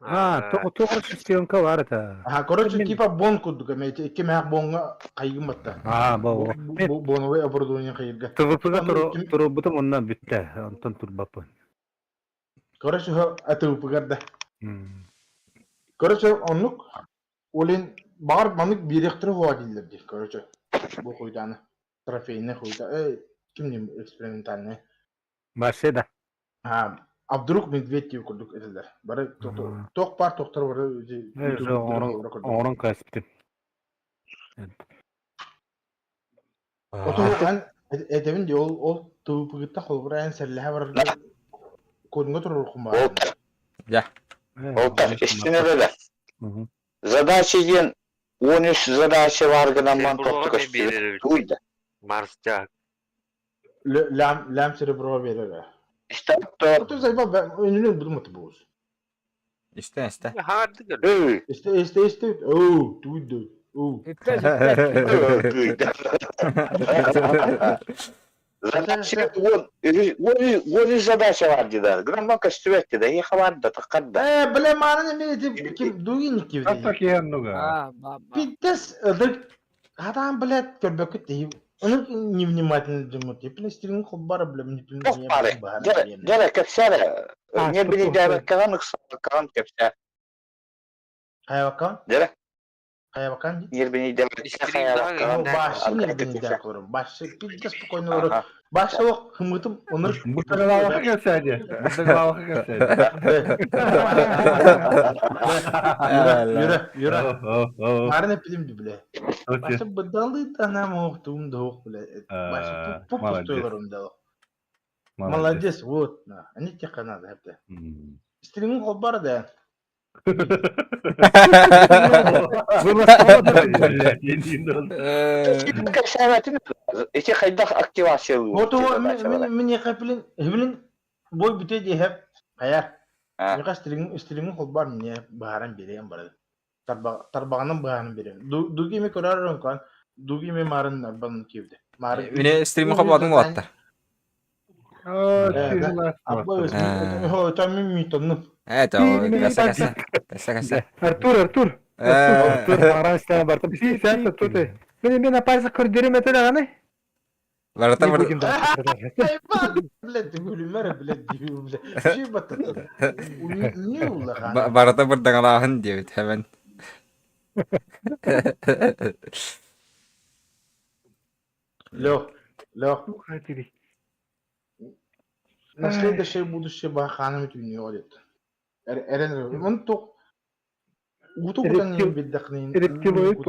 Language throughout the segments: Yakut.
А, тоҕо шестеренка бар это. Аха, короче, типа бон курдук, эми икки мээх боҥҥа хайгын батта. А, бо. Боновой оборудование хайырга. ТВП-га турбутум онно бүттэ, онтон турбаппын. Короче, ТВП-гар да. Короче, оннук Олин баҕар маннык биэриэхтэрэ хуа дииллэр дии, короче. Бу хуйдааны. Трофейный хуйда. Эй, ким ним экспериментальный. Вообще да. А, а вдруг медведь диэн курдук этилэр. Бары туох баар тохтор бары Оҥорон кээспитим. Оту эн этэбин дии ол ол тыыпыгыттан холобура эн сэллэһэ барарга кодунга туруруххун баар. Дьэ. Ол истин эрэ Задача диэн 13 задача баар гынан ман тохту көстүбүт. Туй да. Марс дьаак. Лям лям серебро берер. Истэ зайба өнүнүн будумат буус. Истэ истэ. Истэ истэ истэ. Оу, туйду. Оу. Задача уон уон задача бар дедер. Грамма көстүбэт да, и хабар да таккар да. Э, бля, мааны эме ким дугин ким. Ата Пиздец, ыдык Атаан, блядь, көрбөккүт дии. Ону невнимательно дьоммут. Еппин истириҥ холбара, бля, Туох баары? Дьэ, дьэ, кэпсээ эрэ. Не билидээбэккэҕин, ыксаабаккаҕын кэпсээ. Хайабаккаҕын? Дьэ, Хайабаккаҕын дии? нербинийдээбэккэ хайабаккаҕын. Башы нербинийдээк олорор. Башы пиздец спокойно олорор. Башы ох хымытым онор. Бутагалаабакка кэпсээ дии. Бутагалаабакка кэпсээ. Юра, Юра, Юра. Марын эппитим ди, бля. Башы быдалый танам ох, туум да ох, бля. Башы пуп-пустой олорум да. Молодец, вот. Они тех надо, это. Стрингу холбар да. Ити хайдах активация Вот мне хапилин, хибилин бой бүтэ диэһэп хайа. Миха стрингу холбар мне бааран берем бары. Тарбаҕынан быһаанан берем. Дуги ми көрөр онкон, дуги ми марын арбан киирди. Марын. Үне стримин холбоотуҥ уолаттар. Артур, Артур. Артур, Мен мен апарса көрдөрүм этэ даҕаны. Барыта Барыта бырдаҥалааһын диэбит хэвэн. Лех, Лех. На следующее будущее баханым түнүө дет. Эрен он тух Уту кутан билдэхнин. Рептилоид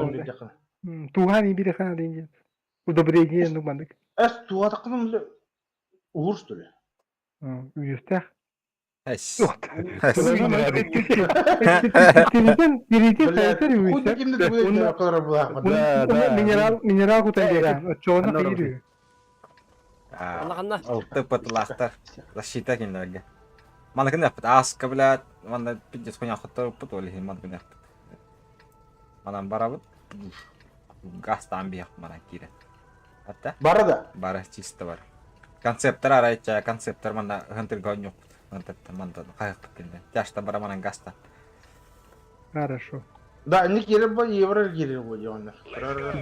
Туһан бири хана дейин. Удобрение ну мандык. Эс туатакным уһур что ли? Үйүстэх. Эс. Минерал минерал кутан берен. Очоона кыйры. Тыппатылаахтар. Защита кинилэргэ. Манакын эппит ааска блядь, манна пиздец хуйня хотторуппут ол иһин манакын эппит. Манан барабыт. Гастаан биһэх манан киирэн. Атта? Бара да. Бара чисто бар. Концептор арайча концептор манна ыһынтырга онньук. Мантан мантан хайахпыт кинилэр. Тяжта бара манан гаста. Хорошо. Да, не киирэр бо, евро киирэр бо дьоннор.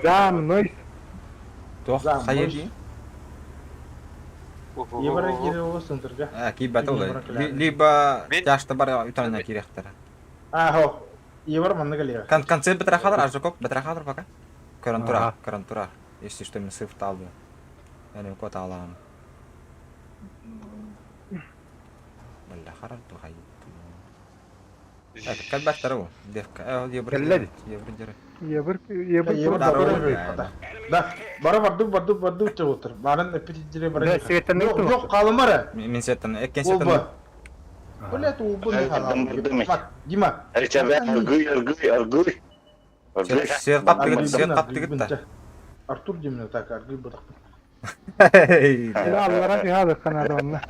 Да, мной. Туох хайа дии? Евро киирэр ол сынтырга. А, киирбэтэ ол. Либо тяжта бара үтанына киириэхтэрэ. А, хо. Евро манна кэлиэ. Концерт бэтэрэ хаалар, Аржаков бэтэрэ хаалар пока. Көрөн тура, көрөн тура. Если что, мен сыф таалды. Мен кот алам. Бля, харар тухай. Это кэлбэттэр бу. Девка. Евро. Евро дьэрэ. Евр евр Евр Да, бара барды барды барды отыр. Барын эпитидире бара. Жоқ қалымара. Мен сеттен, эккен сеттен. Блядь, улбун Дима. Аргый, аргый, аргый. Сер қаптыгыт, сер қаптыгыт да. Артур Димна так, аргый бутак. Аллара фига канада онна.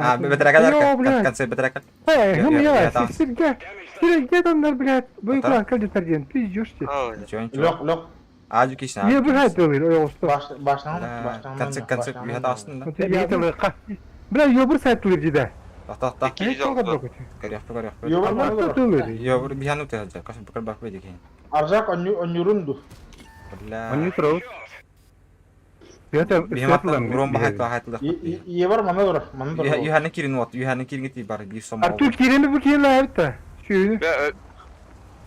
А, бетерәкәл, концерт бетерәкәл. Эй, хм я, сирге, сирге доннар, блядь, бу кулак калды тарден, пиздешь ты. Ничего, ничего. Лёг, лёг. Ажу кишна. Не бывает дылыр, ой, осто. Баштан, баштан. Концерт, концерт, бихат астын да. Бля, ёбур сайт дылыр диде. Тохто, тохто. 206. Көрүөхпү, көрүөхпү. Йобар мана Тылыр. Йобар биһан утэ сылдьар. Кас көрбөк бэдик. Арзак онньурун ду. Бля. Они тров. Это Биһиматтан урон бахай тахайтылых. Йебар мана дур, мана дур. Юханы кирин вот, юханы кирин ти бар бир сом. Артур кирени бу кирин лайыпта. Шүйүнү.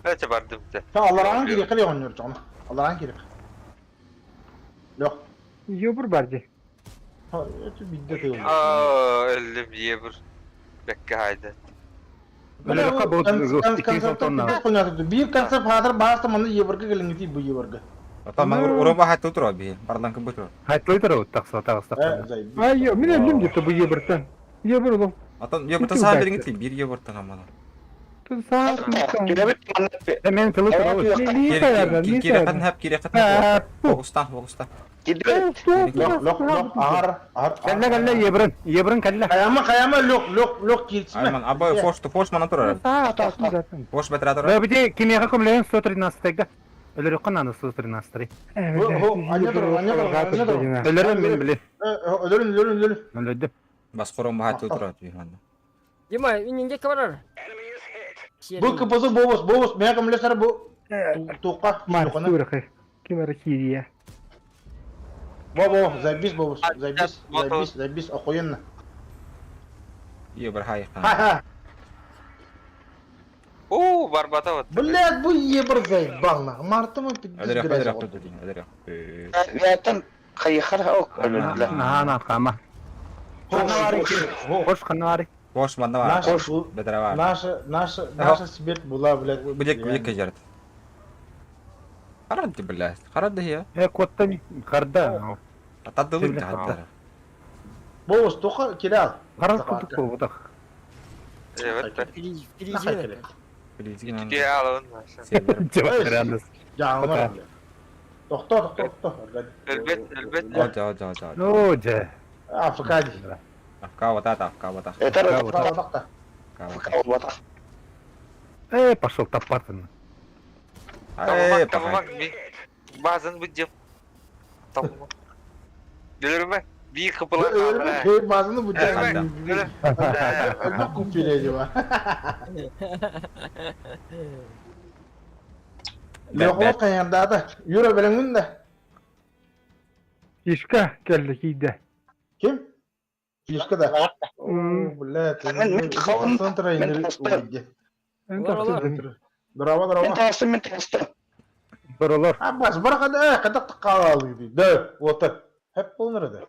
Өтө бардым да. Та аларан кири кыли онньур чоҕна. Аларан кири. Лох. Йобур бар ди. Өтө бидде тыыл. Аа, өллүм ебір. Бекке хайда. Биир концепт хаатар бааста манна ебарга келиңити бу ебарга. Ата мен урон бахай тутур би. Барлан кым бутур. Хайтлый туру такса такса. Ай, мен өлүм деп бу ебуртан. Ебур улум. Atan йобурта саа бериңити бир йобуртан амана. Тут саа. Мен тылы туру. Кире катын хап кире катын. Богустан, богустан. Лох, лох, лох, ар, ар. Кэллэ кэллэ ебрын, ебрын кэллэ. Каяма, каяма, лох, лох, лох кирсиме. Айман, абай фош, фош мана турар. Фош бетра турар. Бите кимеха көмлеген 113-га. Өлөрөккө наны 113. Өлөрөн мен биле. Өлөрүн, өлөрүн, өлөрүн. Өлөдү. Бас хорон бахай тутур би манда. Дима, иннинге барар. Бу кпз бобос, бобос, мен көмлесер бу туққа. Ким кирия. Во, во, забис бобос, забис, забис, забис, охуенно. Йобур хай. Ха-ха. Уу, барбата вот. Блядь, бу ебр заебал нах. Марта мы пиздец Өлөрөк, грязь. өлөрөк өлөрөк. Вятан хайхар ок өлөдүлэр. Наана кама. Хош канари. Фош манда бар. Наша, Бетра бар. наша, наша, наша смерть была, блядь. Будет будет кажерт. Харады, блядь. Харады я. Э коттан карда. Атадылы хаттар. Бобос, тоқа кирал. Карар кутук болдuk. Evet. Впереди. Ке алын. Жабырандыз. Жаңылар. Тохто, тохто, тохто. Элбет, элбет. Жа, жа, жа. Ну, же. Африкади. Афка вот это, афка вот это. Это Афка вот Э, пошел топатын. Э, Тамам, базын бу деп. Тамам. Билерме? Би кыпыла. Базını bu Ölmek купили acaba. Лехо каянда Юра белеңмин да. Ишка келди кийде. Ким? Фишка да. О, блядь. Мен Центра Здорово, Мен здорово. тастым, мен тастым. Боролор. Аббас, баракада, кадак калалы Да, вот так. Хеп болныр да.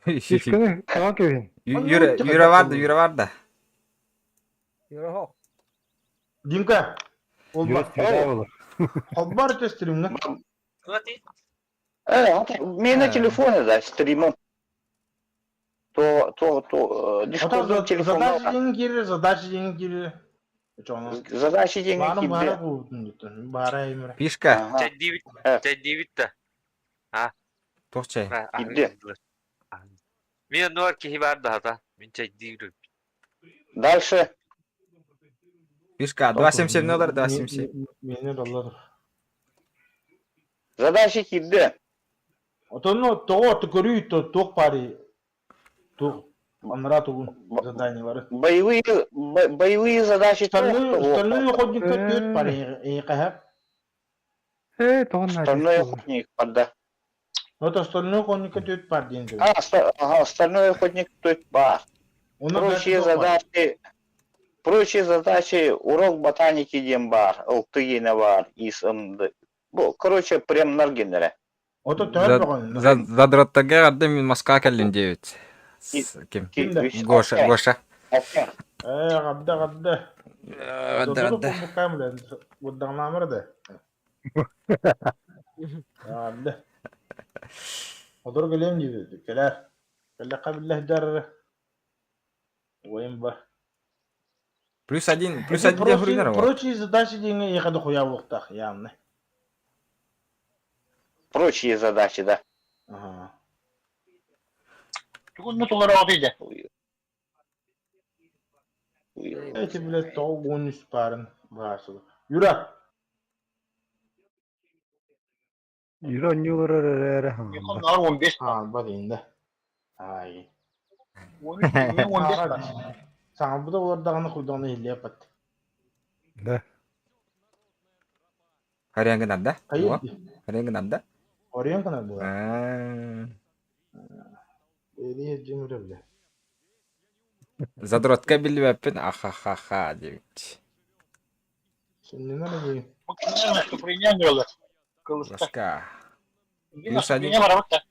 Ишканы кага кебин. Юра, Юра бар да, Юра бар да. Юра Димка. Ол бар. Ол бар тестримне. Мен телефоны да стримом. То, то, то, Дискордом телефон. Задача деньги кири, задача деньги кири. Задача деньги Бары бары кири. бу, бары эмре. Фишка. Чай девять да. А. Тохчай. Кидде. Мен нуар кихи бар да хата. Мен чай девять. Дальше. Фишка 277 доллар, 277. Мени доллар. Задача кидде. Отону того түкөрүй то ток пари. Тук. Анра тугун задание бар. Боевые боевые задачи. Остальные охотник төт пари кахап. Э, тогон Остальной охотник да. Вот остальной охотник төт пар дейин. А, ага, остальной охотник төт бар. Прочие задачи прочие задачи урок ботаники дем бар, ылтыгене бар, исымды. Бу, короче, прям наргенере. Ото төт баган. Задроттага адым мен Москва келдим 9. Ким? Гоша, Гоша. Э, габда, габда. Габда, габда. Буддаңнамыр да. Габда. Одор келем диде. Келер. Келе кабиллах дар. Ойын бар. Плюс один для Грунера. Прочие задачи деньги ехады хуя воқтақ, явно. Прочие задачи, да. Ага. Эти, блядь, тоғыз он үш барын бағасылы. Юра! Юра нюлар. А, бар енді. Ай. Саҥарбыта олор даҕаны куйдаҕына иһиллиэппэт. Да. Харыан гынар да? Хайы Харыан гынар да? Орыйан гынар буолар. Аа. Эри дьим бile. Задротка биллибэппин ахахаха диэбит. Синнинэ дии. Бу кинилэр наступление оҥороллор. Кылыста. Ласка. Инги Плюс один. наступление барабыт да.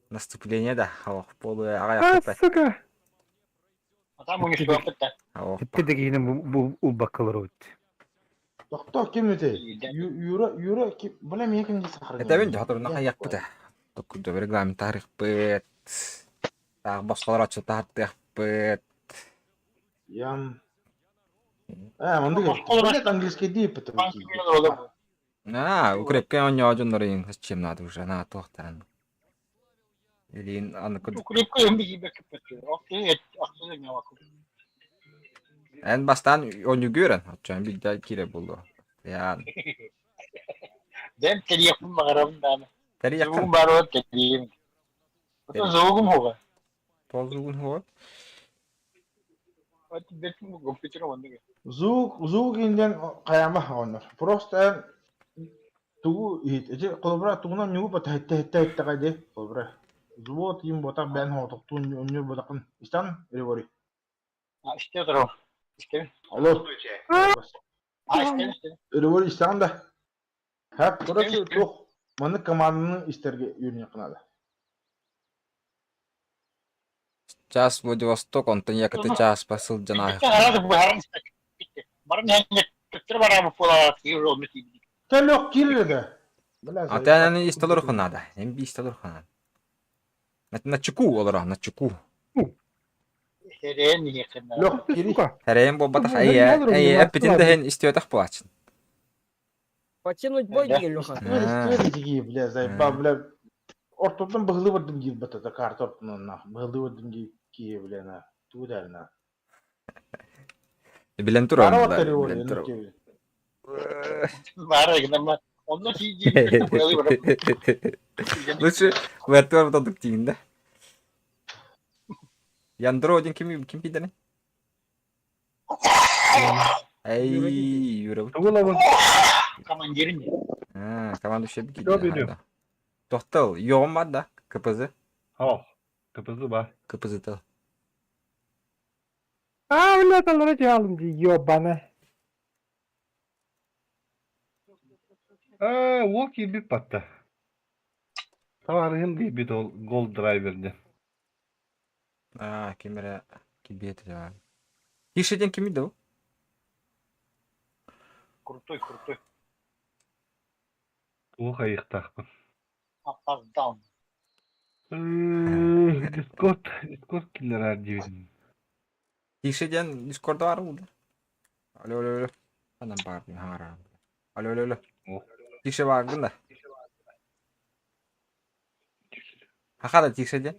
Наступление да. Ох, полу аҕай А, ахпыт. сука! А там уничтожат да. Ох. Итти да киһини бу улбакка олоробут. Тохтоо ким этэй? Юра, Юра, ким? Бля, миэхэ ким дии сахарга. Этэбин дьоһоторуна хайыахпыт ээ. Токкуйда регламент таарыхпыт. Таах босхолор оччо таһартыахпыт. Ям. Э, оннук. Блядь, английский дии потому. Аа, укрепкэ оонньоо дьоннорун зачем надо уже, на туохтаан. Илиин аны Укрепка эми киирбэккэ Окей, ахсына ньаваку. Эн бастаан оонньуугу оччоон биирдэ киирэ буолуо. Яан. Дэн тэрийэхпин баҕарабын даҕаны. Тэрийэххин. Зугум баар тэрийэм. Ото зугум хуга. Тоҕо зугун хуга? Звук, звук инден хайама оонньор. Просто эн тугу иһит, ити холобура тугунан ньугу бата хэтте хэтте хэттэҕэ дии холобура. Взвод им ботах бэйэн хоҕотохтуун онньуур ботахын истэн Григорий. Истэ отыро. Истэбин. Алло. А, истэбин, истэбин. Григорий истэҕин да? Хэп, короче, туох маннык команданы истэргэ үөрэниэххэ наада. Час Владивосток, онтон якаты чааспа сылдьан ааһыахпын. Төлөх киирэр Ата истэ олоруохха наада. Эн би истэ олоруохха наада. На чеку олоро, на чеку. Лөх кири. Эрэйин буолбатах, эй, эппитин да иһин истибэтэх буолааччын. Покинуть бой диэн Леха. Истибэт бля, заебал, бля. Ортотун быһылыы бардым диир батата карта ортотунан нах. Быһылыы бардым диир киһи бля на. Тугу даар на. Билэн турабын да, билэн турабын. Лучше вертуар бутадык тиин да. Яндро один ким ким кидene? Эй, Юра. Тугу ылабын? Командирин. А, команду ще бики. Что берем? Тохтол, йоҕум бар да, КПЗ. О, КПЗ бар. КПЗ тыл. А, блядь, аллара дьаалым дии, ёбана. Аа, уол киирбит батта. Табаарыһым диэбит ол Gold Driver диэн. А, ким эрэ кибиэт дьаа. Тише диэн кимий да Крутой, крутой. Туох айыахтаахпын. Опоздал. Дискорд, Дискорд киллэрээр диэбитим. Тише диэн Дискорда баар буолла. Алло, алло, алло. Анан баар хаара. Алло, алло, алло. Тише бааргын да. Хаха да тише диэн.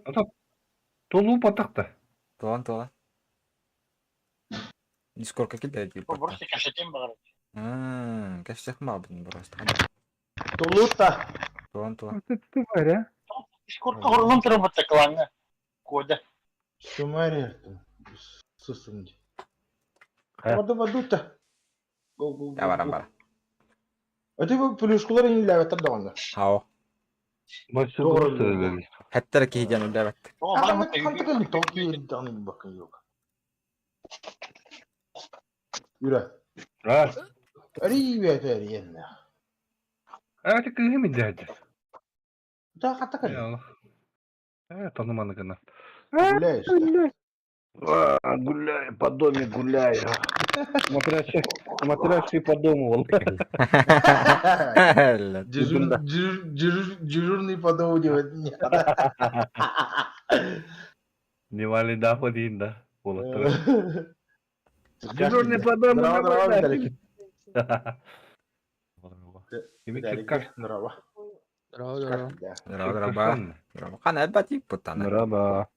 Толуу батах да. Туолан туолан. Дискордка киллэрэ диир Просто кэпсэтиэн баҕарар. Кэпсэтиэх баҕарбытын просто. Тулута. Туолан туолан. Ты варя. Дискордка хорулун турбут клаҥҥа. Кода. Сумария. Сысым. Вода воду-то. Я баран бар. Это вы плюшкалар инлээбэттэр даҕаны. Хао. Мастер Хэттэр киһи диэн үллээбэт. Юра. А? Привет, Арина. А это кыыһым дядя. Да, хата Э, тону гына. Гуляешь, да? Гуляю, по доме гуляю. Смотрящий, смотрящий по дому. Дежурный по дому делать не Не вали да, один, да. Дежурный по дому. Здорово. Здорово, здорово. Здорово, здорово. Хана эбати путана. Здорово.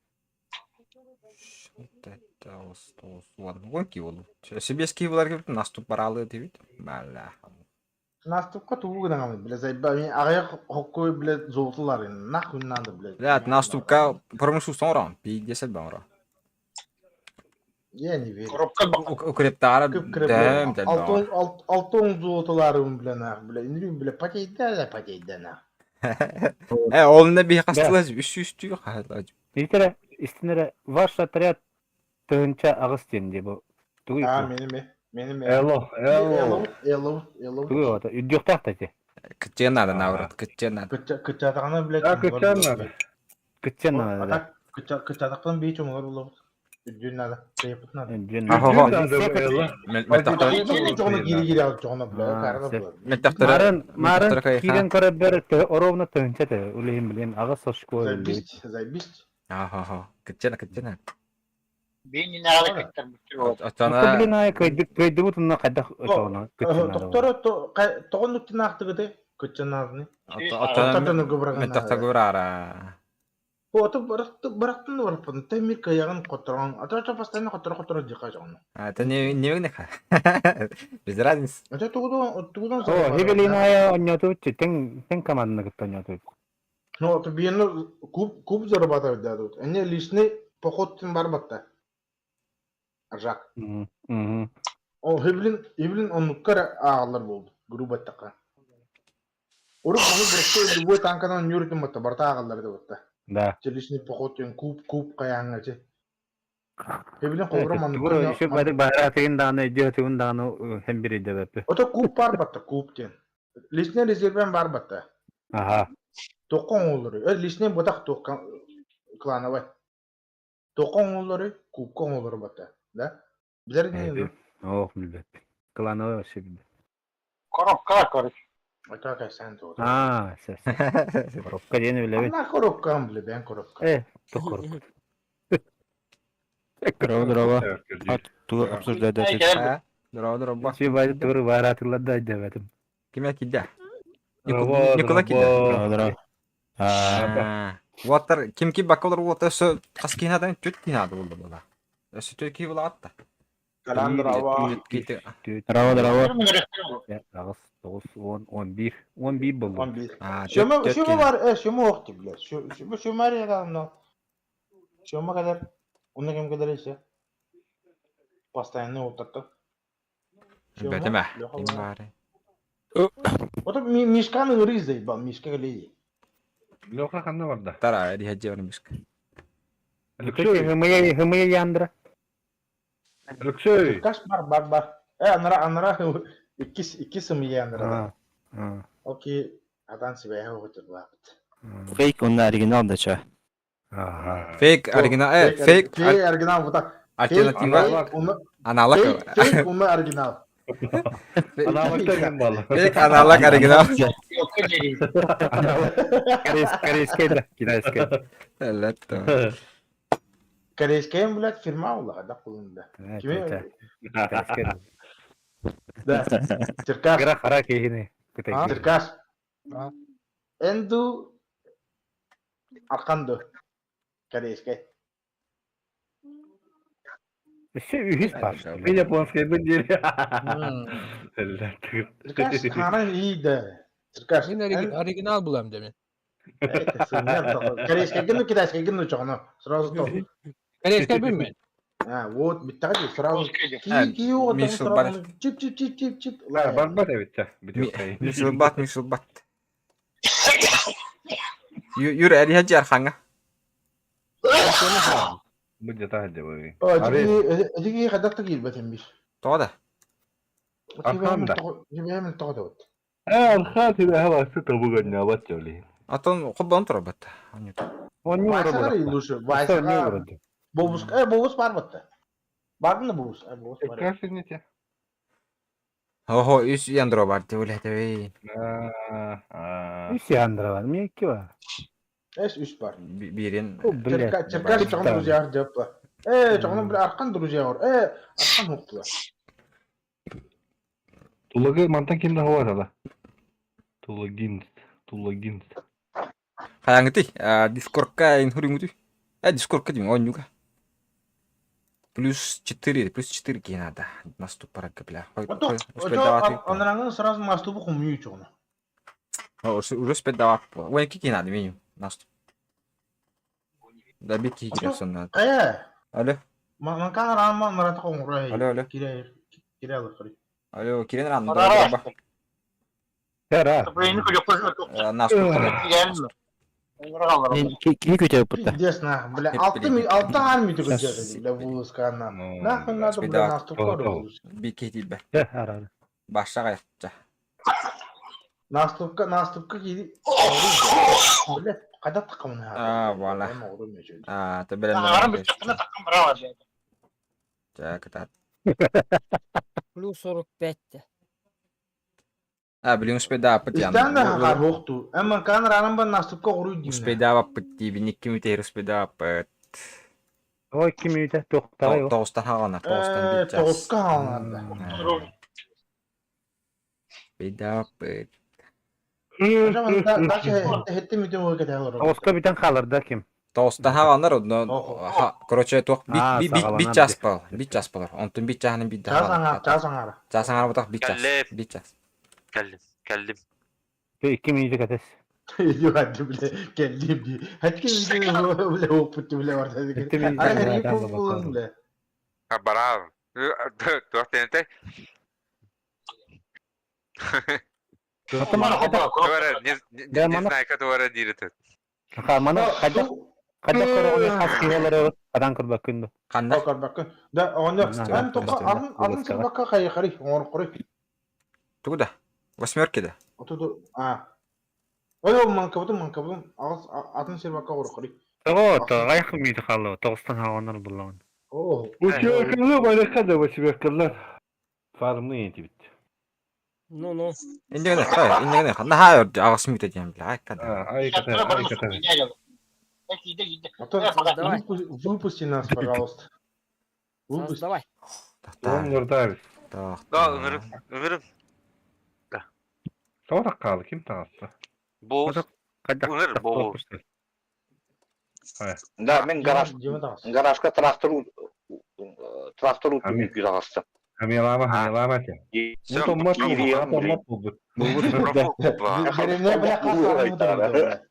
Себески булар наступ баралы дебит. Бала. Наступка тугу гынан, бля, заебал. Аҕыйах хоккой, бля, золотулар, нахуй надо, бля. Блядь, наступка промышу соңран, пиздец баңра. Я не верю. Коробка бак. Укрептаара Кып-кыры, дэм бля. Алтон золотоларым, бля, нах, бля. Инрим, бля, потейда, да, потейда, нах. Э, ол не биһи хастылас үс үстүү хаһылаж. Итера, истинere ваш отряд тыһынча аҕыс диэн дии бу. Тугуй А, бу? менеме, менеме. Эло, эло. Эло, эло, Тугуй ота? Үрдүөхтээх да ити. Кытчыан надо наоборот, кытчыан надо. Кыччатаҕына, блядь, А, чумугар кыччаан булабыт. надо. Кытчан А надо. так, кыччатахтан бии чумугар булабыт. Үрдүн надо, кыйыппыт надо. Үрдүөн Ахо. надо. Эло. Мөлтөхтөр Чоҕуна киири-киири алып чоҕуна, бля, А, каарда сеп. булар. мөлтөхтөрө Марын, марын мөлтөхтөрө кайха. киирэн көрөбөр ровно тыһынча те. Улиһин билин аҕыс очко өллүбүт. Заебись, заебись. Ахо. Кытчыан кытчыан. Бин инагы кыттар бүттүр. Оттон Очона билин аайы кыйдык кыйдыбыт онно хайдах очоҕуна кытчан надо. Доктора тоҕон нуктинаахтыгыты кыччанаазны. очона Оттон гыбыраган. мөлтөхтөр гурара. Ото барахты барахтын бараппын. Темир кыягын которон. Ато ато постоянно которо которо дика жоно. А, это не не не ха. Без разницы. Ато тугудон тугудон. О, хибилин аайы онньоту тең тең команданы кытта онньоту. Ну, ото биени куб куб зарабатывать дадут. Они личный поход тин барбатта. Аржак. Мгм. О, хиблин хиблин оннуккар аалар болду. Грубо така. Урук маны просто любой танканан юритим батта барта агалар да батта. Да. Личный поход тин куб куб каяңа че. Хиблин холбура Тугур еще маннуккар. бадык баара дааны идиотыгын дааны хем бир идебеппи. Ото куб бар батта куб тин. Личный резервен бар батта. Аха. Тоққан олары. Ö личный ботақ тоққан клановый. Тоққан олары, кубкан олары батта. Да? Билер не Эти. Ох, билбет. Клановый вообще билбет. Коробка, короче. Это какая сан то. А, сес. Коробка диэни билэбин. Ана коробка, бля, бен коробка. Э, тух коробка. Здорово, здорово. А ту обсуждать дальше. А, Здорово, здорово. Все байды тугур бааратылар да идебетим. Кимя кидя? Здорово, Никола кидя. Здорово, здорово. А, Уаттар ким ки бакалар уота өсө хас кинадан түт кинады болду була. Өсө түт ки була атта. Калам здорово. Түт ки. Здорово, здорово. Аҕыс, тоҕус, он, он биир. Он биир болду. Он бир. А, Шөмө шөмө бар, э, шөмө оқты, бля. Шөмө шөмө бар я но. Шөмө kadar. Onu kim kadar işe. Постоянно отырды. Бетеме. Ким бар? Ото Мишканы ырыз заебал, Мишка леди. Леха ханна барда. Тара, рихаджи бар мишка. Алексей, Хымыя яндра. Алексей. Каш бар бар бар. Э, анара анара икки икки сымыя анара. А, Окей, атан себе отур Фейк, он оригинал да чё? Ага. Фейк оригинал, э, фейк Фейк оригинал вот так. альтернатива Фейк, аналог. Фейк, фейк уна оригинал. Аналогтан ким балы? Фейк аналог оригинал. Корейская да, китайская. Әлбәттә. Корейская, блядь, фирма ула, да, кулында. Китайская. Да. Черкас. Кыра хара киһини. А? Черкас. Энду Арканду. Корейская. Все үһүс бар. Мен японский бу дири. Черкас ханан иди. Черкас. Мин оригинал булам демен. Корейская гину, китайская гину чоғно. Сразу то. Корейская билмен. А, вот, биттаги сразу. А, Ки, ки, вот, Мишел сразу. Барт. Чип, чип, чип, чип, чип. Барбат эбит. Бит. Мишел бат, Мишел бат. Юр рихаджи арханга. Бу жата хадя бу. Эдиги хадакта киирбэтин бир. Тода. Арханда. Жибээмин тоҕо Э, архан тебе хава сыта буган бат жоли. Атон хоббон турабат. Он не Вайсаҕар урод. лучше. Не Вайсаҕар. урод. Бобус, э, бобус бар батта. Бардын да бобус, э, бобус бар. Красный не те. Охо, үс яндро бар деп ойлайды. А. Үс яндра бар. Мне икки бар. Эс үс бар. Бирин. О, блядь. Черкас чоҕун друзья жаппа. Э, чоҕун бир аркан друзья бар. Э, аркан хуктула. Тулагы мантан кимде хава тала. Тулагин, Тулагин. Хаяңыты, Дискордка инхуриңути. Э, Дискордка деймін, ойнюга. Плюс 4, плюс 4 ки надо. Наступ пора, бля. Ото, Успеть давать. Онраңын сразу мастубу хумую чоҕуна. Уже успеть давать. Ой, кики надо, меню. Наступ. Добить кики надо. Э, Алло. Манкан рама марата коңура. Алло, алло. Кире кире алыр. Алло, кирен ран. Арара. Тара. Нас Кими күтө путта. Пиздец нахуй, бля. Алты ми алты армия түгүл бля вылазка Ну, Нахуй надо, бля, нас тут Бикетибе. Арара. Баша кайыкча. Наступка, наступка киди. Бля, кайда такамын А, вала. А, ты белем. Арам bir çakına takım bravo. Так, так. Плюс 45 те. А, блин, успеда пытян. Истан да хар хокту. Эми кан ранан ба наступка уру дим. Успеда пытти, бини кими тер успеда пыт. Ой, ким үйдө токтагай. Тоғыстан хағана, тоғыстан бит час. Тоғызка алынады. Беда пыт. Хетте митин ой кете алыр. Оска бүтән калыр да ким. Тоғыстан хағанар, короче, тоқ А, бит сағаланар час бал, бит час балар. Онтун бит чаһын бит Час аңар, час аңар. Час аңар бутақ бит час. Кәллеп. Бит час. Келdim. Келdim. Ким үйдө кетес. Югады бля, келдим ди. Хетке митин бля опытты бля бар. Хетте митин Ара бля, херри там болун бля. Ha bravo. Tuo Не, Да, не мана- знаю, которая дирит. Ха, мана кайда кайда көрөгөн хас киелер адан көрбөк күндү. Қанда? Bakar bakın. Da onu На, ben toka на, атын атын на, bakka kayı kari onu kuri. Тугда. Восьмерки да. Oturdu. Ha. Öyle mankabıdım mankabıdım. Ağız атын bakka kuri kuri. Того, гайх үйдө калды. Тогустан хаганар буллаган. Oh. Восьмеркалар байракка восьмеркалар. Фармны ентибит. Ну, ну. Индигene, хай, индигene. Ханна хай өрді, ағыс мүті дейм, бля, ай када. Ай, ката, ай, ката. Антон, Давай. выпусти нас, пожалуйста. Выпусти. Создавай. Он нурдабис. Так. Да, ыңырым. Ыңырым. Тоғырақ қалды, ким тағысты? Бо. Ыңыр бо. Да, мен гараж гаражка трактор трактор Амин. утуп ағасты. Хамилама, хамилама те. Benimle bile kasarını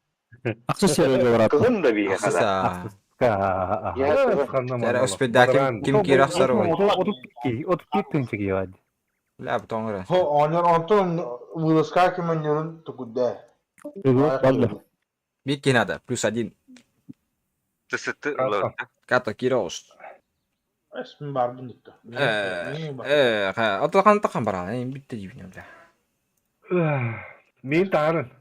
Аксы сереге барат. Кызым да бие хада. Тәрі успеда ким ким кирах сарой. Отуп кеттинчи киевад. Ля, бутон Хо, онор Антон вылазка кимин тукудда. Бикки надо, плюс один. Тысыты. Като кирош. Эсмин бар бундукта. Э, ха, атахан тахан бара, эм битте дибин бля. Мен тарын.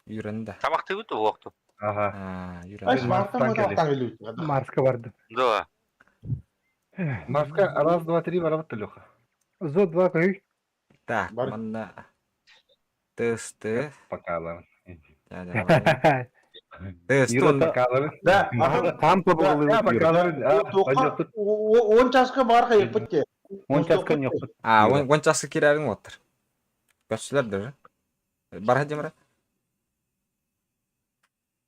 Юренда. Тамақ тыгы оқты. Ага. А, Ай, юренда. Марстан мадақтан келді. Марска барды. Да. Маска раз, два, три, барабатты, Леха. Зо два көй. Так, Бар. манна. Тыс, ты. Пока, ладно. Да, да. Тыс, тун. Пока, ладно. Да, Там Пока, ладно. Он часқа бар қайық бітті. Он часка не А, он часы кирәриң отыр. Көчсүләр дер. Бар хадимра.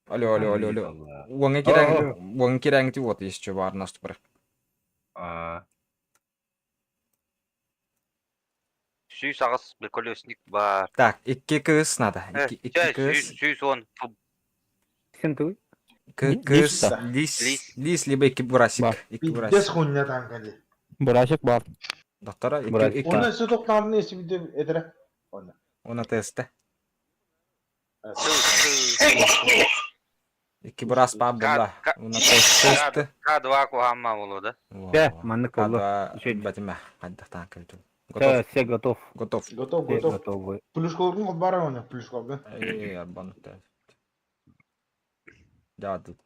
Алло, алло, алло, алло. Уаңа кирәң, уаңа кирәң ти вот еще бар нас бар. А, Сүйіс ағыс бір колесник бар. Так, икки кыз надо. Икки икки кыз. Сүйіс он. Сен ты? Кыз, Лис лис, лис либо икки бурасик. Бар. Икки Пиздец бурасик. хуйня танкали. Бурасик бар. Доктора, икки Бурасик. икки. Оны сө тоқтамын есі бітті етірі. Оны. Она тесте. Икки бурас па була. Она тесте. К2 куhamма болу да. Да, маннык болду. К2 батима. Кайда танк Готов. Все готов. Готов. Готов, Все готов. готовы. Плюшкалардың бар оны, плюшкалардың. Эй, арбан. Да, тут.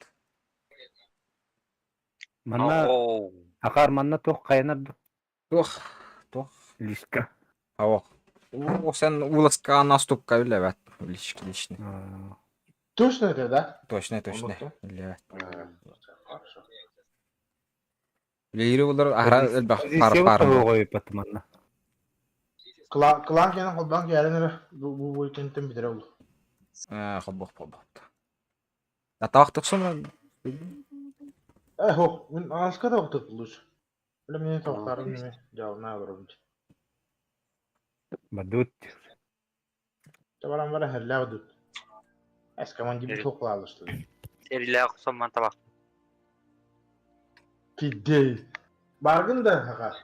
Манна, акар манна тох кайнар Тох, тох. лишка. Ау. О, сен уласка наступка үлебәт. Лишк, лишний. Точно это, да? Точно, точно. Онлукта. Үлебәт. Хорошо. Лири булар ахра элбах пар пар. Коюп манна. Клан кенен қолдан келінір бұл бұл кенттен бітіре ол. А, хобох хобох. А тавак туксун. Э, хоқ, мен анаска да оқтық лучше. Біле мен тоқтарым неме, жауына барым. Бадут. Табарам бара хәрләг дүт. Әс команди бит тоқлалы что. Эриле құсаман табақ. Пиздец. Баргын да хаха.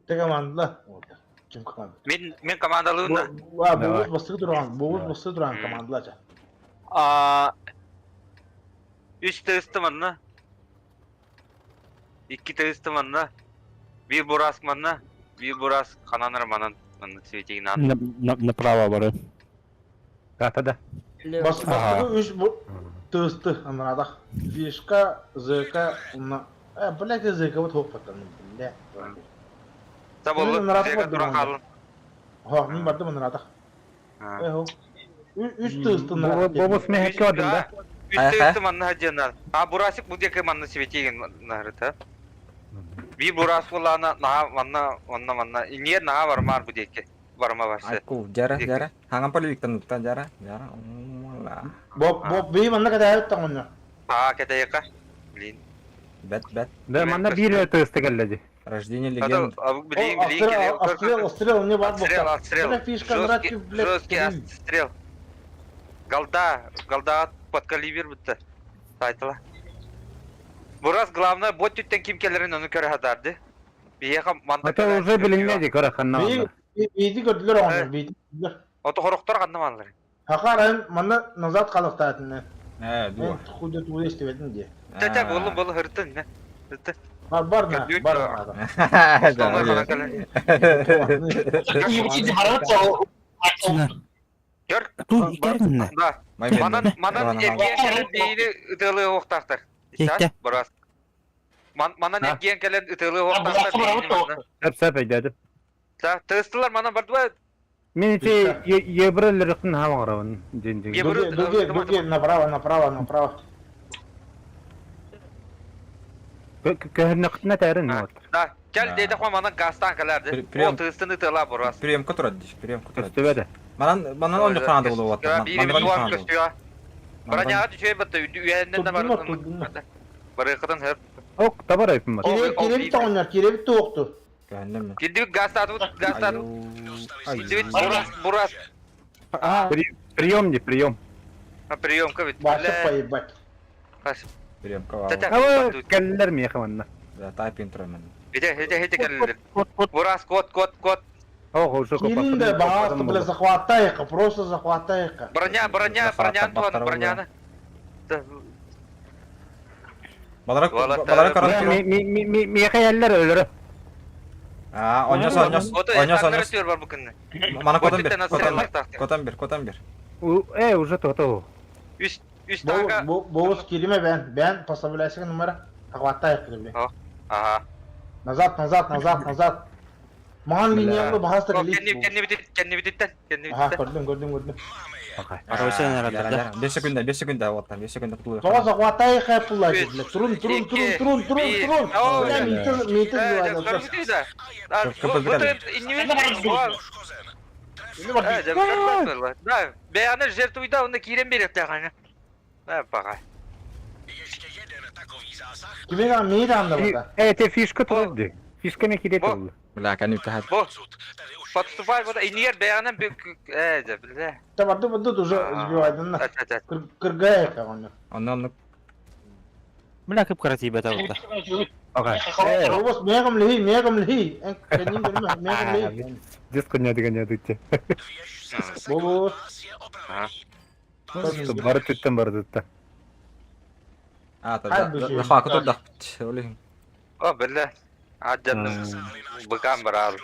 Те командала. Ким команда? Мин мин командалыын да. А, Бобус бастыы туран, Бобус бастыы туран командала ча. А үс тыысты манна. Икки тыысты манна. Биир бураск манна. Биир бураск ханан манан манна светигин Направо бары. Ката да. Бас бастыы үс бу тыысты анарадах. Фишка, ЗК, уна. Э, блядь, ЗК вот хоппаттан, бля. Табыллы, ЗК тура хаалын. Хо, мин бардым анарадах. Э, Үс тыысты Бобус мехекке бардым да. Үс тыысты манна хадьанар. А бурасик бу диэки манна светигин нарыта. Би бурас булана наха манна манна манна. Иниер наха бармар бу диэки. Барма барсы. Айку, жара, жара. Хаңан полевиктан тутта, жара, жара. Мала. Боб, боб, би манна катаайыт таҥонно. Аа, кэтэйэка. Блин. Бэт, бэт. Да, манна биир тыысты кэллэди. Рождение легенд. Блин, блин, Отстрел, отстрел, мне бар Отстрел, отстрел. Фишка, Жесткий отстрел. Голда, голда под калибр бітті. Сайтыла. Бурас главное, бот түттен ким келерин оны көрө хатарды. Биеха манта Это уже билинмеди көрө ханна. Бийди көрдүлөр оҥор, бийди көрдүлөр. Ото хорохтор ханна манлар. Хахар манна назад қалықтаатыны. Э, дуо. Худы туды истебетин ди. Тата болу болу хыртын не. Хыртын. Бар бар на, бар на. Gör. Ту икәргинне. Да. Манан манан эргиэн кэлэн биини ытыалыы уохтаахтар. Икте. Бурас. Манан эргиэн кэлэн ытыалыы уохтаахтар биини манна. Сәп сәп өйдөдүм. Да, тыстылар манан бардыба. Мен ити евролерықтын хаваңырабын ден Евро- Дуги, дуги, направо, направо, направо. Көһөрнөктүнэ тәрин вот. Да, кел деди хо манан гастан кэлэрди. Прием. О тыстыны тыла бурас. Прием которад диш, прием которад. Көстүбөдө. Манан манан он ханады болуп атты. Бири туар көстүө. Броняга түшөй батты, үйәннен да бар. Барыкытын хөп. Ок, табар айпым бар. Киребит оҥнор, киребит туохту. Көһөннөм. Кирдибит гастатыбыт, гастатыбыт. Кирдибит бурас, бурас. Прием не прием. Приемка бит. Башып поебать. Приемка вау. Ава кэллер миэхэ манна. Да, тайпин турам. Хите, хите, хите кэллер. Бурас, кот, кот, кот. Ох, уже Кирин да баҕаасты бля захватайка, просто захватайка. Броня, броня, броня, Антон, броняны. Балара балара карап Миэхэ яллар өлөрө. А, оньос, оньос, оньос, оньос. бар бу күнне. Мана котан бер, котан бер, котан бер, котан бер. Э, уже то-то. Үс, үс тага. Бобус кириме бен, бен поставляйся номера. Захватайка бля. Ага. Назад, назад, назад, назад. Маған линиямды баһаста Кенни, кенни битит, кенни бититтен, кенни Аха, бититтен. көрдүм, көрдүм, көрдүм. Арабысен 5 секунда, 5 секунда вот там, 5 секунда кутулуп. Тоҕо захватайка пулла бля. Турун, турун, турун, турун, турун, турун. Бля, митер, митер Да, бәяны жертвуйда онда кирен берет таганы. Да, бага. Кимега мейді анда бата. Э, те фишка турды. Фишка не кирет oldu. Бля, кани тахат. Бо. Подступай вот инер бәяны э, да, бля. Та барды барды уже сбивайды на. Кыргайка оны. Оннан Бля, кып карати бета бутта. Ага. Робос мегам лихи, мегам лихи. Кенин көрмө, мегам лихи. Диско не деген ядытте. Бобос. Бары түттен бары түтті. А, та да. Ха, котор да. Оле. О, бля. Аджан быкан барал.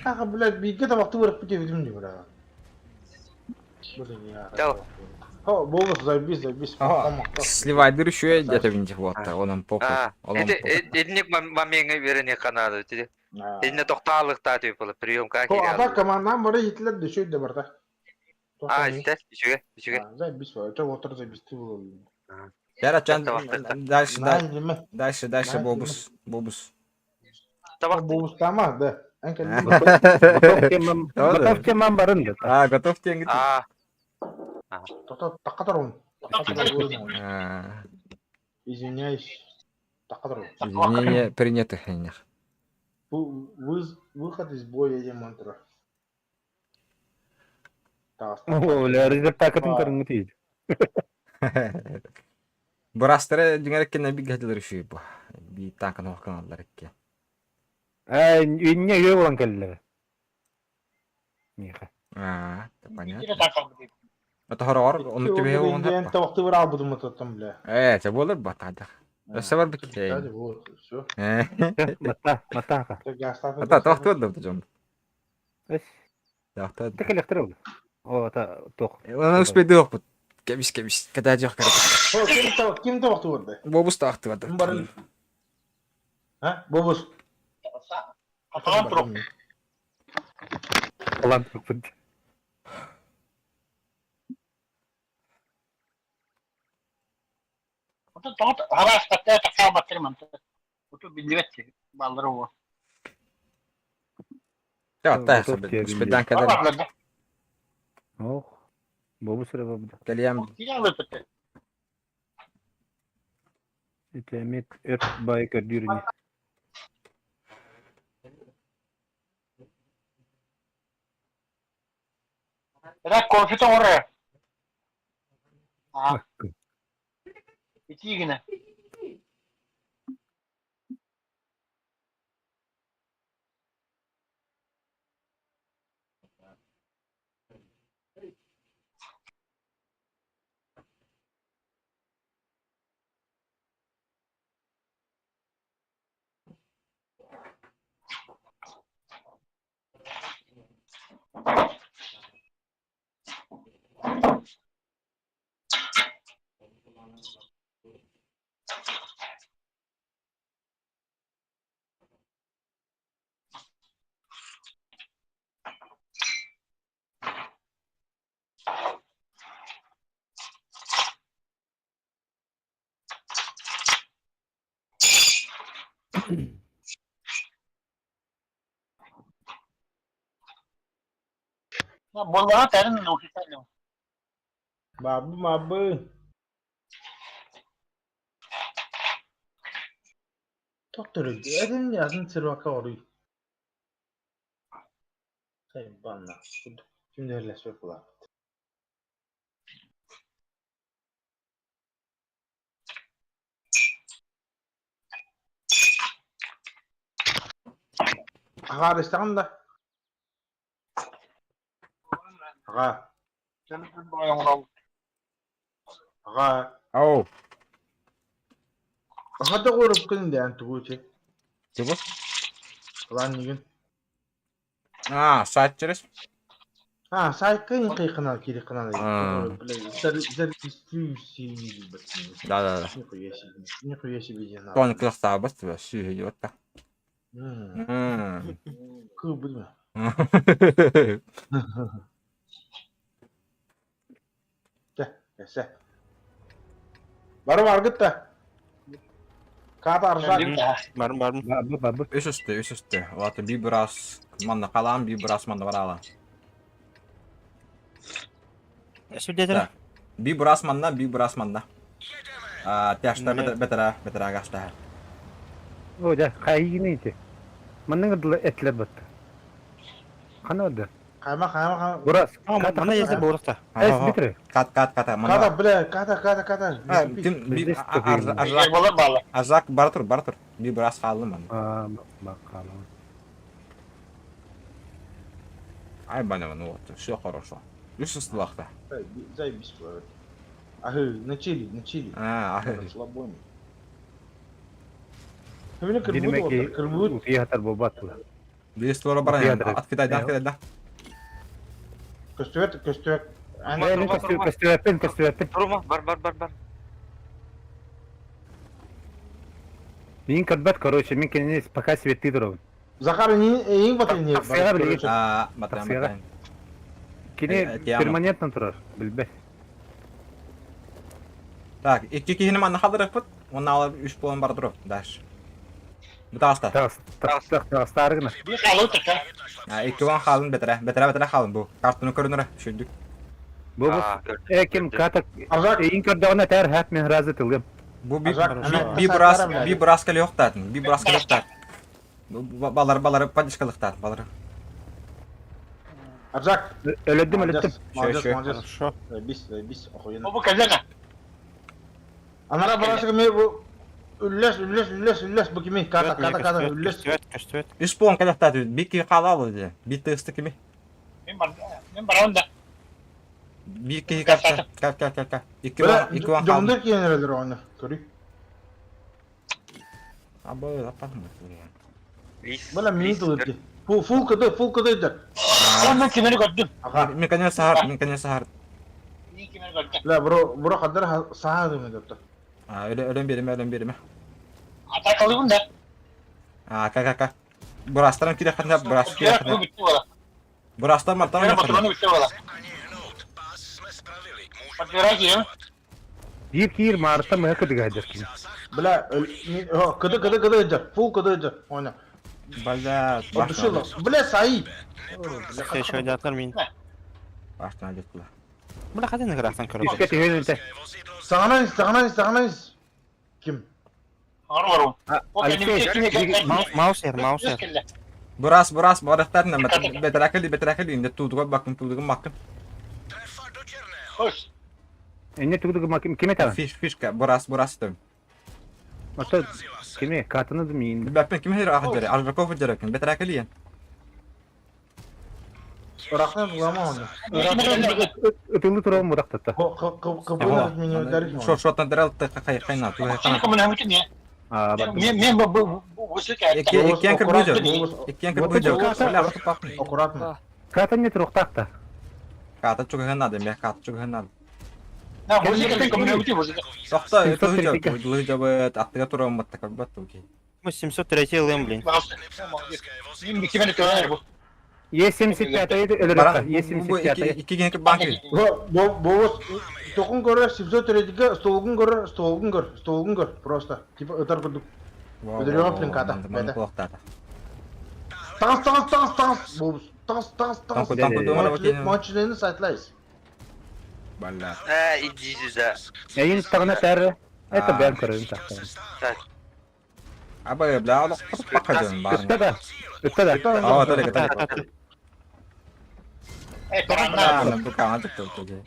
Аха, блядь, бийге табакты көрүп бите билим ди, бля. Дал. Хо, бобос заебись, заебись. Сливай дыр еще где-то винтик вот, он похуй. Это эдинек мамеңе берене канады. Эдине токтаалыкта деп болот, приемка Хо, ата командан бары хитлер дөшөй де барда. А, истер, үшүгө, үшүгө. Заебись, это отыр заебись болот. Яра чан дальше, дальше, дальше бобус, бобус. Бобус тама, да. Готов темам барын да. А, готов тем. А. Таққа Извиняюсь. Таққа Извинения приняты. Выход из боя демонтра. О, бля, резерв такатын көрүнгү тийди. Бырастары дьиҥэр иккинэ биир хатылар үчүгэй бу. Биир таанканы охканаллар икки. Ээ, инньэ үө буолан кэллилэр. Миэхэ. Аа, понятно. Итини таакалбыт. Это хороҕор ону түбэһэ уон Диэн табахтыбыр албытым ототтон бля. Ээ, це буолар батаадах. Өссө бар биккей. Вот, все. Матта, матаака. Ата табахтыбар да дьон. Эс. Табахтыбар. Те келехтер ол. О, ата тох. Оны успейды оқпут. Кебис кебис. Када жок керек. Ким табах, ким табахтыбар да? Бобус табахтыбар. Барын. А, бобус. Атаан турук. Алан турукпут. Отон тоҕо араас таттаа тахсаабаттар манта. Оту биллибэт баллары уо. Та успейдан кадар. Баллар да. Ох. Бобус эрэ бабыда. Кэлиэм Кире алыппыт. Ити эмиэ өрт баайы көрдүүр ини. Эра кофе тоҥорор. Аа, итии гына. Буоллаҕа тэрин официально. Бабы мабы. Доктор, этин язын сервака оруй. Сайбанна. Кимдерлеспек булар. Аҕа арыстаҕын да? Аҕа. Аҕа. Ау. Аҕа да оҕурупкун дээн тугу ити? Тугу? Кылаан нигин. Аа, сайт через? А, сайтка кыйкынан кирикынан. А. Да, да, да. Нихуя себе. Нихуя себе не надо. Тони кылахтаабат тебя, сүүһэ диэбэт та. Кыбы. Эсэ. Бары баргыт да. Ката аржак. Барым барым. Бабы бабы. Үс үстэ, үс үстэ. Олата би бырас манна халаан, би бырас манна бараала. Сүрдетер. Би бырас манна, би бырас манна. А, тяшта бетера, бетера гаста. О, дьэ, хайыгын ити. Манныгы дылы этилэр батта. Хана да? Хайма хайма хайма. Бурас. Мана езде борукта. Эс битре. Кат кат ката Ката манна. бля, ката ката ката. А, ким би Здесь тупик. аржак Балар балар. аржак бара тур, бара тур. Би бырас хааллым манна. Аа, бакалым. Ай баня, ну вот, все хорошо. Үс ыстылахта. Заебись, блядь. Ахы, на чили, на чили. А, ахы. Расслабоне. Хэмне кырбут Динемеки кырбут. утуйа хатар буолбат була. Биир створа баран, Утуйа ат китай, ат китай, да. Көстүбэт, көстүбэт. Э, көстүбэппин, көстүбэппин. Турума, бар бар бар бар. Мин көрбөт, короче, мин кинини пока светти туробун. Захар не ең батыр не. Тахсыга билигин. А, батан, Тахсыга. батан. Кини Э, тиама. перманентно турар, билбэт. Так, икки киһини манна халдырыппыт, уонна ала үс буолан бара туруп, дальше. Бутааста. Тагыс, тагыс, тагыс, таарыгына. Биир халыы така. А, икки уон хаалын бэтэрэ, бэтэрэ бэтэрэ хаалын бу. Картаны көрүнөрө, сүрдүк. Бу бу Аа, көрдүм. э ким ката Аржак. эйин көрдөҕүнэ тээр хат мин разы тылым. Бу би Аржак, би бырас, би бырас кэлиохтаатын, би бырас кэлиохтаатын. Балары балары поддержкалыктаатын, балары. Аржак. Өлөдүм, өлөттүм. Молодец, Шö, шö. молодец. Хорошо. Заебись, заебись, охуенно. Бу кэллэ. Анара барасыга ме бу үллэс үллэс үллэс үллэс бу кими ката ката ката үллэс. Көстүбэт, көстүбэт. Үс буолан кэлэхтаат биир киһи хаалаалы дии. Биир тыаста кими? Мин бар мин барабын да. Биир киһи кэл кэл кэл кэл кэл. Икки Бля, буолан икки буолан хаалла. дьоҥдор киэн эрэлэр оҕонньор. Көрүй. Абы аппатым. Лис. Бля, мин Лис. тылырды. Фул фул кыды, фул кыды дэр. Мен кимери көрдүм. Аха. Мен конечно сахар, мен конечно сахар. Мен кимери көрдүм. Бля, бро, бро хаддар саха дымы депті. А, өлө өлөн бериме, өлөн бериме. Атакалыйбын да. А, ка ка ка. Бырастарым кире хатна, бырас кире хатна. Бүттү буола. Бырастар мартан Мотураны бүттү буола. Подбирай кием. Биир киир маарыттан мыһа кыдыга сылдьар кини. Бля, кыды кыды кыды дэр. Фул кыды дэр. Оня. Бля, Душила. Бля, саи. Еще мин. Баштан жеттилер. Бля, хатын ыгырахтан көрөбүн. Үскэ түһүөн этэ. Саҕанан, саҕанан, саҕанан. Ким? Ар бару. Алексей, Маусер, Маусер. Бурас, бурас, барахтарна бетракали, бетракали, инде туудуга бакын, туудуга макын. Хош. Энне тугу маким ким этэ? Фиш, фишка, бурас, бурас дөм. Ото кими катаны мин. Бәппен ким хер ахджары, Аржаков жаракын, бетракали. Ырахтан улама оны. Ытылы туран мурактатта. Кыбына минутар. Шот шоттан дәрәл кай кайна, туга кайна. А, Мен мен бу бу Иккен кир буйжо. Иккен кир буйжо. Аккуратно. Катын не турухтахта. Ката чуга надо, мен ката чуга надо. На Тохта, это лыжа быт, аттыга туран маттака бат туки. Мы 703 лым, блин. Е75 өлөрөккө. Е75. Икки банки. Бо бо токун көрөр, 703-ге столгун көрөр, столгун көр, столгун көр. Просто типа ытар курдук. Өдөрөҕө плинката, бэйдэ. Тагыс, тагыс, тагыс, тагыс. Бобус. Тагыс, тагыс, тагыс. Танку, танку думала бакин. Мочлены сайтлайс. Бля. Э, иди сюда. Эйин тагына тәрі. Это бән көрөйүн тахтан. Абы, бля, алып бакадым бар. Үттэ да. Үттэ да. А, только, только. А, бу кана тутту.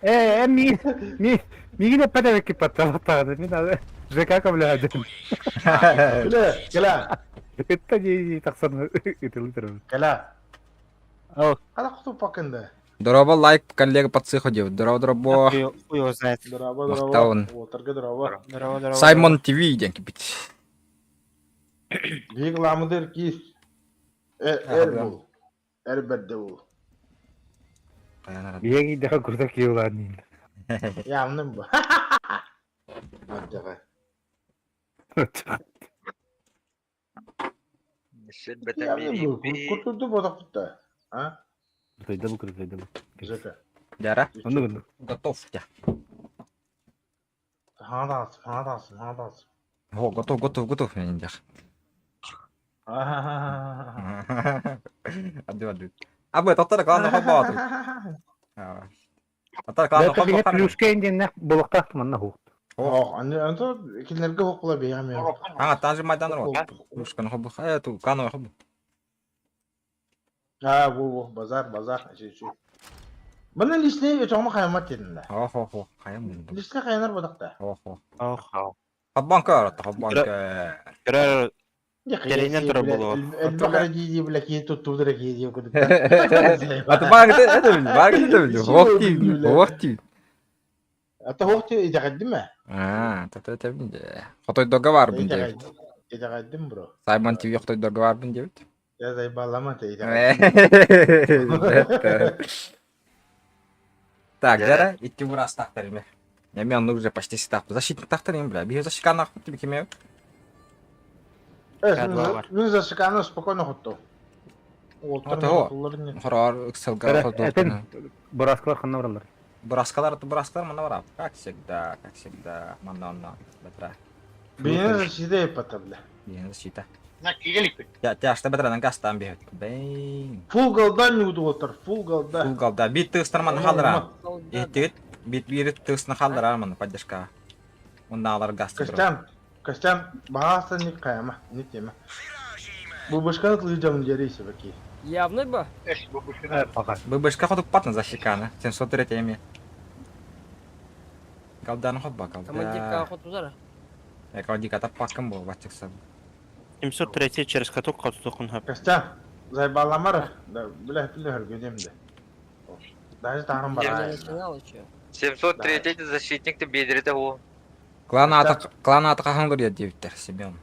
Э, ми ми мигине пәтәбек кип патталаттагы. Мин аны ЖК кабля. Кэлэ, кэлэ. Үттэ ди таксан ытылы турар. Кэлэ. О. Кала куту пакында. Дороба лайк, коллега по цеху делает. Здорово, дороба. Хуй его знает. Дороба, дороба. Мактаун. Оторга дороба. Здорово, здорово. Саймон ТВ деньги бить. Биг ламыдыр кис. Эр бул. Эр бэрдэ бул. Биеги даха курса киулан. Ямным бу. Маддага. Ямным бу. Куртурду бодак бутта. А? Зайда бу зайда бу. Жека. Дяра. Онду гынды. Готов я. Хадас, хадас, хадас. О, готов, готов, готов я не дях. Адю, адю. Абы, тоқтар главное хоббат. Тоқтар главное Это биһе хоббат. плюска инденнэх булуктаах манна хуут. Ох, аны анто кинилерге хокула бейам я. А, там же Майдан рот. Плюшка хобб. Э, ту кано хобб. А, бу бу базар, базар. Чү. Мына лишне чоңма каймат дедим да. Хо, хо, хо. Хайым. Лишне кайнар бодакта. Хо, хо. Ох. Хоббанка арат, хоббанка. Көрөр Теренен турар буолуо. Элбэх дии бля кии туттуудара кии дии курдук. А ты баг это это баг это Ох ты, ох ты. Ата хох ти итэҕэйдим ээ. А, это это бинде. Хотой договор бинде. Итэҕэйдим бро. Саймон ТВ хотой договор бинде. Я заебалама ты итэҕэйдим. Так, Жара, идти в раз тахтарими. Я мен уже почти сетап. Защитник тахтарим, бля. Бие защика нахуй тебе кеме. Мин зашиканы спокойно хотту. Ото. Хорор Excel-га Этен бураскалар ханна баралар. Браскалар, браскалар манна барап. Как всегда, как всегда. Манна онна. Бетра. Бейне защита епата бля. Бие защита. На кигелик. Я тяжта бетра нан гастан бие. Бейн. Фул голда не удуотар, фул голда. Фул голда. Бит тыстар манна халдыра. Еттигит бит бир тысны халдыра манна поддержка. Онда алар газ. Костян, Костян, бағаста не каяма, не тема. Бу башка лыжам дерейсе баки. Явный ба? Пока. ББшка хотук патна защикана. 703 эми. Голданы хоппа, Командирка голда. хотузара. Э, командирка таппаккын буол, баччыксан. 703 через каток хотутукун хөп. Костян, зайбаламар, да, бля, бля, хөргөдем де. Даже тағым Не бар. начинал еще. 703 защитник ты бедрите о. Клан ата, клан ата қахыңдыр диэбиттэр, Семен.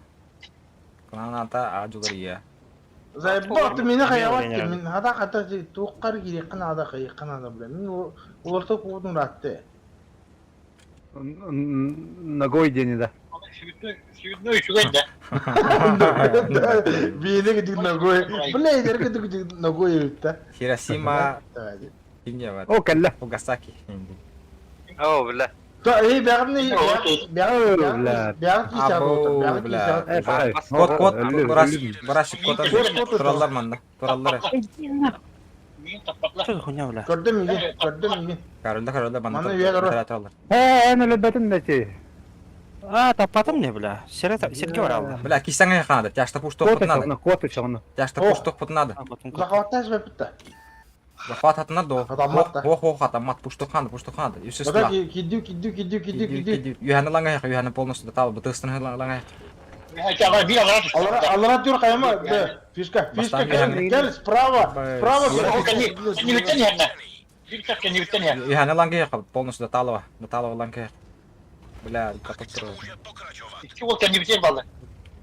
Клан ата аажугар Заебал ты меня хаяват Мен мин хада хата туққар киреккин ада кыйыккын ада бля. Мин олорто куудун ратты. Ногой день, да. Сүйүтнө үчүгэй да. Биене гидик ногой. Бля, эрге дик ногой өттө. Хиросима, кимне бар? О, кэллэ. Фугасаки. О, бля. Та эй бягымны Бля. бягы кисә Або, бягы бля. кисә. Э, пахай. Кот, кот, Өллүм, бураш, өллүм. бураш, кот, Кот, кот, тураллар манна, тураллар. Мин таппатлар. Что за хуйня, бля? Көрдүм иге, көрдүм иге. Корольда, корольда, манна Манна үйе король. тураллар. Э, эн өлбөтүн да ти. А, таппатым не, бля. Серке бар алды. Бля, кисаңа ханада, тяжта пуш Кот тохпут надо. чоғына, кот чоғына. Тяжта Ох. пуш тохпут надо. Захватташ бепте. Захват атына до. Атамат да. Ох, ох, атамат, пуш тоханды, пуш тоханды. Юсүс Бада кидү кидү кидү кидү кидү. Юханы лаңа яқ, юханы полностью дотал, бытыстын лаңа яқ. Алара алара түр кайма. Фишка, фишка Бастан кел, бер. кел справа, справа. Юханы лаңа яқ, полностью доталова, доталова лаңа яқ. Бля, катып тұр.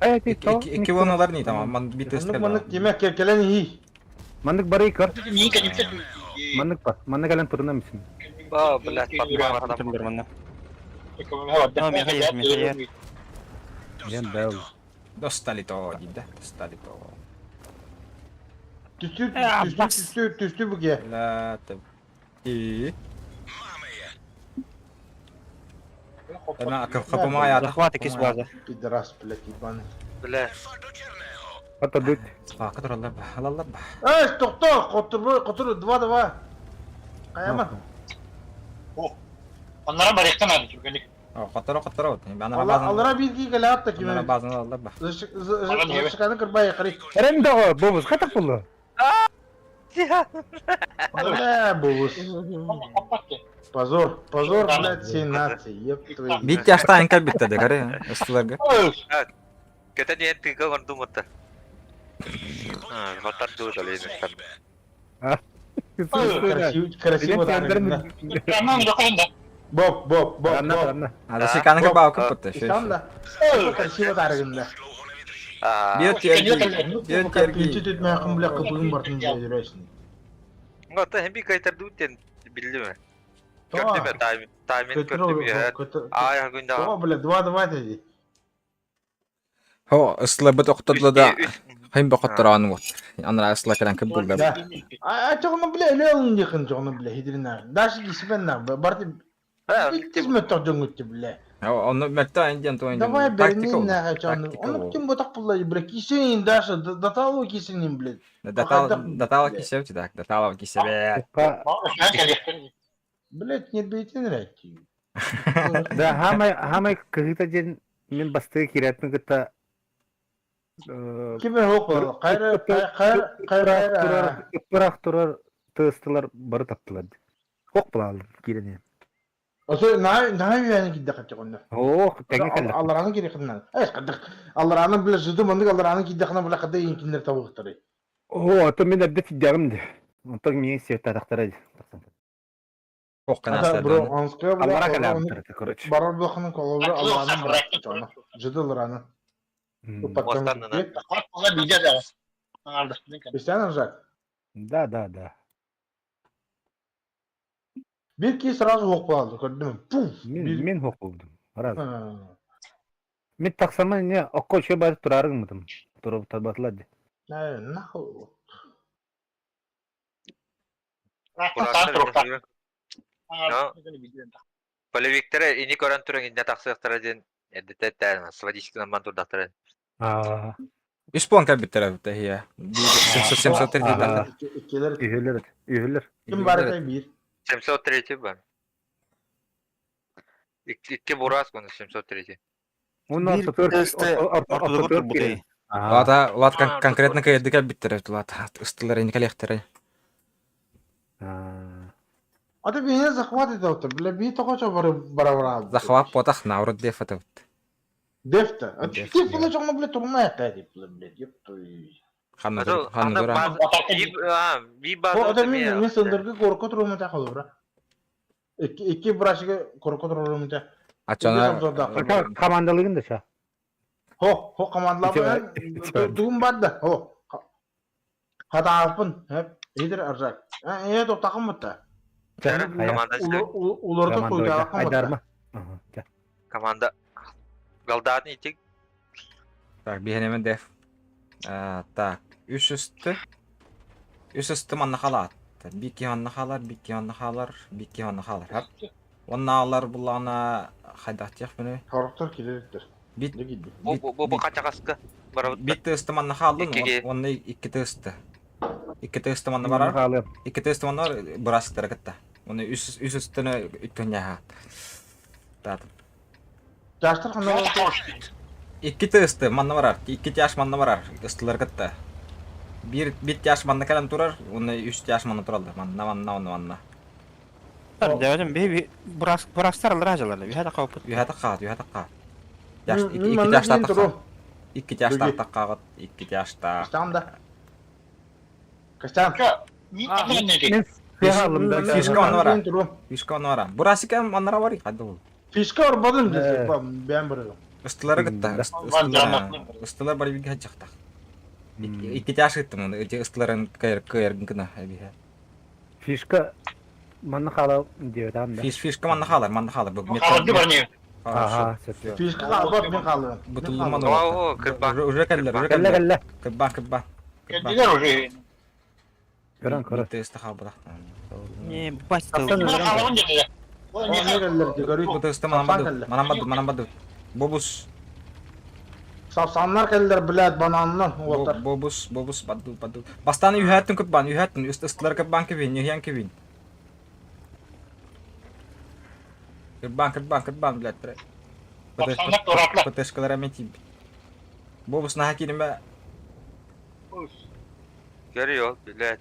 Э, ти то. Икки воналар не там, ман битыс Мынык мынык демек кел келен и. Маннык бары көр. Маннык бар. Маннык алан турына мисин. О, блядь, подмар адам. Манна. Ян дал. Достали то, дейді, достали то. Түстү түстү түстү түстү буге. Бля, ты. И. Ана капыма ята. Захват икис база. Пидорас, блядь, ебаный. Бля. Ата дут. Факы тураллар ба, алалар ба. Эй, токто, котур, котур, два два. Каяма. О, каттара каттара вот. Ана Алла, базан. аллара бирги келе атта Ана киме. базан алалар ба. Зашиканы кырбай кыры. Эрен дого, бобус, катак болду. Бля, бобус. Позор, позор, блядь, всей нации, еб твою. Бит жашта энкер битте де каре, ыстыларга. Кете не тыга гордуматта. Хотар ду дали Красиво, красиво да. Боб, боб, боб, Ранна, боб. ранна. А зашиканы кырбау кыппытты. Ишан да. Красиво дарыгында. Бир терги, бир терги. Пинчи түтмә кым бля кыбыгын бартын жүрөсүң. Ата хем би кайтар ду тен билдиме. Көрдүмө тайм таймин көрдүм. Ай күндө. Тоа, бля, 2-2 деди. Хо, ыстылар бит октодлы да. Хим бакаттар аны вот. Анра ыстылар келен кып булды. Да. А чоғны бля, эле дихын чоғны бля, хидрина. Даже кисбен на, барты Биттизме тоқ өтті бля. Оны мөттө индиан то Давай тактика. бернин на чоғны. Оны ким ботак булла, бля, кисен даже датало кисен, бля. Датал датала кисеп так, датала кисеп. Блядь, не бейтин рәтти. Да, хамай, хамай кыгыта ден мен басты кирәтмин гыта. Ким хоқ бол? Кайра кайра кайра Турар, турар, тыстылар бары таптылар. Хок булалы кирене. Осо на на яны кидде катты онда. Ох, тәңе кәллә. Аллараны керек кыннан. Эш кадык. Аллараны биле жыды мындык аллараны кидде кына биле кадды инкиндер табыктары. О, ата мен әбдә тидягым ди. Онтон миңе сертадактар. Ох, Ата бро анска биле. Аллара кәллә, короче. Барар бакының колобы аллараны бират чоны. Жыды аллараны. Бестен жак. Да, да, да. Бир ки сразу хоқ алды, көрдүм. Пуф. Мен мен хок болдум. Раз. Мен таксама не окко чө бар турарыңмыдым. Туруп табатылар ди. Нахуй. Полевиктере ини көрөн туран инне таксыктара ден эддететтер свадичкынан ман турдактара. Аа. Үс пуан кәбиттер битте хия. 773 Аа. Иккелер. Üһөлөр, üһөлөр. Ким бар эте бир. 703 бар. Икки бурас күнү 703. Оннан Бир сотор тесте ортодогор турбут. Лата, лат конкретно кәйдик кәбиттер лат. Ыстылар ини кәлехтер. Аа. А ты меня захват это, бля, би тоҕо бара Захват потах на урут дефатыбыт. Дефта. А ты фула чоҥно, бля, турна это, блядь, ёп твою. Ханна ханна тура. Би база. О, мен мен сындыргы корко туруму та холобра. Икки брашыга корко туруму та. Ачана Командалыгын да ша. Хо, хо командалап тугум бар да. Хо. Хатааппын, хеп, идер аржак. Э, тоқтақым бутта. Улорду куйдаакым Айдарма. Команда Голдатын итик. Так, биһэнэмэ деф. Так, үс үсті. Үс үсті манна халаат. Бики онна халар, бики онна халар, бики онна халар. Хап. Онна алар буллаҕына хайдахтиах бини. Сороктор килердер. Бит Бу бу хачагаска. Бит тысты манна хааллын, онна икки тысты. Икки тысты манна барар. Икки тысты манна бырастыра кытта. Оны үс үс үстүнө үттүннэха. Татым. Жастар ханна Икки тысты манна барар, икки тяж манна барар, ыстылар кытта. Бир бит тяж манна кэлэн турар, уонна үс тяж манна тураллар. Манна, манна, уонна манна. Дәвәдем би бурас бурастар алар ажалар. Үһә да капыт. Үһә такка, үһә такка. Тяж икки тяж такка. Икки тяж такка, икки тяж та. Костян да. Костян. Фишка онно бара. Фишка онно бара. Бурасика оннора бар, хадды ол. Фишка орбадым десе, бәм бұры. Ыстылары кытта. Ыстылар бар биг хаджахтах. Икки тяж ыттым оны, эти ыстыларын кайыр кайыр гына әбиһә. Фишка манна хаала диэбит да. Фиш фишка манна хаалар, манна хаалар. Бу Хаалды бар не? Ага, Фишка хаалбат мен хаалым. Бутулман Уже кэллэр, уже кэллэр. Кэллэ. Кырбан, кырбан. Кэллилер уже. Көрөн, көрөн. Тест хаалбата. Не, басты. Бу тесте манан бады, манан бады, манан бады. Бобус. Сапсаннар кэллэр, блядь, бананнан уолтар. Бобус, бобус, баду, баду. Бастан үһәттин кырбан, үһәттин, ыстылар кырбан кебин, үһән кебин. Кырбан, кырбан, кырбан, блядь. ПТшкалар әмә тип. Бобус наха кириме. Görüyor, блядь.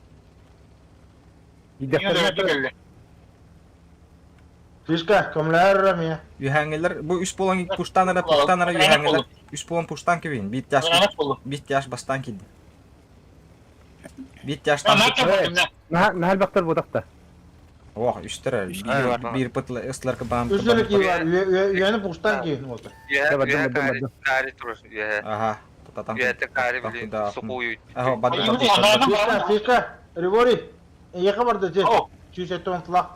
Фишка, көмләр мия. Үһәңгелер, бу үс болан пуштан ара, пуштан ара үһәңгелер. Үс болан пуштан кебин, бит яш. Бит яш бастан киди. Бит яштан. Нахал бактар будакта. Ох, үстер. Бир пытлы ыстылар кыбан. Үстер ки бар, үәне пуштан ки болду. Кари тур. Ага. Татан. Үәтә кари билин сукую. Ага, бады. Фишка, фишка, Рибори. Яка барды те. Чүсә тон тылак.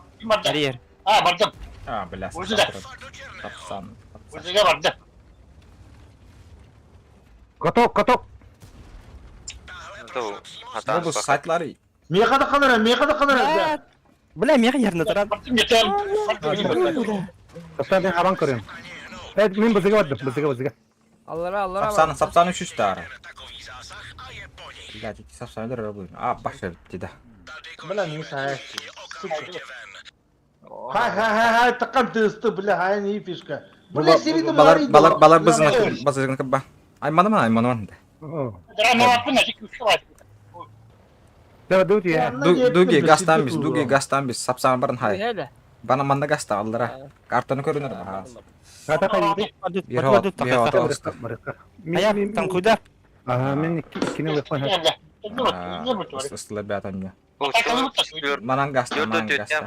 Карьер. А, бардым. А, бля. Өзі де. Тапсан. Өзі де барды. Каток, каток. Бу сайтлары. Меха да калыр, меха да калыр. Бля, меха yerine турат. Сапсан мен хабан көрөм. Э, мен бызыга бардым, бызыга, бызыга. Аллара, аллара. Сапсан, сапсан үч үч тары. Блядь, эти сапсан өлөр бу. А, башы битти да. Бля, не сай. Хай, хай, хай, хай, такам тысты, бля, хай, не фишка. Бля, сири Балар, балар, балар бызына, бызына кыбба. Айманаман, айманаман. Дуги гастан биз, дуги гастан биз, сапсан барын хай. Бана манна гаста аллара. Картаны көрүнөр. Бир хот, бир хот алысты. Ая, там куда? Ага, мен иккини уйкон. Ыстылар бәтәнне. Манан гаста, манан гаста.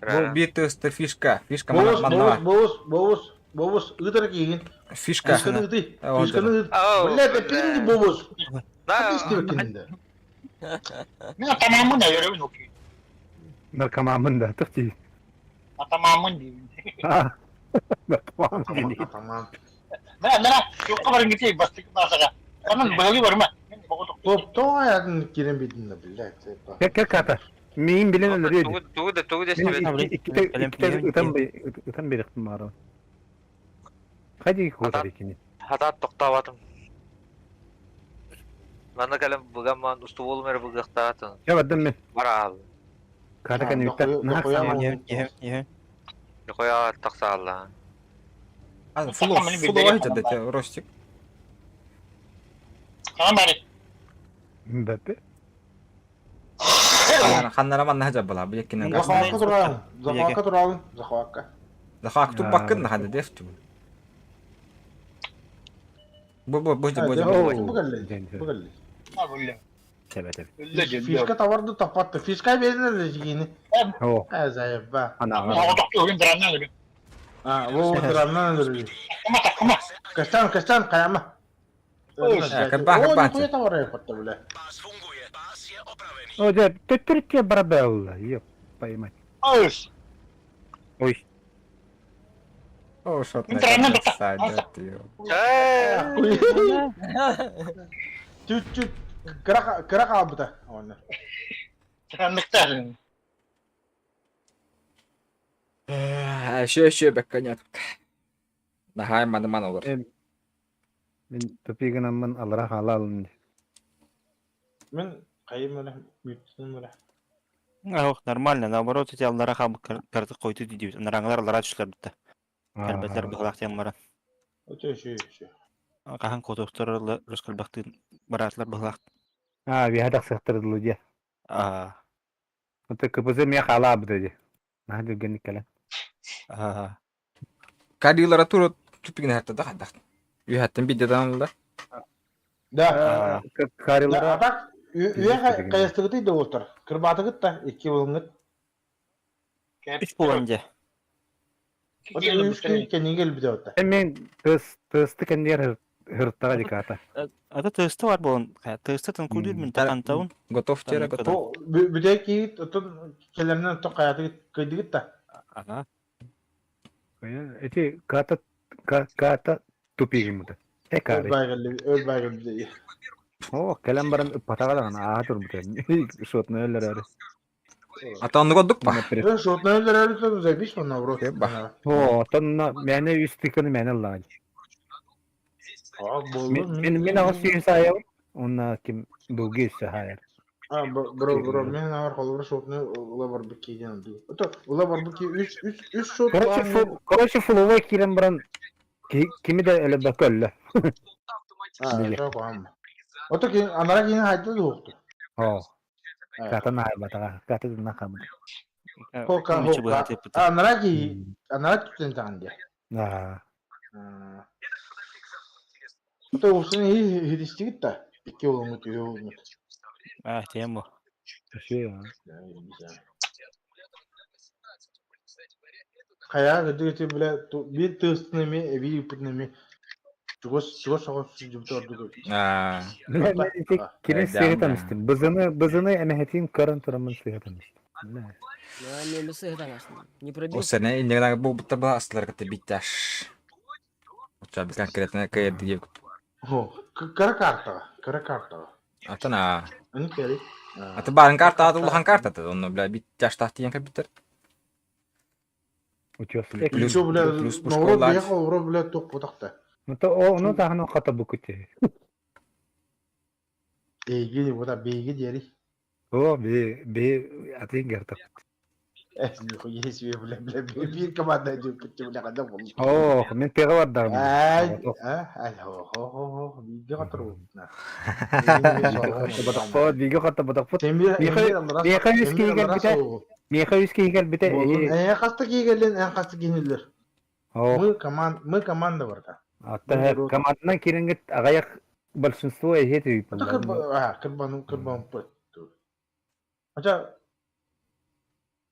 Бу бир тысты фишка, фишка Бобус, манна. бобус, бобус, бобус, ытыр кийин. Фишка. Фишканы ыты. Фишканы ыт. Бля, это пинди бобус. Да. Мен атамамын да өрөбүн окуй. Наркоманмын да, тыхти. Атамамын деймин. Наркоман деймин. Атаман. Мына мына жокко барың кетейин бастык базага. Анан быгылы барма. Топ тоң кирен битин да, блядь. Кек кек ката. Мин билен өлөр edi. Тугу да тугу да Икките ытан ытан беректим бары. Кайди котар икини. Хата токтабатым. Мана калам бугаман устубол мер бугактаатын. Я бардым мен. Бара. Ката кани битта. Коя таксаалла. Фуло, фуло айтады, Ростик. Tamam bari. Мбаппе. Ханнара манна жаббала бу яккинен газ. Захватка туралын. Захватка туралын. Захватка. Захват туппаккын да ханна дефту. Бу бу бу бу бу. Бу кэлли. Бу кэлли. Тэбэ тэбэ. Фишка товарды таппатты. Фишка берилер дегени. О, Э, заеба. анаҕа. А, во, драмнан өлөрү. Каштан, каштан, каяма. Кырбаа, кырбаа. О, нихуя товар япатты, бля. О, дьэ, төттөрү барабелла. Ёп, поймать. Ой, О, шот на Чуть-чуть кыра кыра хаалбыта. Онно. Шө шө бэкканят. Наһай маны ман олор. мин тупигынан алара халалын. Мин кайым эле, мүттүм эле. Ох, нормально, наоборот, эти аллара хабы карты койду дейбит. Нараңлар аллара түшлөр битте. Кэлбэтлер быһылаах диэн баран. Өтө шүй шүй. Хаһан куотуохтар рус кэлбэхтиин бараатылар быһылаах. А, биһадах сыхтырдылы дьэ. Аа. Ото КПЗ мия халаабыта дьэ. Наһаа түргэнник кэлэн. Аа. Кадилара тура тупигин хатта да хадах. Үйәттен биддедан алла. Да. Карилара А так үйе кайыстыгыты да олтор. Кырбатыгыт да икки болуңут. Үч буолан дьэ. Ото үч күн кэннигэ элбите отта. Мен тыс тысты кэнниэр хырттаға диката. Ата тыысты бар буолан. Тыысты тын кудур мин такантаун. Готов тера готов. Бу бүдэ киит отон келеринен отон каятыгыт кыйдыгыт да. Ага. Эти ката ката тупигимута. Өл Экари. байгылы, өл байгылы. О, кэлэн баран ыппатаҕа аа турбута. Шотны өллөрөр. Ата онну годдук па. Ө шотна өллөр өллөр заебись он наоборот. Ба. О, тонна мэне үс тыканы мэне лаан. А, болду. Мен мен ага сүйүн саяр. Онна ким булги сахайар. А, бро, бро, мен авар холбур шотны ула бар бики ден. Ото ула бар бики 3 3 3 шот. Короче, фу, короче, фуловой кирен баран кими да эле бакөллө. А, жок ам. Ото ки анара кин хайды дукту. О, ката на батага, ката на хам. Хока хока. Анара ки анара түтен таанды. А, Ото усын хидистигит да. Икки болуңут, үө болуңут. Аа, тем бу. ши. Кая гыды бля бир тыстын эми эби үпүтүн эми чугас чугас согос жубта орду. Аа. Кирен сыгытамыстым. Бызыны бызыны эмехетин көрөн турамын сыгытамыстым. Мен сыгытамастым. Не пробил. О сене иннегена бу бутта ба аслар кытты битташ. Оча би конкретно кайыр диеп. Хо, кара карта, кара карта. Атана. Аны кери. Аты барын карта аты улахан карта та онно бля битташ тахтиен компьютер. Утёс. Плюс Плюс, бля, плюс наоборот, пушколар. бияка ура, бля, тоқ ботақта. Ну то о, ну тахны ката букути. Бейги, бота, бейги дери. О, би би атын герта. Э, нихуя себе, бля, бля, бир команда идет, бля, когда был. О, мен теге бардагым. Ай, а, ай, хо, хо, хо, хо, бейги катыр бу. Батакпот, биге ката батакпот. Темир, Меха үс кийгел бите. Меха үс кийгел бите. Э, хаста кийгелен, э, хаста кийгелер. О, Мы команда, мы команда барда. ата командадан киренгет агаяк большинство эхет Это кырба, а, кырбану, кырбан пыт. Хотя,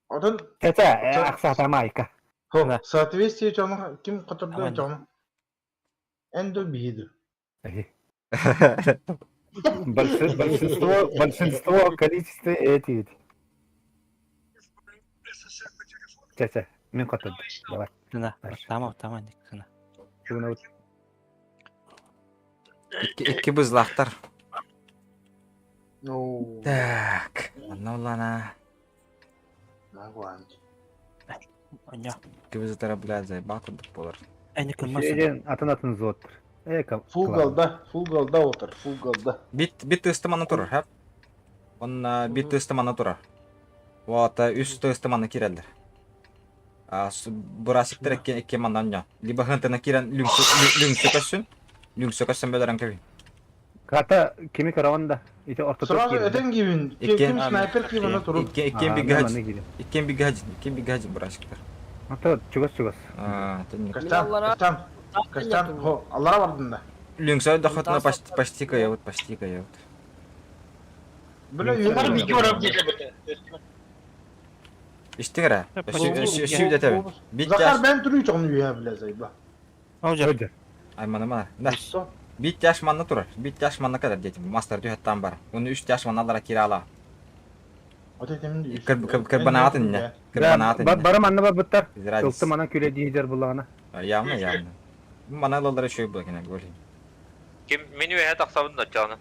Отон Тата, аксата майка. Хо, соответствие чону ким которду чону. Эндо бииду. Большинство, большинство количество эти. Ча-ча, мен катады. Давай. На, тамам, тамам дик. Бүгүн вот Икки икки бызлахтар. Ну, Так. Анна улана. нагуан. Оня. Икки бызлахтар бля заебал курдук болар. Эни кылмасын. Шеден атын атын зоттыр. Э, кам. Фул голда, фул голда отыр, фул голда. Бит бит тыстыманы турар, хап. Он бит тыстыманы турар. Вот, үс тыстыманы кирелдер. А бурасиктер экке экке мандан ня. Либо хынтына кирен люксө көссүн. Люксө көссүн бөлөрөн кеби. Ката кими көрөҕүн да? Ити ортотугар Сразу киирдэ. этэн киибин. Иккиэн Ким снайпер киибин туру. Иккиэн Аа, бигэ манна киирдим. Иккиэн бигэ иккиэн бигэ бырашыктар. Ата чугас-чугас. Аа, тэнник. Костян, Костян, Костян, хо, аллара бардын да. Лүҥсө дохотна почти почти каябыт, почти каябыт. Бля, Бар биги барап диэбите. Истиҥ эрэ. Өссө дэтэбин. Бит Захар бен түрүү чоҕун үһэ бля зайба. Ол Айманыма. Да. Бит тяж манна турар. Бит тяж манна кэлэр диэтим. Мастар түһэттан бар. Уну үс тяж манна аллара киирэ ала. Кырбанаатын инне. Кырбанаатын инне. Бары манна барбыттар. Ылты манан күлэ диидер буллаҕына. Явно, явно. Мана ылаллара үчүгэй була кene гол. Ким мен үөһэ тахсабын ноччону.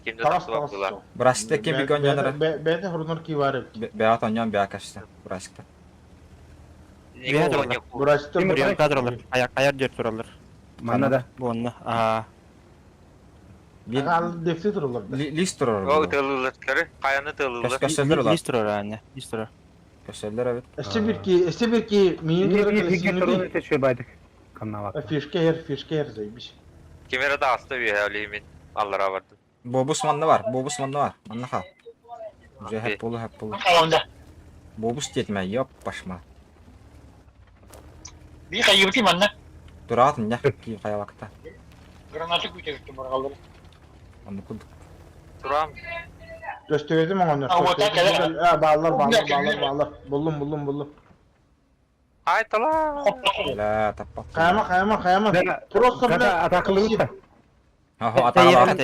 Ким да тахсыбат була. Брасты ким бик онньонор. Бэйэтэ хорунар ки бар эбит. Бэйэт онньон бэйэ кашты. Брасты. Брасты туралар. Аяк аяр дер туралар. Манна да. Буонна. Аа. Дефти туралар. Лист турар. Ол тылылар. Каяны тылылар. Көстөлөр Лист турар аня. Лист турар. Көстөлөр эбит. Өссө бир ки, өссө бир ки миин турар. Фишка ер, фишка ер заебись. Кемере да аста үөһэ олеймин. Аллара бардым. Бобус манна бар, бобус манна бар. Манна хал. Уже хэп болу, хэп болу. Бобус диэтимэ, ёп башма. Би хайыбыты манна. Тураатын нях ки хайалакта. Граната күтәгүттүм баргаллар. Онну курдук. Турам. Көстөгөтүм оҥоннор. Бааллар, бааллар, бааллар, бааллар. Буллум, буллум, буллум. Айтала. Бля, таппа. Хайама, хайама, хайама. Просто, бля, атакылыбыт Ахо, атагалар.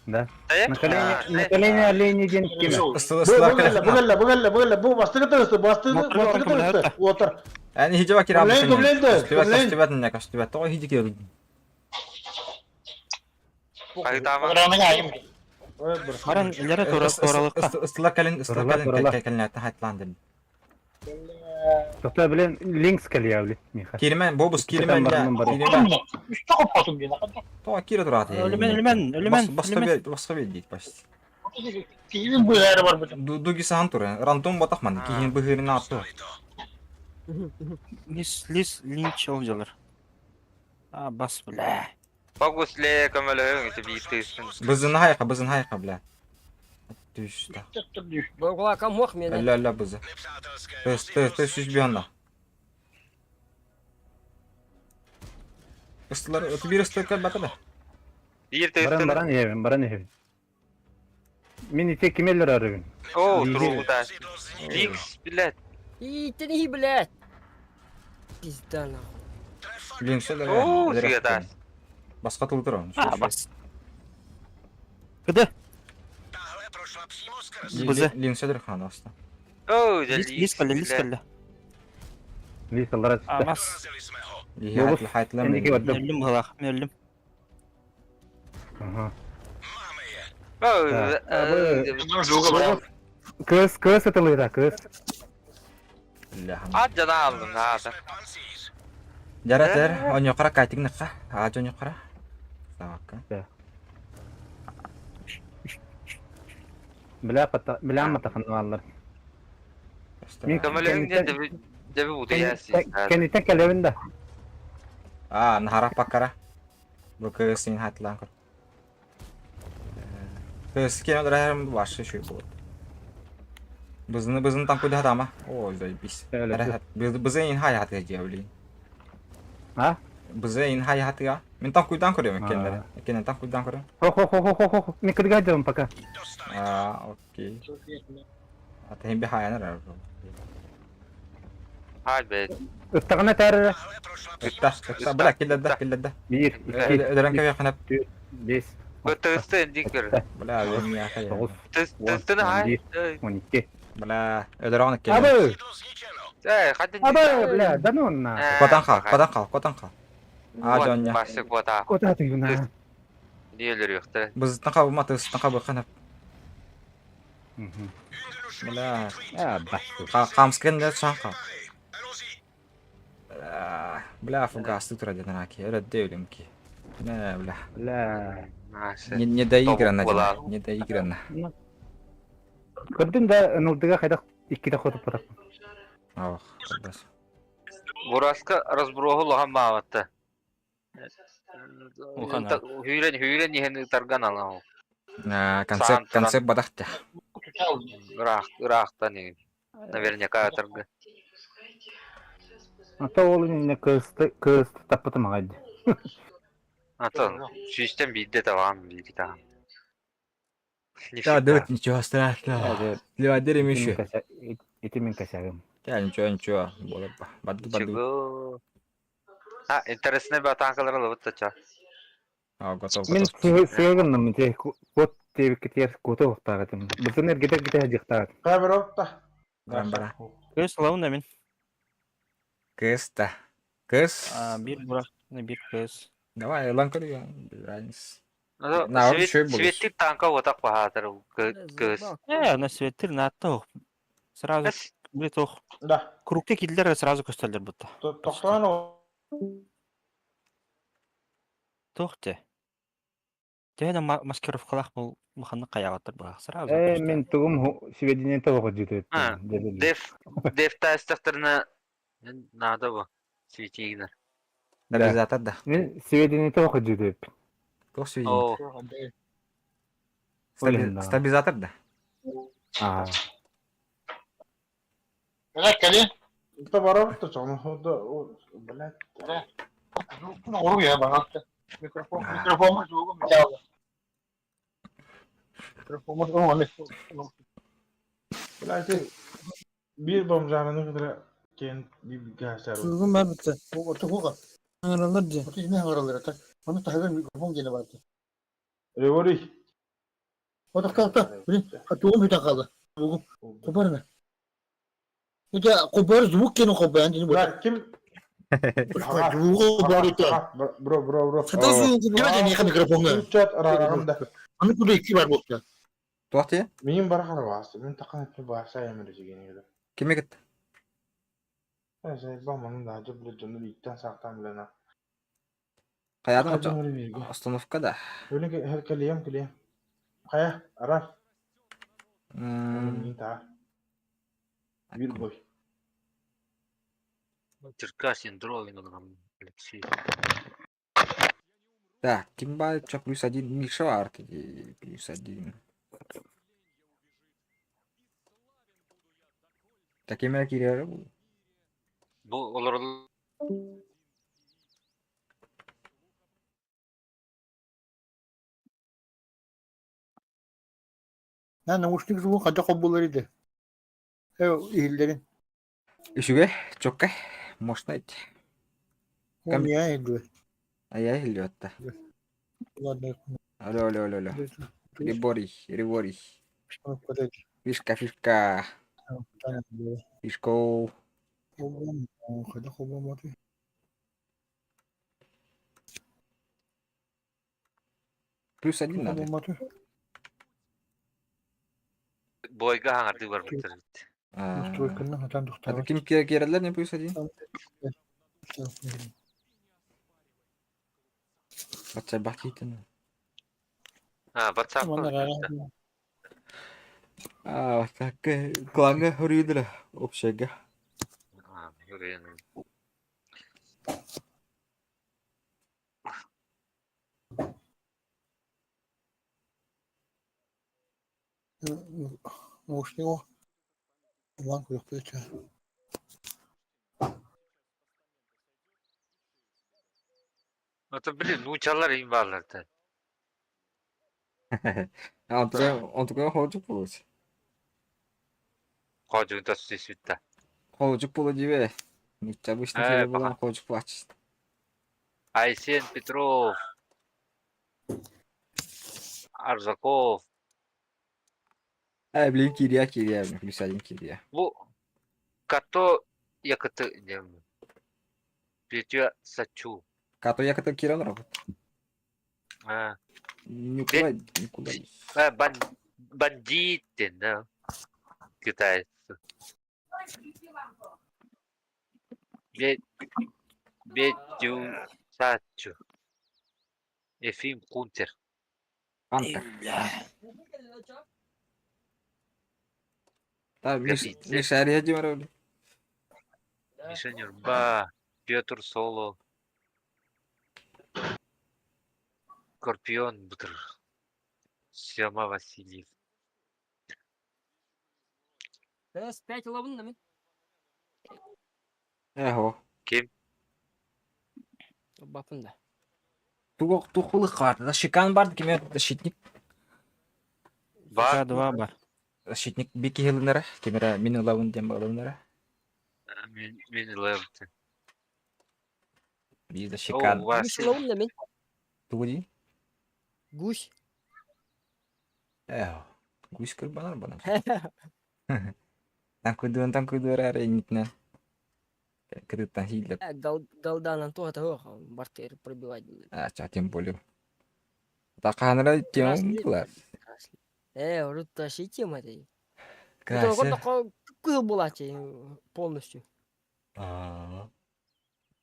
Да. На колени, на колени олени диэн киме. Ыстылар кэлэ. Бу кэллэ, бу кэллэ, бу кэллэ. Бу бастыгы тырысты, бастыгы, бастыгы тырысты. Уотар. Әни хижи бакир абы. Көстүбэт, көстүбэт, не көстүбэт. Тоҕо хижи киэр. Баран илere туралыкка. Ыстылар кэлин, ыстылар кэлин, кэлин хатлан дим. Тоқта билен линкс кэлиэ били Миха. Киримен, бобус киримен да. Киримен. Үстэ хоппотум диэн. Тоҕо кире турат. Өлүмэн, өлүмэн, өлүмэн. Басқа бер, басқа бер дейт почти. Киһин быһаары барбытым. Дуги сахан тур. Рандом батах ман. Киһин быһырын атту. Лис, лис, линч ол жалар. А, бас, бля. Богус ле көмөлөһүң ити биир тыысын. Бызын хайка, бызын хайка, бля. Түстэ. Бугулака мох мене. Әллә, әллә бызы. Тыс, тыс, тыс, сүз бионда. Ыстылар, өтү бир ыстылар кэлбэтэ да. Биир Баран тыыстын. баран иһэбин, баран иһэбин. Мин ити кимеллер арыбын. Оо, туругута. Линкс, блядь. Иитен блядь. Пизда нахуй. Линкселер. Оо, сыгатас. Басқа тыл тур. А, бас. Кыды? Бызы. Линкселер хан аста. Оо, Лис, лис кэллэ, лис кэллэ. Лис аллара А, түсті. бас. Бобус, энеке бардым. Мөллүм гылах, мөллүм. Ага. Оо, Кыз, кыз атылыйда, кыз. Ат жана алдым, наада. Жаратер, оньокара кайтыгныкка. А жоньокара. Савакка. Бля пата, бля матахан аллар. Мин Көмөлөһүң диэн деби деби бутуяс. Кенитен кэлэбин да. А, нахара паккара. Бу кыз син хатлан көр. Кыз кем драйм башы шүй болот. Бызыны бызын там куда тама. Ой, заебись. Бызы ин хай хаты жебли. А? Бызы ин хай хаты Мен там куйдан көрөм экенлер. Экенен там куйдан көрөм. Хо хо хо хо хо хо. Мен кыргайдым пока. А, окей. А ты химби хаянар. Хай бе. Ыттаҕына таарара. Ытта, ытта, бля, киллерде, киллерде. Биир, икки, Өдөрөн кебе ханап. бес, Тысты индик көр. Бля, мен хай. тоҕус, Тыстыны хай. 12. Бля, өдөрөн кел. Абы! Э, хадын. Абы, бля, да ну на. Котан хал, котан хал, котан хал. А, Джонни. Башык бота. Куда ты на? Диелер юктыр. Бызыттан кабы ма, тыстан кабы ханап. Бля. А, башты. Камскен да шанха. Бля, фугас тут ради наки. Это девлемки. Не, бля. Бля. Не, не доиграно, не доиграно. Көрдүм да ынылдыга хайдах икките хотуп потак. Ох, бас. Бураска разброху лохан бааватты. Ухана. Hүүрэн hүүрэн иһэн ытарган ала. Концепт концепт бадахта. Ыраах ыраахтан иһин. Наверняка ытарга. Ата ол иннинэ кыысты кыысты таппытым аҕай дии. Атын сүүстэн биирдэ табаҕан биири таһан. Не Да, всегда. да, ничего страшного. Ливадер Ити мин еще. кэсэ ити мин кэсэгим. Да, ничего, ничего. Буолар ба. Бадды бадды. Чего? А, интересный бы атаакалар ылыбыт тача. А, готов, Мин готов. сыгынным ити кот диэбиккитигэр куоту уохтаах этим. Бытын эргитэ эргитэ сылдьыахтаах этим. Кабировта. Баран бара. Кыз лауна мин. Кыз да. Кыз. Бир бурак, бир кыз. Давай, ылан көрүө. Без разницы. Ну, Наоборот, свет, үчүгэй буолуо. светтик танка отак баһаатар кыз. На светтир наатта ох. Сразу билет ох. Да. Кругте киллер сразу көстөллөр бутта. Тохтоон Туох те. Төһө да маскировкалаах был маханнык хайаҕаттар баах сразу Э, көстөр. мин тугум сведения того дьүтү. А, Деф, деф таастахтарына надо бу. Светигнер. Стабилизатор да. Мин сведения того дьүтү. Туох сведения? О, Стабилизатор да. А. Кэлэ кэлин. Это воровто, что он, блядь. Оруя багатта. Микрофон, микрофон звугу мчала. Микрофон звугу Блядь, bir бомжараны кытары кен bir гасар. Сугум бар битте. Отуга. Аңыралар же. Оту не харалар та. Оны тахыган микрофон келе барды. Ревори. Отакта та. Блин, тугум бүтә калды. Звугум. Копарна. Это копар звук кено копар, не Да, ким? Звугу бар ите. Бро, бро, бро. Хата сугу Кеме не микрофонга. Чат арарагында. Аны куда ики бар болду. Туох тие? Минем барахар басы. Мин такан этме баса емир жеген еді. Кимге кетти? Әсә, заманын да жып биле жонун иттен сактан биле. Хайаатын остановка да. Өлүн херкелием килием. Кая, арар. Мин та. Бир бой. Черкасин, Дровин, Алексей. Так, Кимба, чё, +1, Миша Арт, +1. Такими кирер бу. Бу олор На наушник звук хата кобулар иде. Э, иһиллерин. Үчүгэй, чоккай, можно идти. Кам... Я иду. А я илиотта. Ладно. Алло, алло, алло, алло. Рибори, рибори. Фишка, фишка. Фишко. +1 надо. Бойга хаңарды бар бутыр. Это ким керелер не +1? Батча бакитин. А, WhatsApp. А, так, кланга хөрүйдүлө, общага. А, хөрүйен. Наушник Банк yok Это, блин, ну чалар им барлар Онтуга хоожук болуч. Хоожук да сүтү. Хоожук болу дибе. Нучча обычно келе булан хоожук булач. Айсен Петров. Арзаков. Э, блин, Кирия, Кирия, +1 Кирия. Бу Като якыты дем. Петя Сачу. Като якыты Киран работ. А. Николай, Николай. А, бан, бандиты, да. Китайцы. Бетю Сачу. Ефим Кунтер. Пантер. Да, Миша, Миша, Миша Нюрба, Петр Соло. Скорпион бутыр. Сема Васильев. ТС-5 ылабын да мин. Эхо. Ким? Ылбаппын да. Туох тухулы хаар. Защикан бар киме защитник. Бар. К2 бар. Защитник би киһилинere. Кимere мин ылабын диэн ылынара. Мин мин ылабын. Би защикан. О, Гусь Василий. ылабын да мин. Тугу дии? Гусь. Эхо. Гусь кырбанар банар. Таҥкуйдуон таҥкуйдуор эрэ иннитинэн кытыттан сииллэр. Голданан туох это бартер пробивать. А, тем более. Таканра тема была. Урут вообще тема это. Красиво. Кыл была полностью.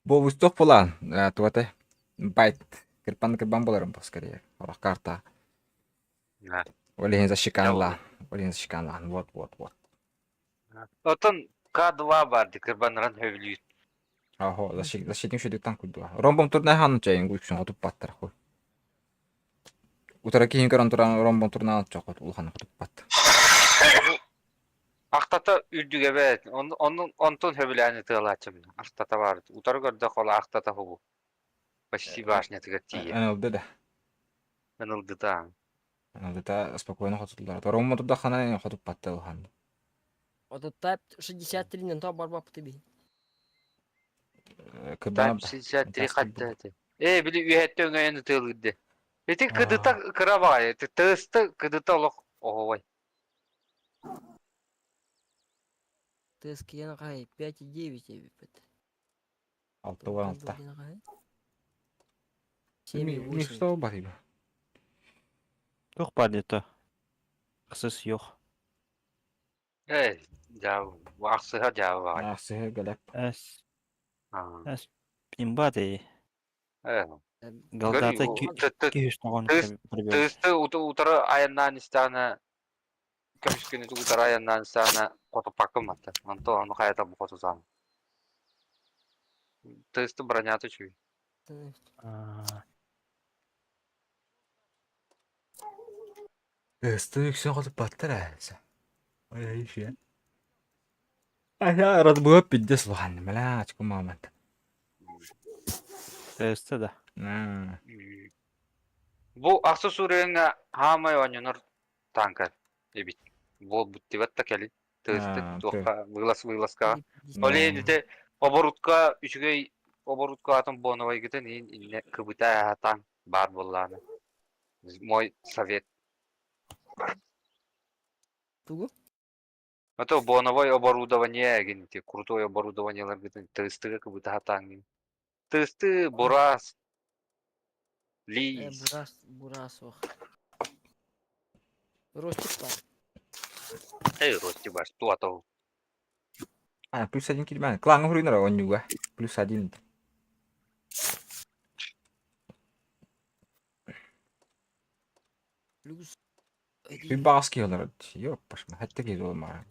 Бу выступ булан, туата байт кырпан кырбан боларым бу скорее. Орох карта. Ол иһин защиканлаан. Ол иһин защиканлаан. Вот, вот, вот. Оттон К2 бар ди кырбаныран хөвлүүт. Ахо, защитник шүдүктан курдуга. Ромбом турнай ханны чайын гүксүн хотуп баттар хуй. Утара киһин көрөн туран ромбом турнаан чокот улахан хотуп бат. Ахтата үрдүк эбээт. Онун онтун хөбүлээн ытыалааччым. Ахтата бар. Утары көрдөх ол ахтата хубу. Почти башнятыгар тиийэ. Эн да. Ынылдыта. Ынылдыта спокойно хотуллар. Ромбом турда хана хотуп батта улахан. Вот Type 63 то барбапты би. Type 63 хатта этэ. Ээ, били үһэттэ өҥөйөн ытыалыырды. Ити кыдыта кыра баҕайы. Тысты кыдыта олох оһовой. Тыск янҕай 5,9 эбиппит. 6 6. 7,8. Что бар Туох баар диэтэ? Ахсыс yok. Ээ, дьаа, ахсыһа дьаа баҕайы. Ахсыһа гэлэп. Эс. Эс. Имба дии. Ээ. Голдата күүс тоҕон Тысты утары айаннаан истэҕинэ көмүскүнү утары айаннаан истэҕинэ хотуппаккын матта. Онто ону хайата бу хотусаан. Тысты бронята үчүгэй. Тысты үксүн хотуппаттар ээ. Ой, еще. Ага, разбыа пиздец улахан. Бля, очко мамонт. Тысты да. Бу ахсыс уровеньҥа хаамай оонньонор танка эбит. Буолбут дибэт да кэлин. Тысты туохха вылаз вылазка. Ол иһин ити оборутка үчүгэй оборутка атын боновайгытын иһин иннэ кыбыта таҥ баар буоллаҕына. Мой совет. Тугу? А то боновой оборудование эгин ити крутой оборудованиеларгытын тыстыга кыбыта хатааҥҥын. Тысты, бурас, лиис. Бурас, бурас ох. Ростик бар. Эй, ростик бар, туата ол. А, плюс один килбан. Клаҥҥа хуруйнара оонньууга. Плюс один. Плюс Bir баҕас киһи олорор. Ёппашма, хэтте киһи буолмаҕа.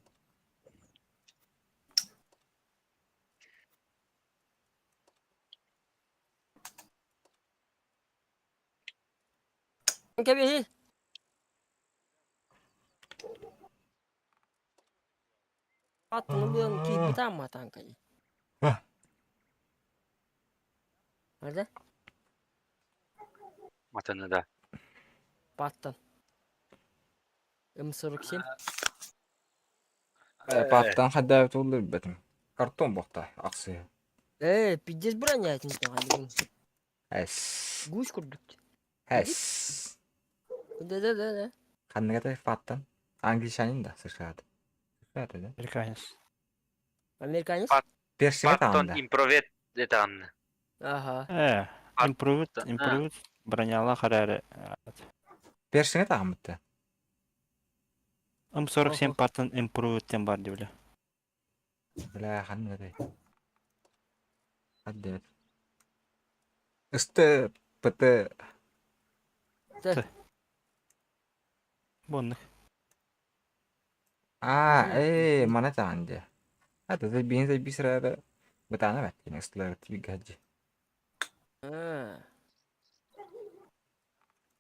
Кэбиһи. Аттыны быан киирбит аамма танкай. Арда? Атыны да. Паттан. М47. Паттан хаддаабыт буолла билбэтим. Картон буохта ахсыа. Э, пиздец броня этин Эс. Гусь курдук. Эс. Да-да-да-да. Ханныга да паттан. Англичанин да США. США да. Американец. Американец? Персига Паттон таанда. импровет этан. Ага. Э, импровит, импровит броняла харары. Персига таамытта. М47 паттан импровит тем бар дивле. Бля, ханныга да. Хаддебет. Ысты ПТ. Т. Бонных. А, э, мана таанде. А, да бин за бисра бытана бат. Кинестлер тигаджи. А.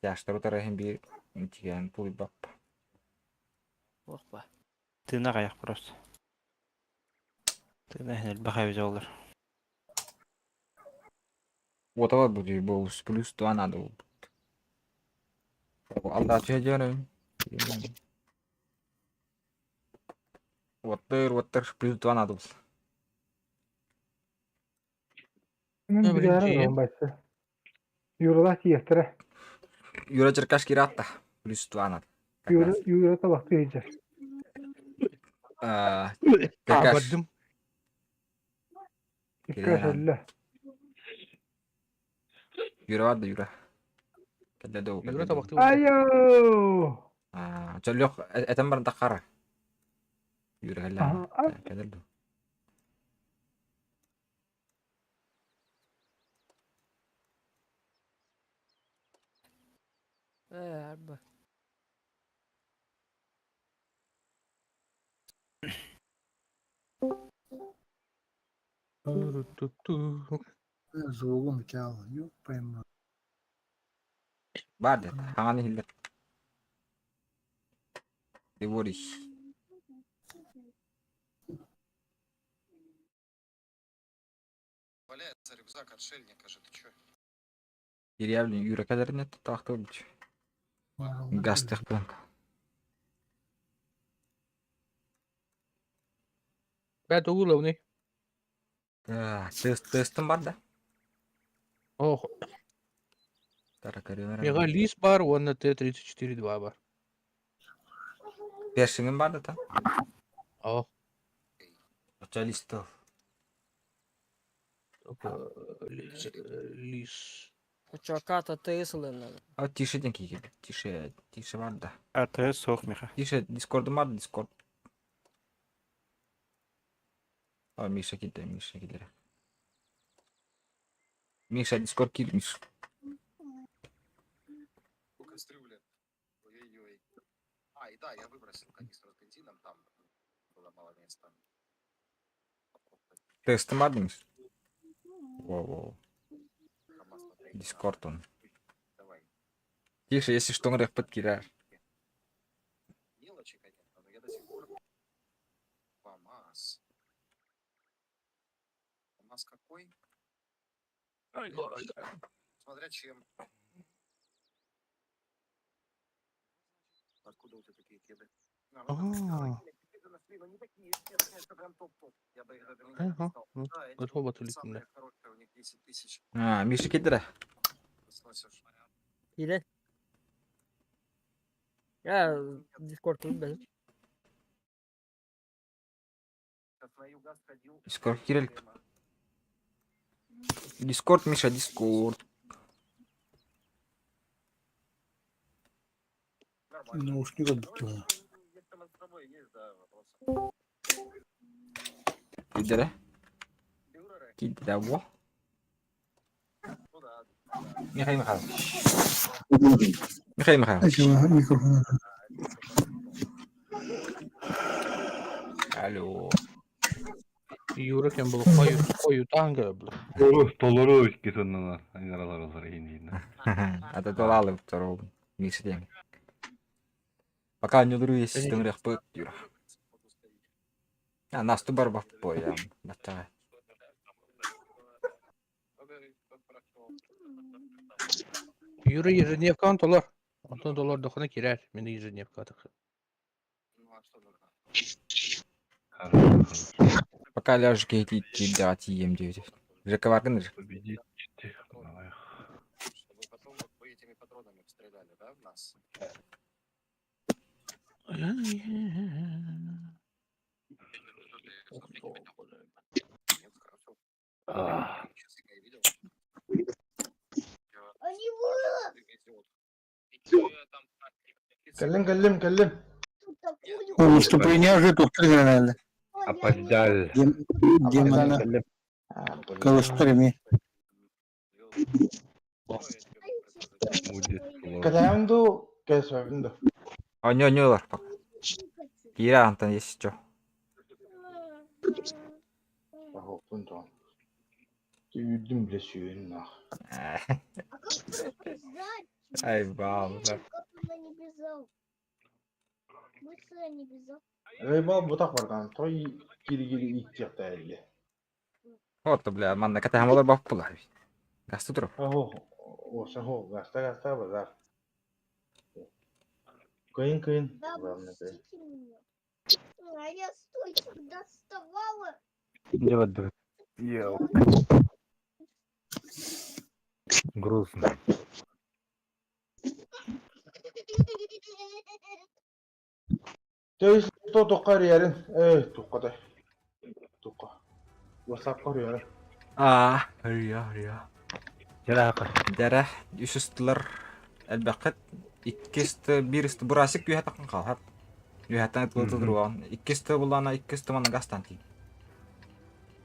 Тяжтар утары иһин биир тигээн тулуйбаппа. Опа. Тыына аҕыйах просто. Тыына иһин элбэх эбит олор. Уота барбыт үһү бу плюс два надо буолбут. Алдаччы дьиэрин. Уоттар, уоттар, плюс два надо был. Мен билэрим бачча. Юралаах тиийэхтэрэ. Юра Черкаш киратта. Плюс два надо. Юра, Юра табахтыы сылдьар. Черкаш. Бардым. Икки өллө. Юра бар да Юра. Кэллэ доо. Юра табахтыы. Айо! Чөллөх этэн баран таххара. Юра кэллэ. Кэлэр дуу. Арба. Звугум чал, ёб пойму. Бар дед. Хаҥан иһиллэр. Ты борись. Валяется рюкзак отшельника же, ты чё? Кириэ блин, Юра кэлэрин таахтыбыт. Гастыхпын. Бә тугуловный. Тестым бар да? Ох, мега лис бар, уонна Т-34 2 бар. Першиңин бар да та? Ох. Оча листов. Только лис. Очаката ТС ылыннан. А тише ден киги. Тише, тише бар да. АТС суох миха. Тише, Дискордум бар, Дискорд. А, Миша киде, Миша кидер. Миша, Дискорд кир, Миша. У кастрюля. Ой-ой-ой. А, и да, я выбросил канистру с бензином, там было мало места. Тестым бар да, Миша? Во-во. Дискорд он. Давай. Тише, если что, он подкирар. Мелочи, конечно, но я до сих пор... ФАМАС. ФАМАС какой? Смотря чем. Откуда у тебя такие кеды? А. Я бы их даже Ага, ну, готово только, бля. Хорошие, у них 10 тысяч А, Миша кидера. сносишь. Или? Я Дискорд бен. Сейчас на юга сходил. Дискорд кирель. Дискорд, Миша, Дискорд. Наушник отбитого. Кидера. Кидера, во. Михаил Михайлович. Михаил Михайлович. Микрофон. Алло. Юра кем был хою, хою танга, бля. Толору, толору икки тоннанар. Айнаралар иин А то лалы второго. Миша ден. Пока не дуру есть тыңрых пыт Юра. А нас ту бар бап я. Бата. Юра ежедневка толор. Антон доллар дохына кирер. Мен ежедневка так. Пока ляжешь кейти кидать ем девять. Жека варган же. Победить этих малых. Чтобы потом вот вы этими патронами обстреляли, да, в нас? А, Кэллим, кэллим, кэллим. Выступление же тут тренировали. Опоздал. Демона. Калыстырми. Будет сложно. Кэлэм ду, кэсэбин ду. А не не лар пока. Кира Антон есть что. Оһохпун тоон. Түйүрдүм биле сүйүн нах. Ай, баалла. Рейбал бутах бардан той кири-кири ииттиэхтээһилли. Вот, бля, манна кэтэһэн олор баппылар. Гасты туруп. Оһо, оса хо, гаста гаста базар. Кыйын кыйын, главное кыйын. А я стульчик доставала. Дьэ бардыбыт. Грустно. То есть то тухха эрийэрин, э тухха да. Тухха. WhatsApp-ка эрийэрин. Аа, ырыа, ырыа. Дьараха. Дэрэ, үс ыстылар элбэххит. Иккис биир ысты бурасик үөһэ таххан хаалһат. Үөһэттэн ытылы тудуруон. Иккис ты буллаана иккис ты манна гастан тиий.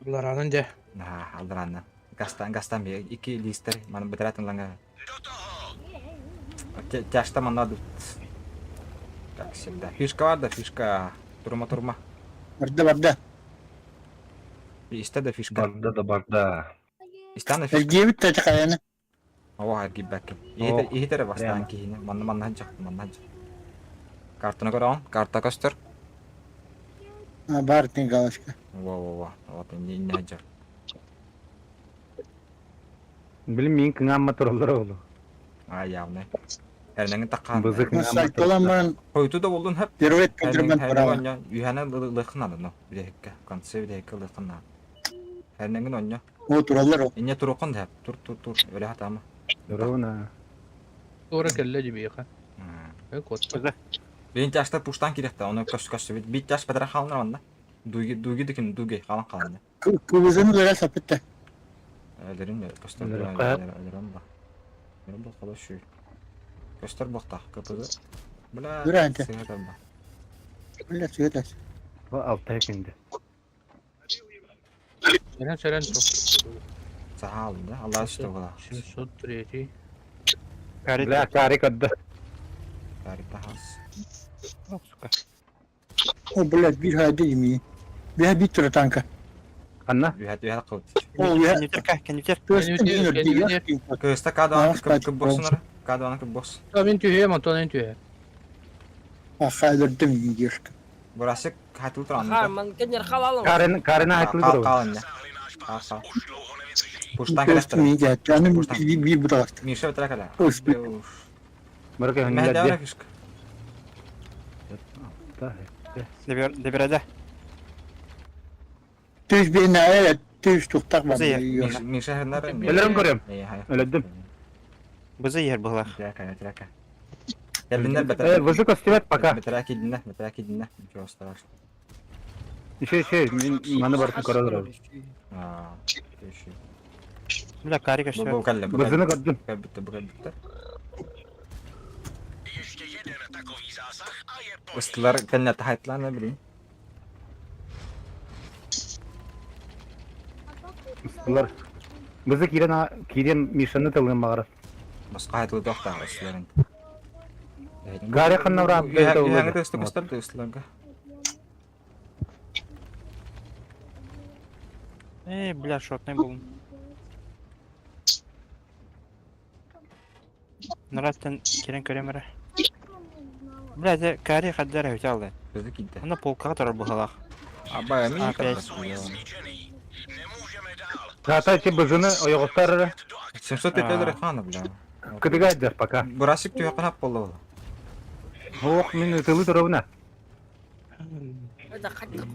Ларанан дьэ. Аа, алдаранна. Гастан, гастан би икки листер маны бытыратын ланга. Тяжта манна тут. Как всегда. Фишка бар да, фишка. Турма, турма. Барда барда. Истэ да фишка. Барда да барда. Истэн да фишка. Эргиэбит да хайаны. Оо, эргийбэккин. Ох, Иһит эрэ бастаан прямо. киһини. Манна манна сылдьах, манна сылдьах. Картаны көрөҕүн? Карта көстөр. А, бар тин галочка. Во-во-во. Вот инне инне сылдьар. Билим миин кыҥаамма тураллар оҕолор. А, явно. Эрнэҥин таккаан. Бызы кыҥаамма Сайтолан баран Хойуту да болдун хөп. первый Эрнэҥин контрабанд эрнэҥин права. онньо үһэнэ ылыаххын наада, но бүтэһиккэ. В конце бүтэһиккэ ылыаххын наада. Эрнэҥин онньо. О, тураллар ол. Инне туруккун да тур тур тур өлө хатаама. Ровно. Туора кэллэ дьибиэхэ. Э, куотта. Бин тяжта пуштан кириэхтэ, ону көс көс бит бит тяж патара хаалнар онна. Дуги дуги дикин дуги хаалан хаална. Кыбызын өлөрө сапытта. Өлөрүн көстөр Өлөрүн хаһан? өлөрүн ба. Өлөрүн ба хола шүй. Көстөр буохтаах кыпыгы. Бля, Юра, ante. сыһа тарба. Бля, светас. Бу алтай күндө. Сэрэн сэрэн тур. Саха алды, Алла что была. 703. Бля, карик отда. Каритахас. Ох, сука. О, блядь, бир хайды ими. Бир бит тура танка. Анна? Үһәт үһәт кылт. Ол я. Кенютерка, кенютер. Кыста кадуан кып босунар. Кадуан кып бос. Та мин түһүөм, онтон эн түһэ. Ахайдырдым индишка. Бурасык хатыл туран. Аха, ман кенер халалым. Карен, Карена айтылы Кал туру. кал инне. Кал кал. Пуштан келестер. Аны бир бутақты. Миша бітіре кәлі. Ой, Барка Мәһдә хәңгә. фишка. Добирада. Төш бен әле төш туқтақ бар. Миша хәннәр. Өлөрүм көрөм. Өлөдүм. Бызы ер была. Бітіре бітіре. Кәлдиннәр Э, бітіре. вызы костюмет пока. Бітіре кидиннә, бітіре кидиннә. Ничего страшного. Еще, еще, мин маны бартын көрөлөр. Аа. Еще. Бля, карика Бу что? бу кәлле. Бызыны көрдүм. Бітті, бу бітті. Ыстылар кәллә тахайтлана билин. Булар. Бызы кирен кирен Мишаны тылын багара. Басқа айтылы тоқта ыстылар. Гарри ханнавра Үһәңе төстө көстөр ыстыларга. Эй, бля, шотный был. Нараттан керен көремері. Бля, де кари хаддар өте алды. Бізді кидді. Ана полкаға тұрар бұғалақ. Абай, мен Опять. Зата ти бызыны ойгостар 700 тетелер хана, бля. кыдыгайдыр пока. Бурасик түйе қанап болды ол. Ох, мин тылы туруна. Это хатта.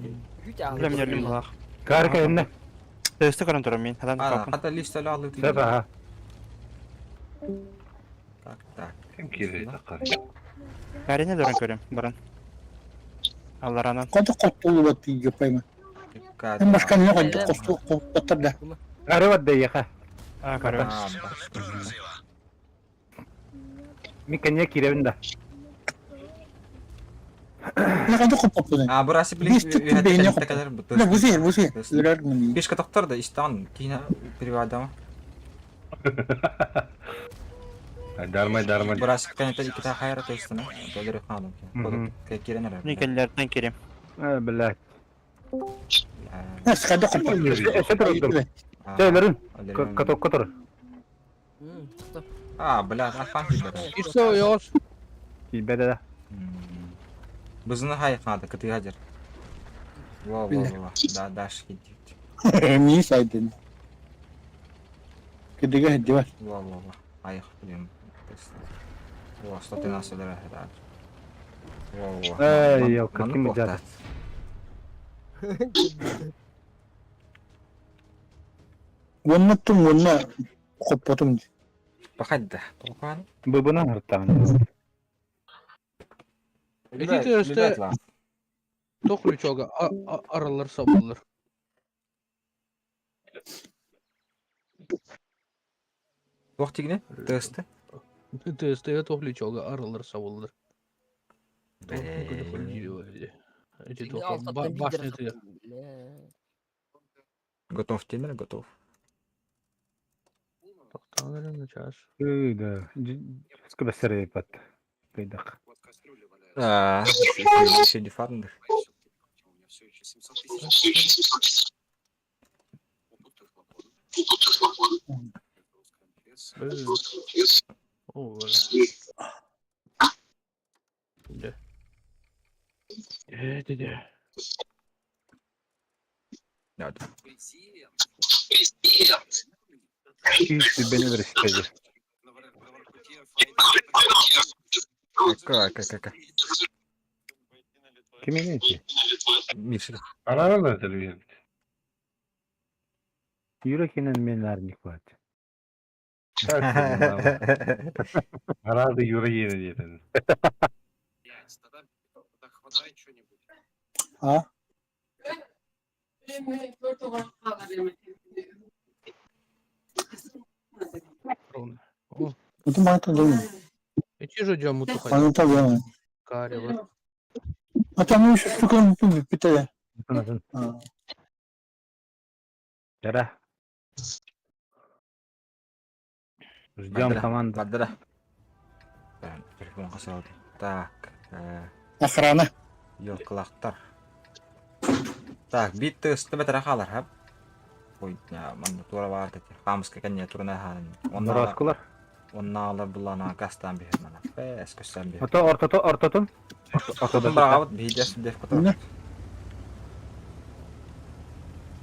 Хүтә Бля, мен өлім бұғалақ. Карка энне. Төсті көрін тұрам мен. Адан Ана, қапын. қата лист әлі алды. Сәбә. Так, так. Ким кире такар. Карине дөрін көрем, баран. Алларанан. Қанты қоттулы бат жопайма. Мен башка не қанты қосту қоттар да. Кары бат дейха. А, көрем. Мин кене киребин да. Не қанты қотту. А, бурасик билин. Бес түп бейне қотту. Бля, бузы, бузы. Өлөр мин. Фишка тоқтар да, истан, кейіне переводама. Дармай, дармай. Бурасик кәнетер иките хайра төстіні. Дөлері ханым. Керенер. Не келлерден керем. Э, блядь. Нас қанты қотту. Эше турдум. Сөйлөрүн. Котор котор. А, бля, афан киирбэтэ. Исо ойоҕос. Киирбэтэ да. Бызыны хайхаады, кытыга дьэр. Во, во, во, да, даш киирдибит. Мии сайдын. Кыдыга сылдьыбат. Во, во, во, айх, блин. Во, 113 өлөрө хэтаар. Во, во. Эй, елка, ким дьады. Уонна тум уонна хоппотум. Бахайда, толкан. Быбына хартаан. Эти тыаста тох лючога арылар сабыллар. Туох тигини? Тыасты? Тыастыга тох лючога арылар сабыллар. Эти башня тыа. Готов темир, готов. Тоқтаан эрэ начаас. Да, скыбесер пат. Кыйдак. Аа, еще не фарндых. О, Да. Э, Да. Күүс бени веристеди. Как, как, как. Ким эти? Миша. Араралар телевизор. Юра кенен мен арник бат. Арады Юра yeni диэтин. А? Это мата дома. Эти же дьоммут Аны табыам. Карелар. А там еще штука питая. Жара. Ждем команду. Бардыра. Телефон касалды. Так. Охрана. Елкалахтар. Так, бит тысты бетер халар, хап. Ой, манна тура бар дети. Хамска кәне турна хан. Нораскулар. Онна алар булана гастан бихер мана. Бәс көстән бихер. Ото ортото ортотун. Ортотун барабыт бейдес деф котор.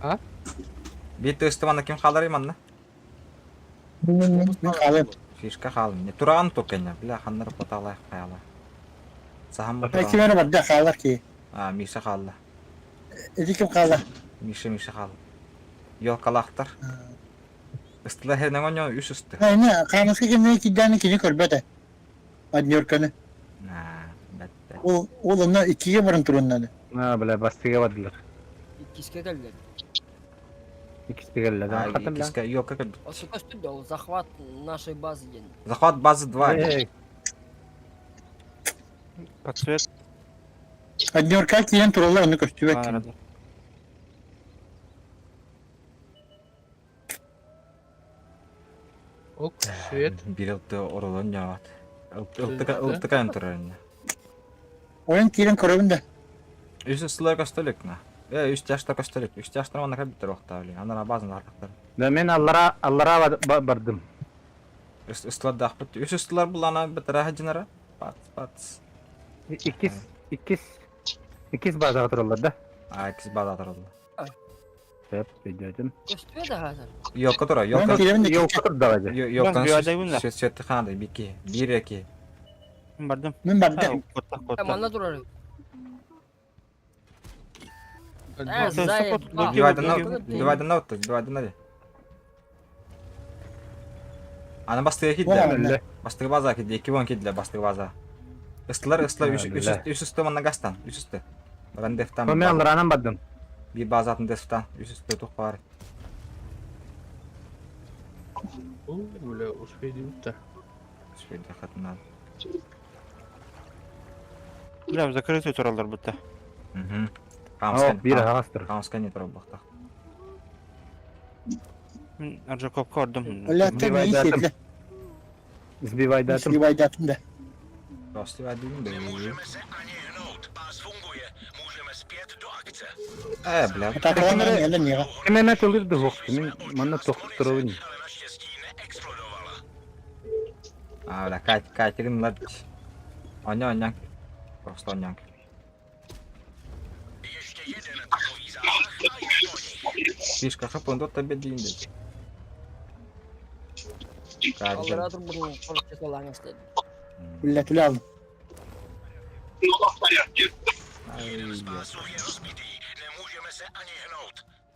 А? Бит тысты манна ким халар манна? Мен халым. Фишка халым. Не туран токеня. Бля ханнар поталай хаяла. Сахам. Кимер барда халар ки. А, Миша халла. Эти ким халар? Миша, Миша халла. Ёлкалахтар. Ыстыла хернең оньо үс ысты. Не, камыска кимне киддәне кини көрбөтө. Однерканы. На, бәтте. Ол ол онна иккиге баран туруннаны. А, бля, бастыга бардылар. Иккиске келдер. Иккиске келдер. А, иккиске ёлка келди. Осы көстүр ол захват нашей базы ден. Захват базы 2. Подсвет. Однерка киен туралар аны көстүбөт. Ок, свет. Бир ылты оролон жабат. Ылтыка турарына. Ойын кирен көрөбүн да. Үс ысылар көстөлүк на. Э, үс жашта көстөлүк. Үс жаштар мана кабиттер вакта биле. Анара базын артыктар. Да мен аллара аллара бардым. Ысылар дахпыт. Үс ысылар булана битера хаҗынара. Пац, пац. Иккис, иккис. Иккис базага туралар да. А, иккис базага туралар. Сөп, өйдөтүм. Көстүбө да хазыр. Ёлка тура, ёлка. Ёлка тур давай. Ёлканы сөтті ханады, бики. Бир эки. Мен бардым. Мен бардым. Котта, котта. Манна турар. Дивайдан отты, дивайдан али. Аны бастыга кидилер. Бастыга база кидилер, эки вон кидилер бастыга база. Ыстылар, ыстылар, үс үсті манна гастан, үс үсті. Баран дефтан. Мен алларанан бардым. Bir базатын дефтан, үс үсті тух бар. Бля, успей да. Успей хатынан. Бля, закрытый туралар будто. Угу. Бир ағастыр. Хамска не турал бақтақ. Мен Аржаков көрдüm. Оля, ты не сетле. Сбивайдатым. Сбивайдатым да. Сбивайдатым да. Э, бля. Ким эме тылырды хоқ, мен манна тоқтырабын. А, бля, Кать, Катя ылар. Оонньоо, оонньооҥ. Просто оонньооҥ. Фишка хапын тут тебе диин дед. Аллара турбутун короче салаан истэ. Үллэтилэ алын.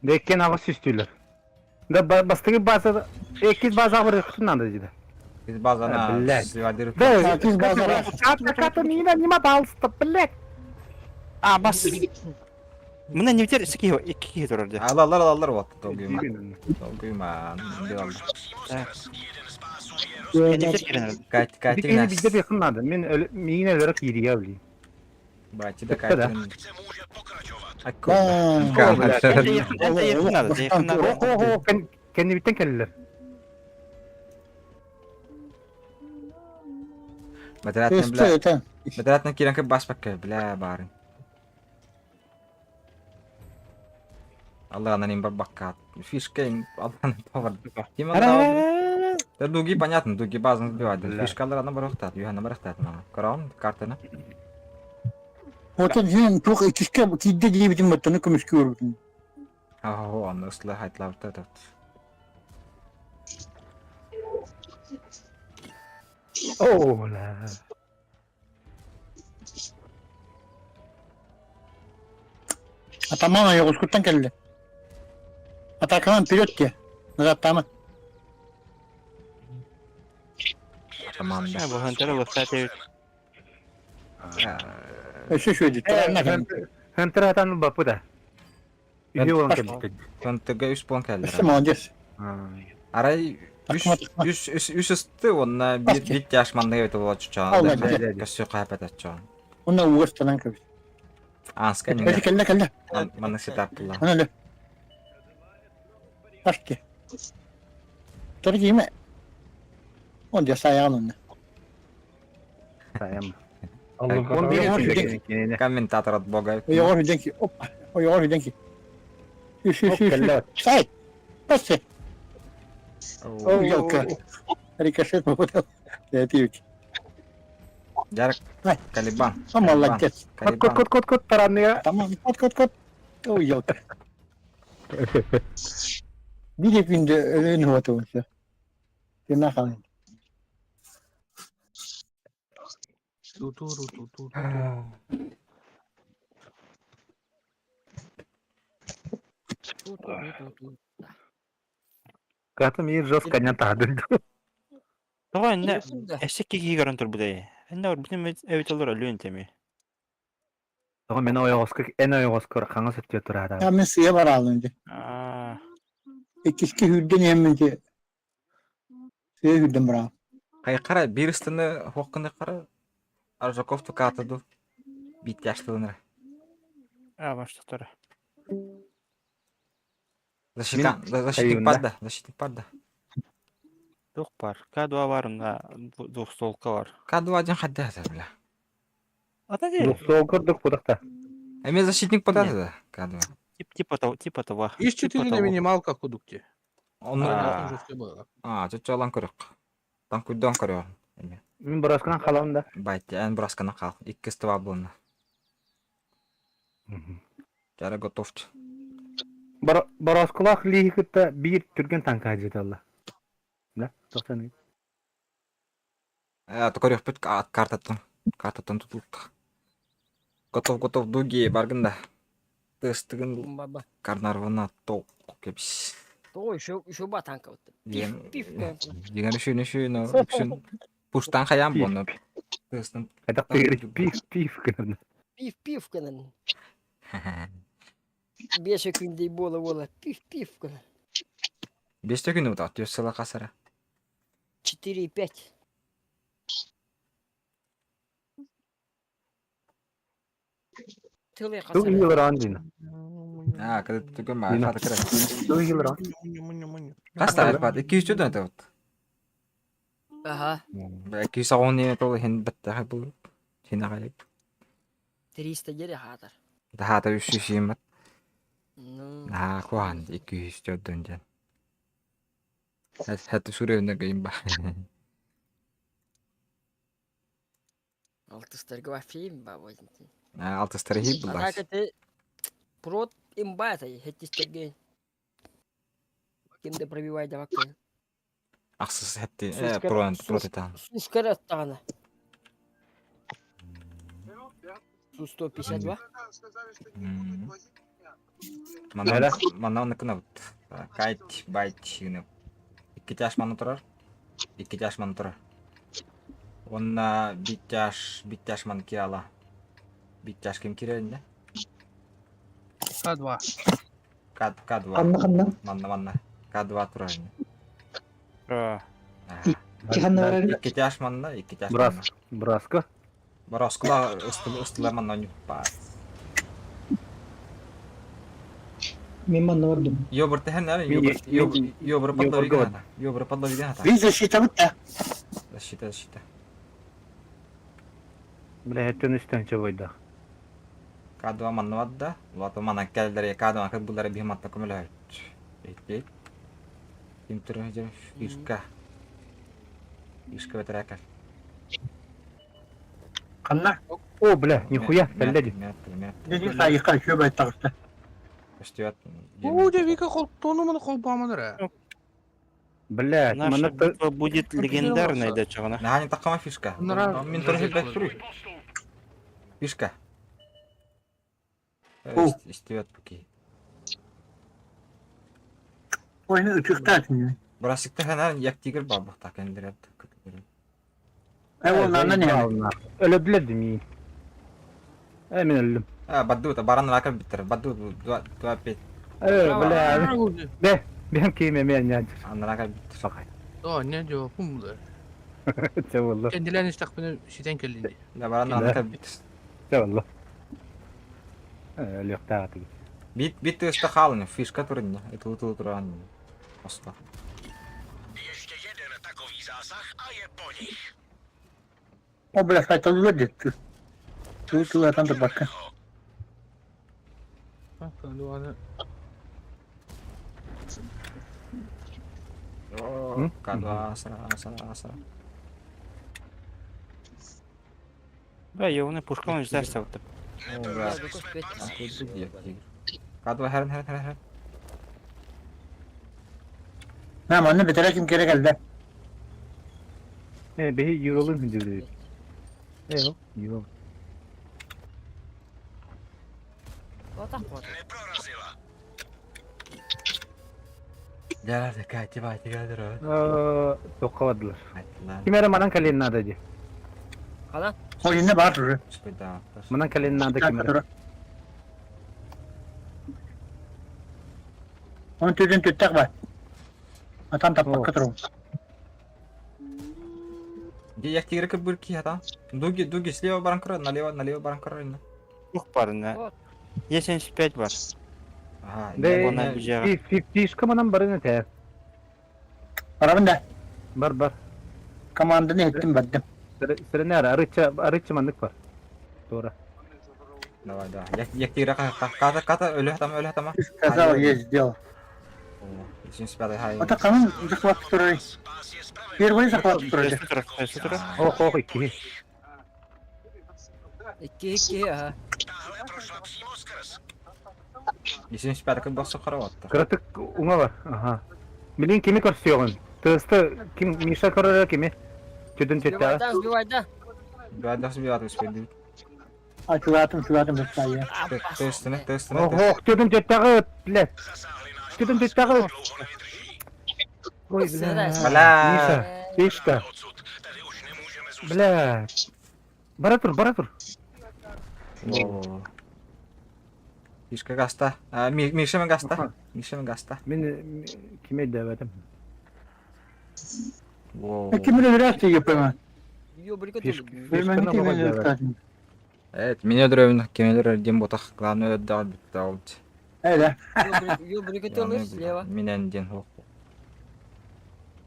Дэккен аҕыс сүстүүлэр. Да бастакы база иккис базаҕа барыахпытын наада диде. Из базана Блядь. свадир. Да, Иккис базаҕа. Ката мина нима палста, блядь. А, бас. Мына не битер икки киһи икки киһи турар дии. Алалар алалар вот долгуйма. Долгуйма. Кэннибитер кирен Кать Кини Катя бизде бехин надо. Мен миин өлөрө киирия блин. Бати да Катя. Кэннибиттен кэллилэр. Бэтэрэтин бля. Бэтэрэтин киирэн кып баспакка бля баарын. Аллаһынан им барбакка. Фишка им аллаһынан бар. Ким аллаһ? Да дуги понятно, дуги базаны сбивать. Фишкалар ана барахтат, юхана барахтат мана. Көрөм картаны. Отон сен туох иккискэ киирдэ диэбитин баттаны көмүскүү көрбүтүм. Аһо, аны ысла хайтлабыта тат. Оо, ла. Атаман ойоҕускуттан кэллэ. Атакалан вперед диэ. Назаттаама. Атаман да. Бу хантара лыхтаат эбит. Өссө үчүгэйдик. Хантер атан баппыта. Үһү олон кэлбит. Хантерга үс пуон кэллэр. Өссө молодец. Арай үс үс үс үс ысты уонна биир биир тяж манныга эбит буолаччы чоон. Көссө хаапат чоон. Уонна ууга ыстанан кэбис. Ааска Кэллэ кэллэ кэллэ. Маннык сетап булла. Аны өлө. Ашки. Тор киимэ. Он дьэ саяҕын онно. Сайам. Комментатор от бога. Ойоҕор үрдэн опа. Ойоҕор үрдэн ки. Үс үс үс. Сай. Пассе. О, Рикошет попадал. Креативчик. Ярик. Калибан. Молодец. Кот кот кот кот кот таранныга. Tamam кот кот кот. Ой, елка. Биир күндө өлөн уотуун. Тына халын. Катым иир жестко не таадын. Тоҕо иннэ эссе киһи көрөн турбутай. Иннэ бүтүн эбит олор өлүөн теми. Тоҕо мен ойоҕоско эн ойоҕоскор хаҥас өттүө тураада. Я мен сыа бараалын дии. Иккиски хүрдэн иһэммин дии. Сыа хүрдэн бараал. Хайкара биир ыстаны хуохканы хара Аржаков тукаата ду бииттяштылыныр. А, баштатара. Защита, защитник падда, защитник падда. Туох бар? К2 бар, мына двухстволка бар. К2 один хадда бля. Ата дии. Двухстволка курдук пудахта. Эми защитник подады да, К2. Типа того, типа того. Из 4 на минималках кудукте. Он А, чочолан көрөк. Танкуйдон көрөк. Эми. Мин боросканан халам да. Байт, эн боросканан хал. Икки ствол булна. Жара готовчу. Бороскулаах лииһи кытта биир түргэн таҥка дьыталла. Да, тохтон. Э, көрүөхпүт картаттан. Картаттан тутулук. Готов, готов, дуги баргын да. Тыстыгын карнарвана ток кепс. То еще еще ба танка вот. Диэн Пиф диэн үшүн үшүн үксүн пуштан хайаан буонна. Тыстын. Это пиф пиф гынан. Пиф пиф гынан. Бесе күндей бола бола пиф пиф гынан. Бесте күнү бут атыё сыла касара. 4,5. Тылы Ту касара. йылран дин. А, когда түгөн ма хата кыра. Ту йылран. Хаста айпад 200 дөн это вот. Ага. 210 не тол хин бетте бу. Хин агай. 300 дери хатар. Дахата 300 юм. Ну. Аа, куан 200 дөн ден. Хат сүрөөнө гейм ба. Алтыстарга вообще имба вот. Алтыстары хип А буллар. так это прот имба это, хеттистерге. Ким да пробивай давакка. Ахсыс хетти Сускар прон сус протитан. сускар аттаҕына. Су 152. Манна манна оннук гынабыт. Кайт байт гынып. Икки тяж манна турар. Икки тяж манна турар. Уонна биир тяж биир тяж манна киала. Биир тяж ким киирэр иннэ? К2. К К2. Ханна ханна. Манна манна. К2 турар иннэ. Про. Икки ханна барар. Икки тяж манна, икки тяж манна. Брас, браска. Бороскула ыстылар манна ньуппаа. Мен манна бардым. Йобыр тэһэн Ми- йобыр ми- йобыр Йобырга подловига бар. хата. Йобыр подловига хата. Biz защитабыт да. Защита, защита. Бля, эттен үстен чабайда. К2 манна барда. Улата манна кэллэр К2 кырбыллара биһи матта көмөлөһөт. Икки. Ким турар дьэ фишка. Фишка бэтэрээкэр. Ханна. О, бля, нихуя, кэллэди. Dedi сайыка шөб айттагыста. Көстүбэт. Уу, дьэ, Вика холтону маны холбааманар ээ. Бля, Наша манна битва будет легендарной, да, чоҕуна. Наһаа не таххама фишка. Нара- Мин турар бэт туруй. Фишка. О. Истибэт буки. Ойны ытыктаатын. Брасикта ханар як тигр бабахта кендерет. Э оннан не. Өлөдүлэр дими. Э, мен өлдүм. А, бадду баран рака биттер. Бадду 2 5. Э, бля, бе, бем кийме мен нянчыр. Анрака биттер. Сакай. Оо, не жоо, кум булар. Те болла. Кендилен истахпына ситен кэллин. Да баран рака биттер. Те болла. Э, лёктааты. Бит бит өстө хаалын фишка турын. Это ту туран. Оста. О бля сайталылар детти. Ту ту атан да бакка. К2-ны К2 асара асара асара. Бля, ёбаный пушка, он ждать вот. О, бля. Як тигр. К2 херен херен херен херен. На манна бетере ким керек элде. Э, бехи юролун хүндүрдү. Э, о, юрол. Вот так вот. Жарар Катя бати гадыр. Э, тоққа бардылар. Айттылар. Ким эре манан кален надо ди. Хана? Ойынна бар уже. Спайда. Манан кален надо ким эре. Он төдөн төттак бар. Атан таппакка турум. Где як тигр кырбыр ки хата? Дуги дуги слева баран кырар, налево налево баран кырар. Ух, парня. Вот. Е75 бар. Ага. Де, Она бежала. фишка манан барын эте. Барабын да. Бар бар. Команданы еттим бардым. Сиренер арыча арыча маннык бар. Тура. Давай, давай. Як як тигр ката ката өлө хатама өлө хатама. Ты сказал, я сделал. 75 хай. Ата канын захват турай. Первый захват турай. Ох, ох, икки. Икки икки ага. 75 кы босо караватта. Кыратык уңа бар. Ага. Билин кими көрсөйгөн? Тысты ким Миша көрөр кими? Төдөн Сбивай төттө. да, сбивай да. Бәдәс бит успеди. А чугатым чугатым бесая. Тестіне, тестіне. Ох, ох, төдөн төттөгө, бля. Төдөн төттөгө. Ой, бля. Бля. Миша, фишка. Бля. Бара тур, бара тур. Фишка гаста. Миша мен гаста. Миша мен гаста. Мен киме дәбәтем. Во. Ким эле тиге пойма. Ёбрика Фишка. Билмен ким эле Evet, меня древно, кемелер дем ботах, главное да бит аут. Э да. Ёбрика ты слева. Минен ден хок.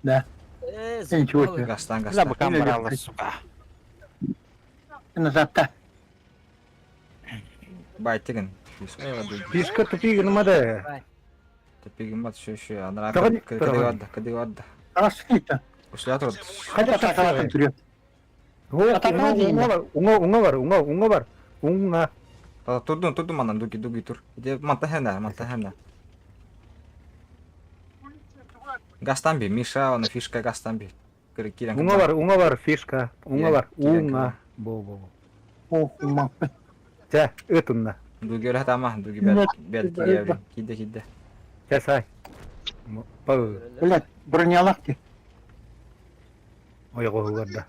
Да. Э, Ничего заебало. себе. Гастан Бля, гаста. бакам брала, сука. Назадта. Байтеген. Фишка тупик нымада. Тупигин бат şu şu. Анра Тагын- кыды вадда, кыды вадда. Арасы кийт. Услятыр. Кайда такалатын түрү. Атака Уҥа, уҥа, уҥа бар, уҥа, уҥа бар. Уҥа. Турдун, турдун манан, дуги, дуги тур. Иди, манта хэнэ, манта хэнэ. Гастан би, Миша, он фишка гастан би. Кирен Уҥа бар, уҥа бар, фишка. Уҥа бар, уҥа. Бо, бо, бо. О, ума. Чэ, ыт унна. Дуги өлө хатама, дуги бэл, бэл киирэ, киирдэ, киирдэ. Чэ, сай. Блядь, бронялах ти. Ойоҕоһугар да.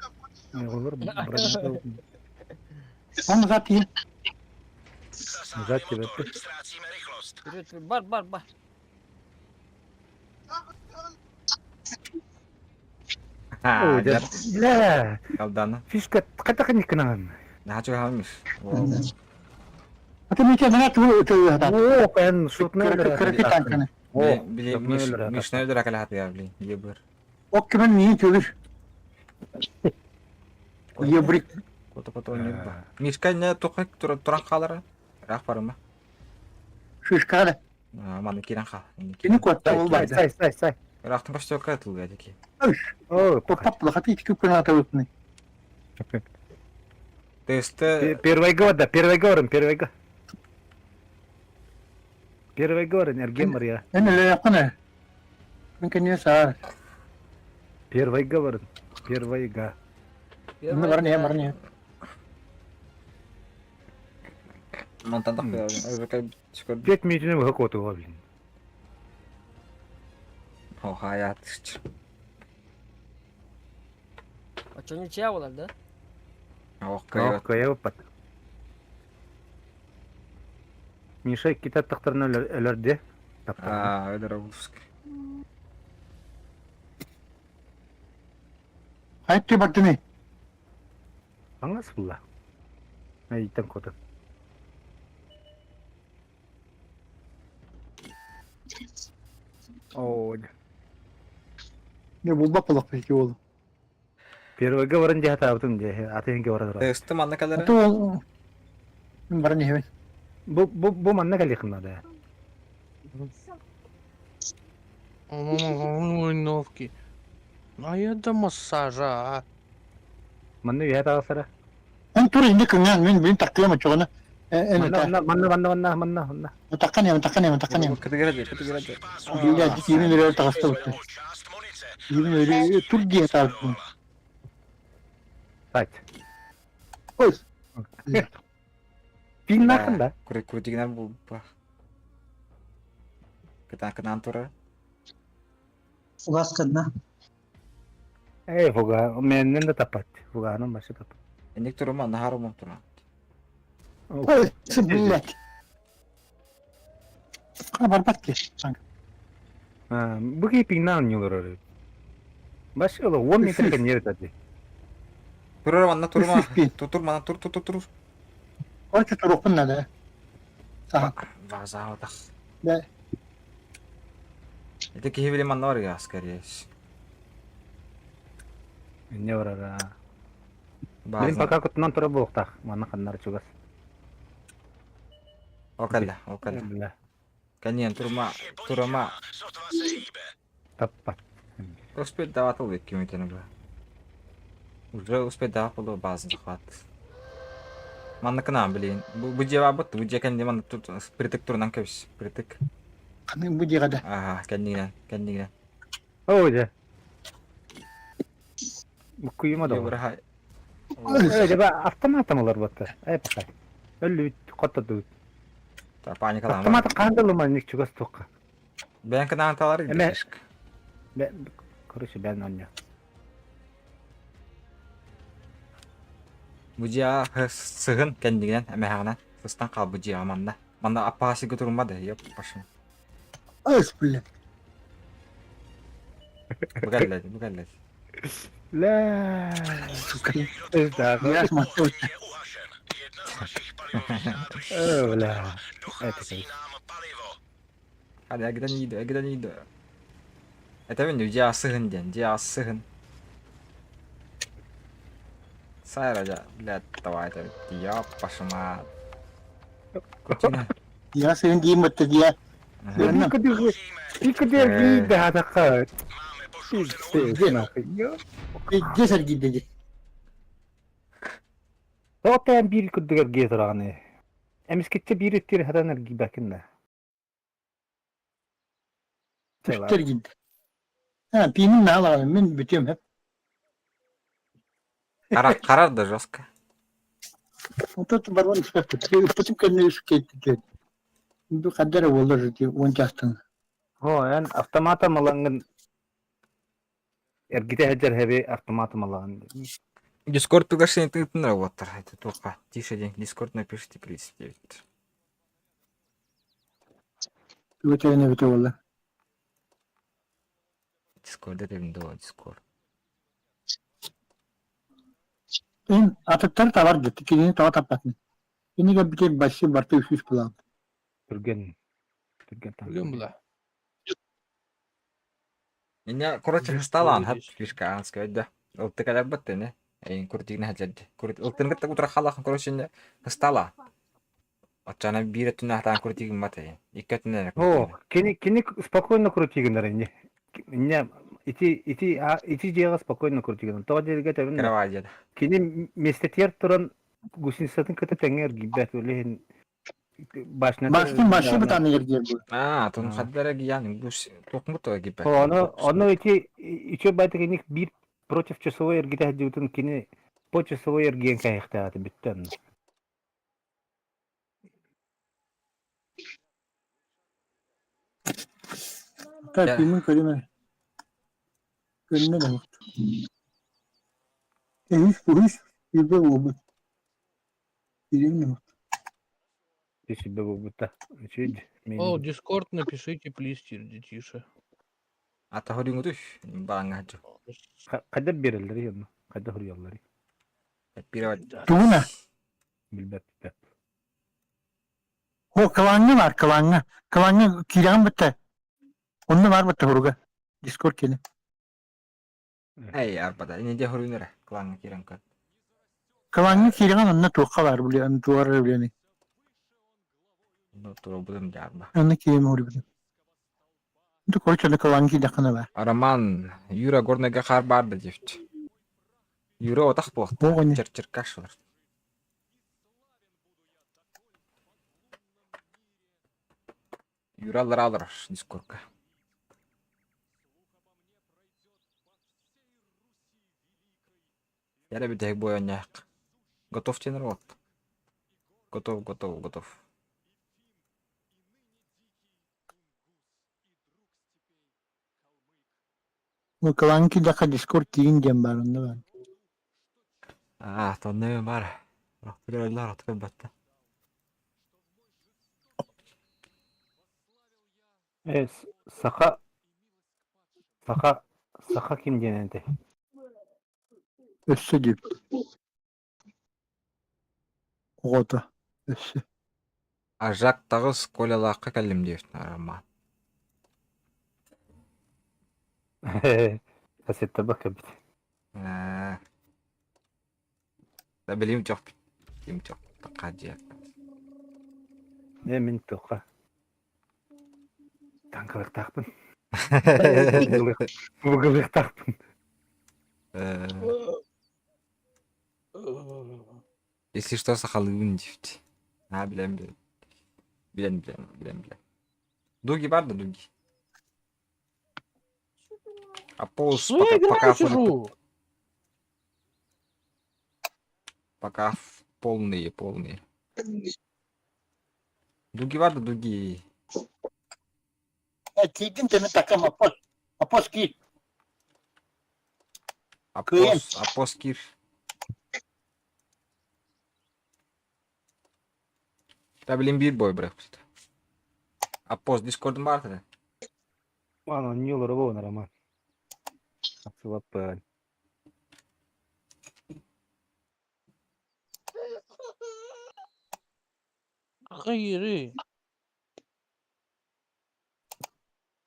Ойоҕоһугар бронялах. Он назад ел. Назад тебе. Вперед, бар, бар, бар. А, Бля. Алдана. Фишка хата никынан. Наһаа чугаһаммыш. А ты миче на ту ту хата. О, эн шутны Кыракы О, Били Мишна өлөр акала хатыга били. Ебыр. Ок кимин миин төлүр. Ебрик. Кото кото неб. Мишка не тухай туран хаалара. Рах барыма. Шишкара. Маны кирен хаал. Кини куотта ол байды. Сай, сай, сай. Рахтын костёка тылга дики. О, Попап хаты ики күн атабытны. Тесте Первый год, да, первый город, первый год. Первый город, Эрген Мария. Эн эле якын. Мен кене саар. Первый говор, первый га. Мен бар не, бар не. Мантан Пять минут какого-то, блин. Охая. А что, ничья была, да? Ох, кайып пат. Миша кита тахтарына өлөрдө. А, өлөр обуск. Айтты бардыны. Аңас була. Айтан кота. О, Не булбак булак беки ол. Первый говорын дия табытын дия, атын говорын. Тесте манна калара. Аты Бар не хебет. Бу бу бу манна калихна да. Ой, новки. А я до массажа, а. Манна үйә тагысара. Он тур инде кыңан мен бин таккыям чогона. Эн Манна манна манна манна манна манна. Таккан я, таккан я, таккан я. Кытыгыра кытыгыра. Бия дикими өрө тагысты бутты. Дикими өрө тур дия табытты. Айт. Ой. Пин нахын да. Крутигнер бу. Кытан кытан тура. Улас кынна. Эй, фуга, менен да тапат. Фуганын башы тапат. Эник турума, нахарумам тура. Ой, блядь. Барбат ки. Бу ки пиннан нюлор. Башы ола 10 метр кенер тати. Турур манна турума. Тур манна тур тур тур тур. Короче, турукпун надо. Саха. База отах. Да. Это киһи биле манна бар я, скорее. Не барара. Блин, пока кутунан тура буохтах. Манна ханнар чугас. Окалла, окалла. Каньян турума, турума. Таппа. Успеть давать ол кимитени бу. Уже успеть давать болу базын захват. Манна кына, блин. Бу бу жеба бут, бу жекен де манна тут притык турунан көбүс, притык. Каны бу жегада. Ага, кәннигинен, кәннигинен. Ой, да. Бу күйүмө да. Ой, деба автоматом олар батта. Ай, пока. Өлүт, коттодут. Та паникалама. Автомат кандылы ник чугас тоққа. Бән кына анталар Эме. Короче, бән оння. Бу жа сыгын кәннигинен, эмэхагынан. Сыстан кал бу жа манна. Манна аппаси көтүрүмбады, еп башым. Ой, блядь. Бугаллет, бугаллет. Ля. Сука. Да. Я смотрю. О, бля. Это кайф. Hadi agiden iyiydi, agiden iyiydi. Это мен жа сыгын ден, жа сыгын. Сайра жа, блядь, давай это, я пошма. Кутина. Я сен дейм бітті дия. Пикадер да тақа. Десер гидде. Тоҕо биир курдук эргийэ тураҕыный? Эмискэччи биир өттүгэр сатаан эргийбэккин да? Үстэр гинт. Ha, пиимин наалаҕын мин бүтүөм хэп. Харар да жестко. Отут барбан испэппит. Ыппытым кэннэ үс кэйттэ. Бу хаддара буоллар дии уон чаастан. О, эн автомата малаҥҥын эргитэ сылдьар хэби автомата малаҕын. Дискорд приглашение тыытыннар уоттар. Это туохха. Тише день. Дискорд напишите, 39. Өтөрүнэ бүтэ буолла. Дискорд это Windows Дискорд. Эн атыттары табар дит. Кинини тоҕо таппатын. Кинигэ бүтэр бассы барта үсүс булаан. Түргэн. Түргэн Түргэн була. Меня, короче, стала анхат фишка анская да. Ылтыкалар баттыны. Эйин курдигна хаджад. Ылтынгыт утра халахан короче стала. Оччоно биир өттүнэн сатаан крутигыммат ээ. Икки өттүнэн эрэ О, крутигынар. кини кини спокойно крутигынар инни. Инне ити ити ити дьиэҕэ спокойно крутигынар. Тоҕо диэригэ этэбин да. Кыра дьиэ. Кини миэстэтигэр туран гусеницатын кытта тэҥҥэ эргийбэт. Ол иһин башнята Башни маши эргийдэҕинэ. бытаныгар диэр бу. Аа, тон хаддара гиян гус туохмут то гиппет. Ону ону ити үчүгэй байтык иник биир против часовой эргитэ сылдьыбытын кини по часовой эргийэн кээһиэхтээҕэ бүттэ онно. Так, пиимин көрүмэ. Көрүнэ да Үһүс, үһүс сүүрбэ буолбут. Киирим да Сүүрбэ буолбута. Үчүгэй. О, Дискорд напишите, плиз, тише. Ата хоруйуҥутуй бааҥҥа сылдьар. Хайдах биэрэллэрий онно? Хайдах хоруйалларый? Перевод. Тугуна? Билбэт. О, кылааҥҥа баар, кылааҥҥа. Кылааҥҥа киирэҕин бытта. Онно баар бытта хоруга. Дискорд кини. Эй, арбата, не де хоруйун эрэ, кылааҥҥа киирэн көр. Кылааҥҥа киирэҕин онно туохха баар били, онно туох эрэ билэний. Ну, туруорбутум дьаарба. Онно киирэн хоруйбутум. Ну, короче, онно кылааҥҥа киирдэххинэ баар. Роман, Юра Горнайга хаар баар да диэбит. Юра отах буолта, Оҕонньор. чер-черкаш олор. Юра аллараа олорор дискорка. Эрэ бүтэһик буойанньаах. Готов диэн вот. Готов, готов, готов. Ну, кылааҥҥа киирдэххэ Дискорд киирин диэн баар онно баар. Аа, тоннеме бар. Рахтырылар атырбатта. Э, саха саха саха ким диэн этэй? Өссө дип. Оҕото. Өссө. Ажак таҕыс Колялаахха кэллим диэбит Роман. Кассеттаба кэбит. Ээ. Да билим чох билим чох такка дьиэ. Э мин туохха таҥкалыктаахпын. Бугулуктаахпын. Э, Если что, сахалыыбын диэбит. Аа, билэн билэн. Билэн билэн билэн билэн. Дуги бар да дуги. А полус Ну, я пока, играю пока сижу. Пока полные, полные. Дуги бар да дуги. Киирдим тэми такам апос. Апос киир. Апос, апос кир. Да билин биир бой бырахпыт. Апос дискордун бар да. Аны не олоро Роман. Сылаппын. Хайыры.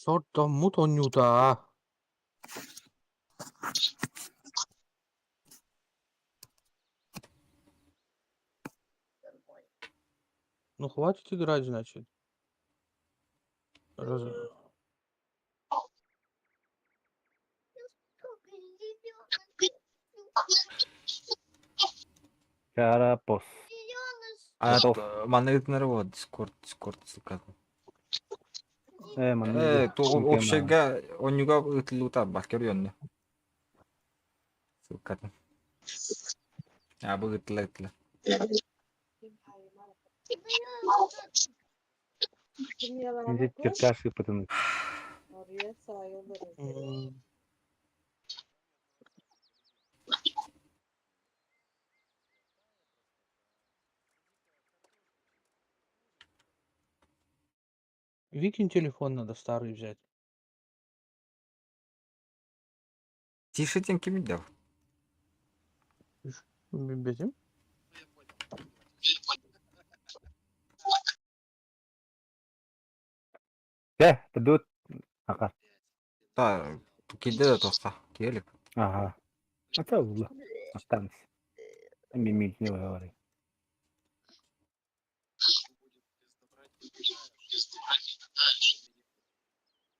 Сорт мут онньуута. Ну хватит играть, значит. Раз... Карапос. А Готов. манна ыытынары вот Дискорд, Дискорд ссылка. Э, манна Э, ди. то Микема. общага онньуга ыытыллыбыта бар көрүөннө. Ссылкатын. А бу ыытыла ыытыла. Инде черкаш ыппытын. Викин телефон надо старый взять. Тише тем ким дел. Бетим. Дэ, тут. Ака. Та килде да тоста. Келик. Ага. Ата улла. Останься. Мимик не говори.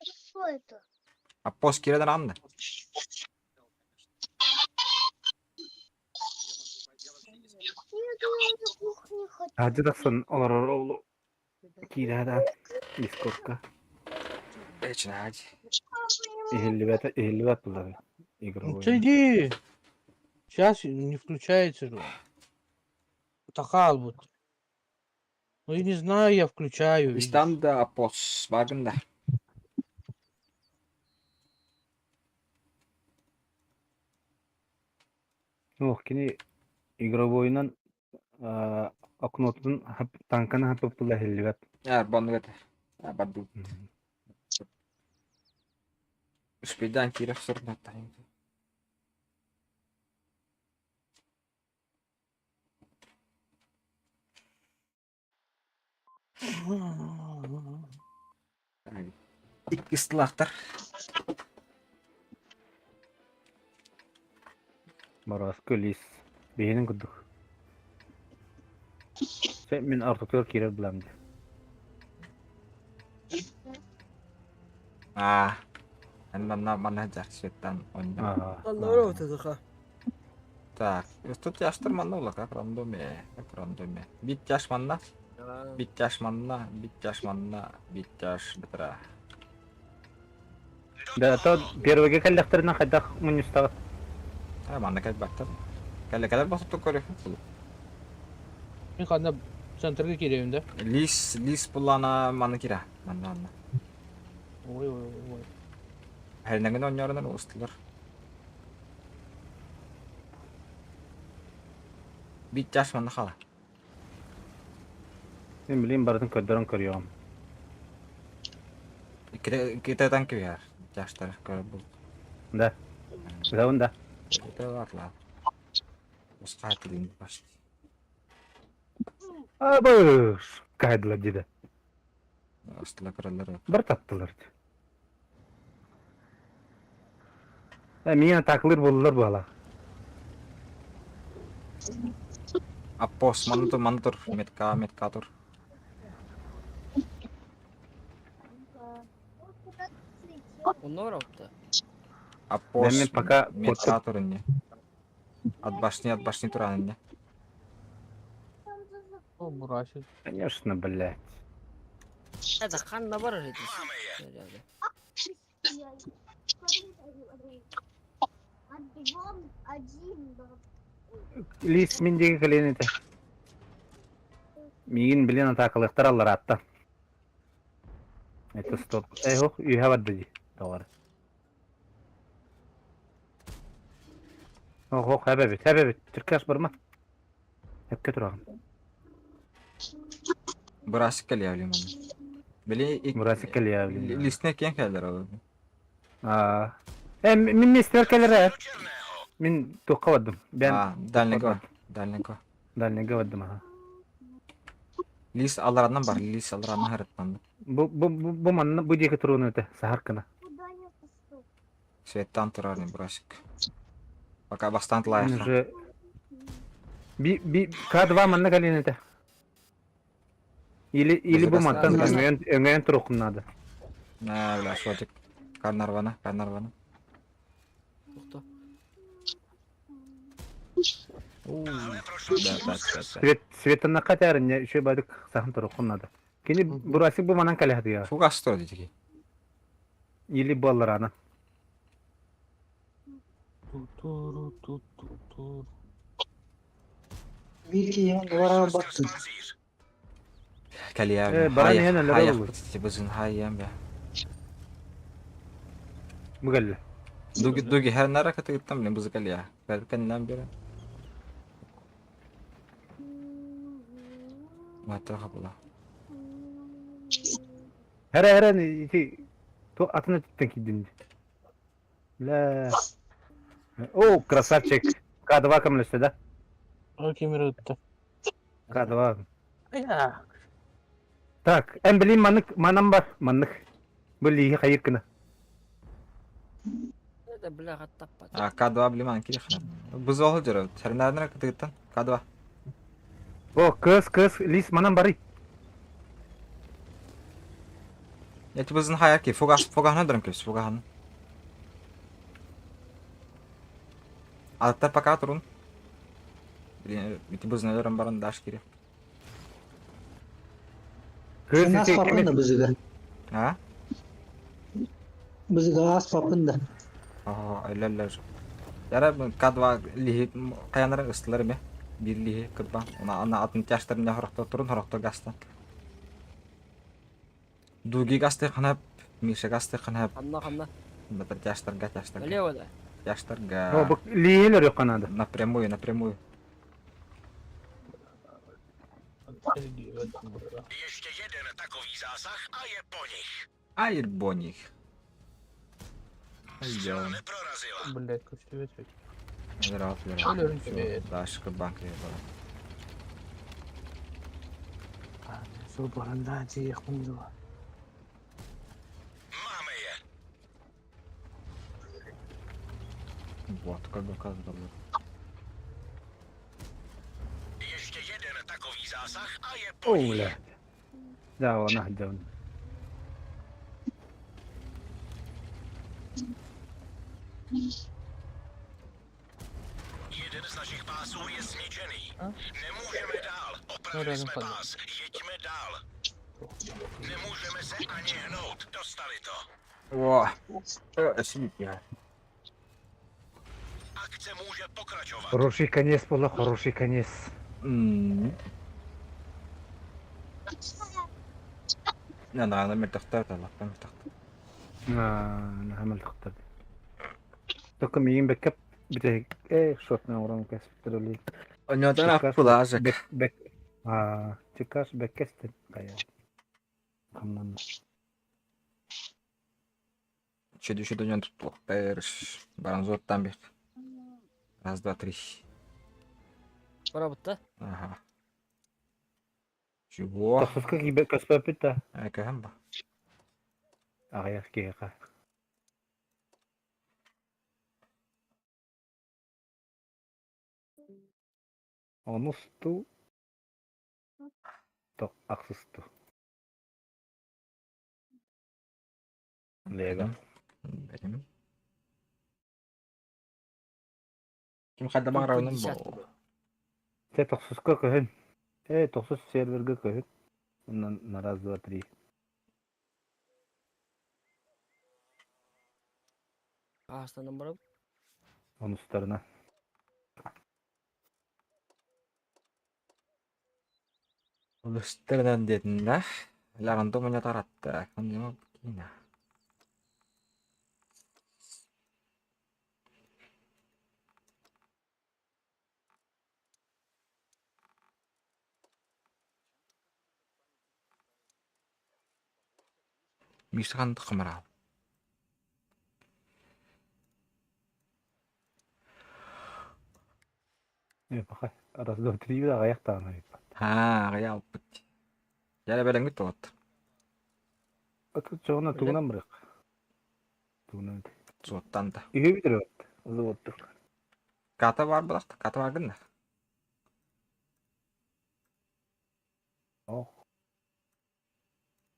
Что это? А пост кирeden анды. Нет, я на кухне хочу. Хадьы тахсан олорор олу. Киирээдään Дискордка. Эчин хади. Иһиллибэт иһиллибэт булар игровой. Иди! Сейчас не включается же. Такал вот. Ну я не знаю, я включаю. видишь. Истанда апос багында. Ох, кини игровойунан окнотун танканы хапып була иһиллибэт. Эр банныгат. Бадду. Успейдан кирев сорна тайм. Икки сылаахтар. Борооску лис. Биһинин курдук. Сен мин ортотугар киирэр булам дии. Аа. Эн манна манна жарсыттан онно. Аа. Аллара отызыха. Так, тут яштыр манна ула как рандоме, как рандоме. Бит тяж манна, бит тяж манна, бит тяж манна, бит тяж бытра. Да, то первыйга кэллэхтэринэ хайдах мунньустаҕыт? А манна кэлбэттэр. Кэлэ кэлэр басып көрү. Мин ханна центрга киирэбин да? Лис, лис буллана манна кира. Манна манна. Ой ой ой. Хәрнәген оннорунан устулар. Бит тяж манна хала. Мин билим барытын көрдөрөн көрүөҕүм. Ките танки бер. Тяжтар көрө бул. Да. Ытабын да. Это ладно. Ускай тилин почти. Абыш! Кайдылар диде. Устула көрөлөр. Бір таптылар. Э, миңа атакылыр болдулар буала. Апос манна тур, манна тур, метка, метка тур. Онно опта. Апос Мен пока метка тур инне. От башни, от башни туран инне. О, бурасит. Конечно, блядь. Это ханна бар эти. Один, Лис мин диэки кэлиэн этэ. Миигин билин атаакалыахтар аллараатта. Это стоп. Э, ох, үһэ барда дии, доҕор. Ох, ох, эбэбит, эбэбит. Түркәс барма. Эпкэ тураҕын. Бурасик кэлиэ манна. Били Бурасик кэлиэ блин. Лисне киэн кэлэр ол. Аа. Э, мин мистер кэлэр ээ. Мин туохха бардым. Бэм А, дальнего, дальнего. дальнего бардым аха. Лис аларанан бар, лис аларанан харыттан. Бу бу бу бу манна бу диэки туруон этэ, саһар кына. Куда я пошел? Светтан турар не бурасик. Пока бастан Мин лайха. уже би би К2 манна кэлиэн этэ. Или или бу мантан өҥөйөн өҥөйөн туруоххун наада. На, бля, шотик. Карнарвана, карнарвана. Тохто. Да, да, да, да. Свет Светаннака тәринне үчүгэй бадык саһан туруккун надо. Кини бурасик бу манан кэлэһдига. Фугас что дии. Или буолларана. Ту-туру-ту-ту-тур. Биир киһи баран баттын. Кэлиэ. Баран иһэн өлөрө булбут. Бызын хайям бе. Мыгалла. Дуги дуги her нара катыгыттан билен бызы кэлиэ. Кэннэн бере. Мата хабыла. Хәрэ хәрэ ити то атын өттүттэн киирдин. Бля. О, красавчик. К2 көмөлөстө да? Ол кимир ытта. К2. Айа. Так, эн билин маннык манан бар, маннык. Бу лииһи хайыр гына. Это бляха таппат. А К2 билиман кири хана. Бызы ол жүрө. Хәрнәрнер катыгыттан К2. О, кыз, кыз, лис манан барый. Эти бызын хайар ки фугас фугахна дырым кепс фугахан. Аттар пока турун. Блин, ити бызын өлөрөн баран даш кири. Кыз Ас ити папын да бызыга. А? Бызыга ас папын да. Оо, өлөллөр. Яра К2 лиһи хаянары ыстылар эме. Бир лиһи кырба. Она ана атын тяштарын хорохто турун хорохто гаста. Дуги гасты ханап, Миша гасты ханап. Ханна ханна. Батыр тяштарга тяштарга. Налево да. Тяштарга. О, бу лиһилер yok надо. Напрямую, напрямую. Айр боних. Айдем. Блять, көстүбэт бит. Лерат, Өлөрүн лерат. сүбэт. Дашка банк Сол баранда жиэх мундула. Вот, как бы казалось. О, бля. Да, она да. Ну рядом падал. О, я. Хороший конец была, хороший конец. Не, на, на, мертвый, да, мертвый. На, عملت خطة. Только миин бэкэп битэ э шотна уран кэс петроли. Оньотон аппулаажак. Бэк бэк а чекаш бэккестен кая. Хамнан. Чөдү чөдү ньон туттуохтар. Баран зоттан бир. Раз, два, три. Барабытта. Ага. Чего? Тохсуска кибе көспөпүт да. Экэхэм ба. Аҕыйах киһиэхэ. Онусту то ахсысту. Лего. Берем. Ким хадда баҕарабынан бо. Те тохсуска көһүн. Э тохсус серверге көһүн. Онон на раз, два, три. Аастанан барабыт. Онустарына. Улустернан диэтиннэх. Ларандо муня таратта. Коньяк кина. Мишхан хамра. Э пока раз, два, три да аҕыйах Ха, аҕыйах Яра бэлэҥмит тоҕот. Аты чоҕуна тугунан бырах. Тугунан. Суоттан да. Үһү бүтүрүбэт. Узуоттук. Ката бар булахта, ката бар гынна. Ох.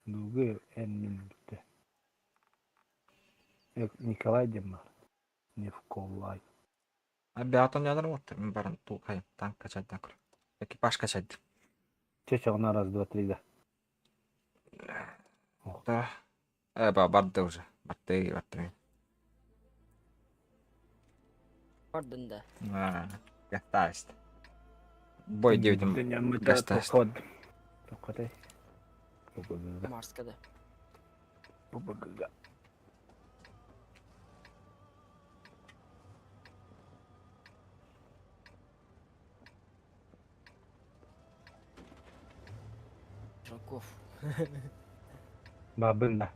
Дугы эн мин бүттэ. Николай диэн баар. Невколай. Бэҕэтон ядыр уоттар, мин баран тулхайым, танк качайдан көр. Экипаж качайды. Че, на раз, два, три, да. Да. Барды уже. Барды, барды. Бардын да. Гастаст. Бой девятым гастаст. Тоқатай. Марска да. Жаков. Бабын да.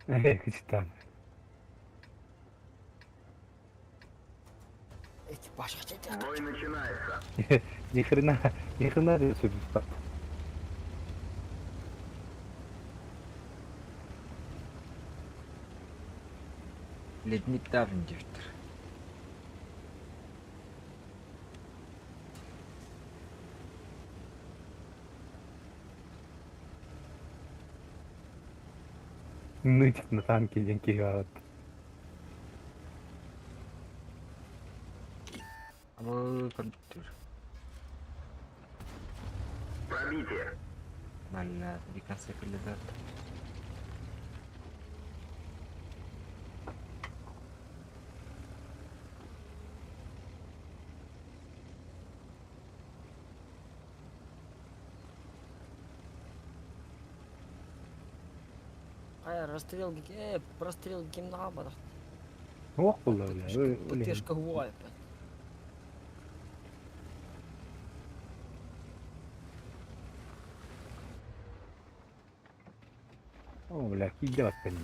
Кычтан. Экипаж хотите? Бой начинается. Ни хрена, ни хрена ты супер. Ледник давын девтер. Нытик на танке деньги вот. Абы компьютер. Пробитие. Бля, до конца кандидат. Ай, расстрел, прострел гимна бадах. Ох, бля, бля. ПТшка гуай, блядь. О, бля, кидят они.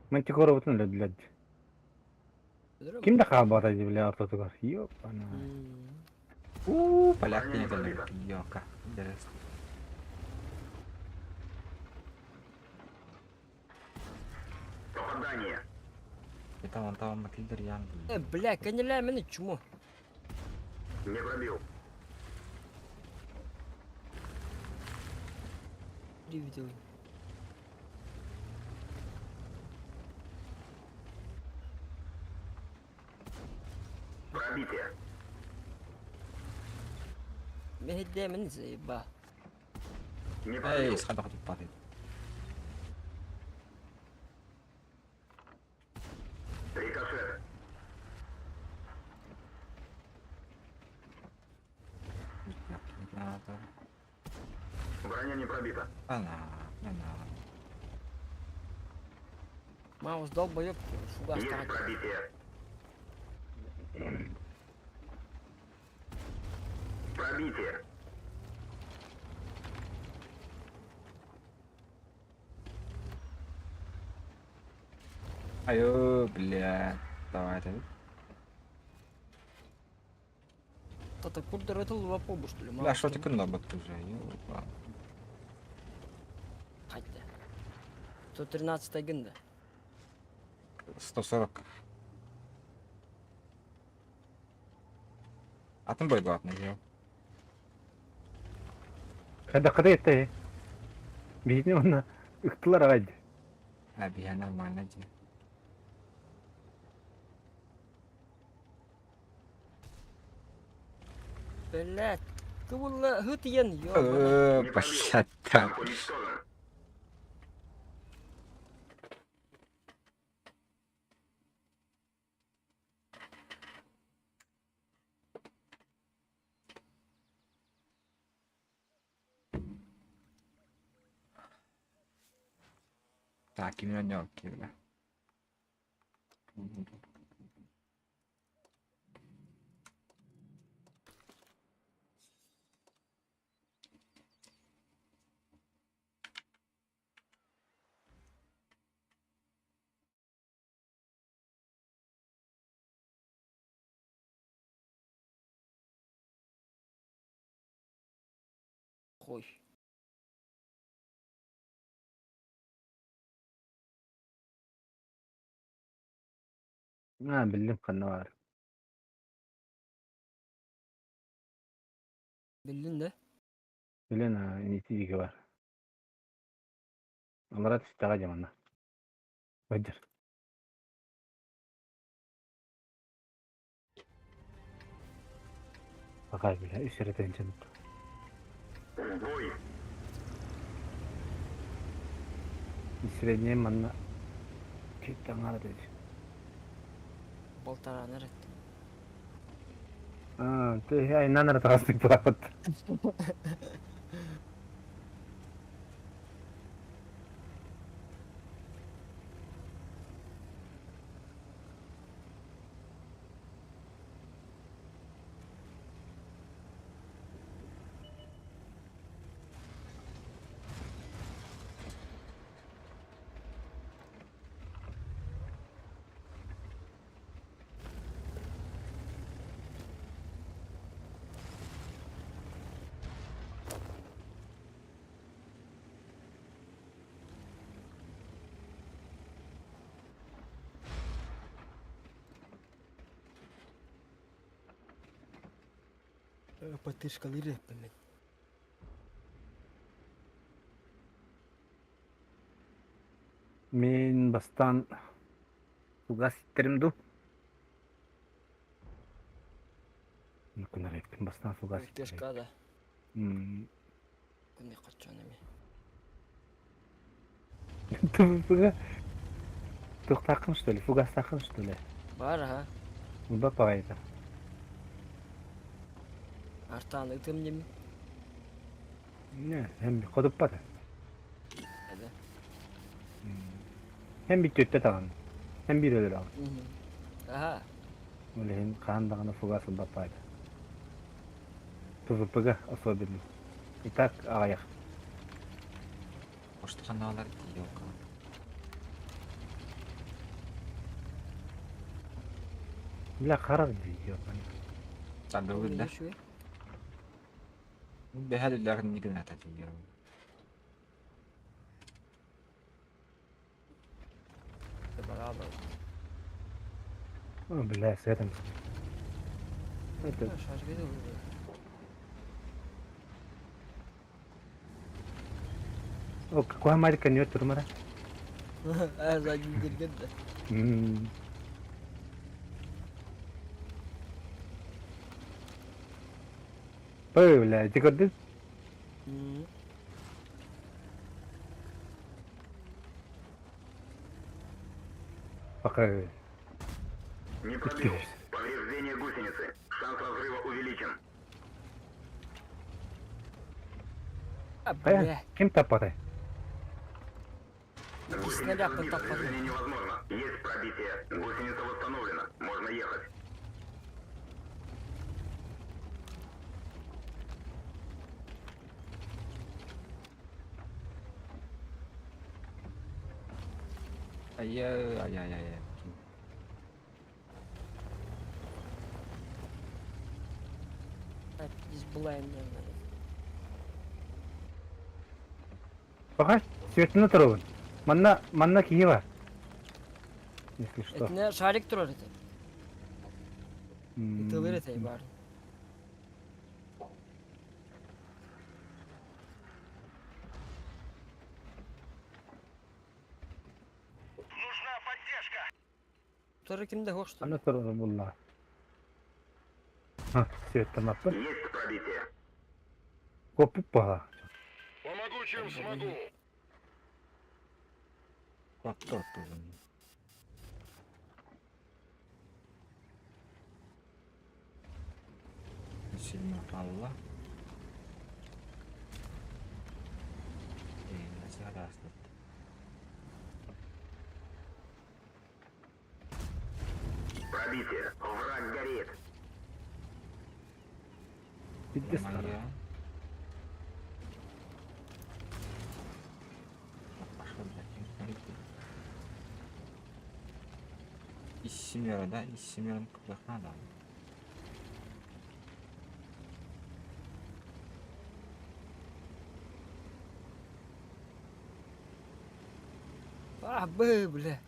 Мантикора вот ну, блядь. Ким да хабар бля, автотугар. Ёпана. У, поляк не дали. Ёка. Интересно. Попадание. Это вон там Матильдер Ян. Бля, канеля меня чмо. Не пробил. Не видел. Пробитие. Мehde мен заеба. Не пробил. Эй, сходу хоть падает. Рикошет. Броня не пробита. Она, она. Маус долбоёб, фугас Есть тарат. пробитие. Пробитие. Айо, бля. Давай, давай. Тата курдер это лапобу, что ли? Бля, что ты куда уже? Ёпа. Хайда. 113 гында. 140. Атын бой главный, ё. Когда когда это? Видно, он ыктылар агайды. А, бия нормально, ди. Блядь. Кыбылла хытыян, ёбана. Блядь, там. Танк уничтожен. Так, именно нёрки, бля. Хуй. А, блин, ханавар. Биллин да? Блин, не тиги бар. Алара түстәгә жамана. Бадыр. Пахай, бля, үс эрэ тыһыынча Средняя манна таҥара деді. Полтора эрэ. А, ты айнан эрэ таҕыстык буолаахпыт. Потышкалыыр эппин. Мин бастаан кугас иттерим дуу? Күнэр эппин бастаан фугас иттерим. Пешка да. М. Күнү хоччон эми. Фуга. Туохтааххын что ли? Фугастааххын что ли? Бар аха. Уба паҕайда. Артаан ытым ним. Не, hem ходуппата. Эдэ. Hem bir төттө таҕан. Hem bir өлөр ал. Аха. Ол иһин хаһан даҕаны фугас ылбаппаайда. ПВП-га особенно. И так аҕыйах. Может, ханаалар ёлка. Бля, харах дии, ёбаный. Тандылы да. Бэһэллэр нигната тиийэр. О, бля, с этим. Это... О, какой Марика не турмара? Задний да. Ой, бля, ты көрдүн? Пока. Не пробил. Повреждение гусеницы. Шанс разрыва увеличен. Бля. Ким таппатай? Снаряд таппатай. Невозможно. Есть пробитие. Гусеница восстановлена. Можно ехать. Ай-яй, ай-яй-яй. Здесь была наверное. Пока светini туругун. Манна, манна киһи бар. Если что. Это шарик турар это. Ытылыр это бар. Нужна поддержка. Тура кимде хош что? Аны туругун булла. Ха, светтен аппын. Есть пробитие. Копип бала. Помогу, чем смогу. Туругун. Сильно алла. Пробитие. Враг горит. Пиздец. Пошел, блядь, смотрите. Из семера, да? Из семера как надо. А, бы, бля.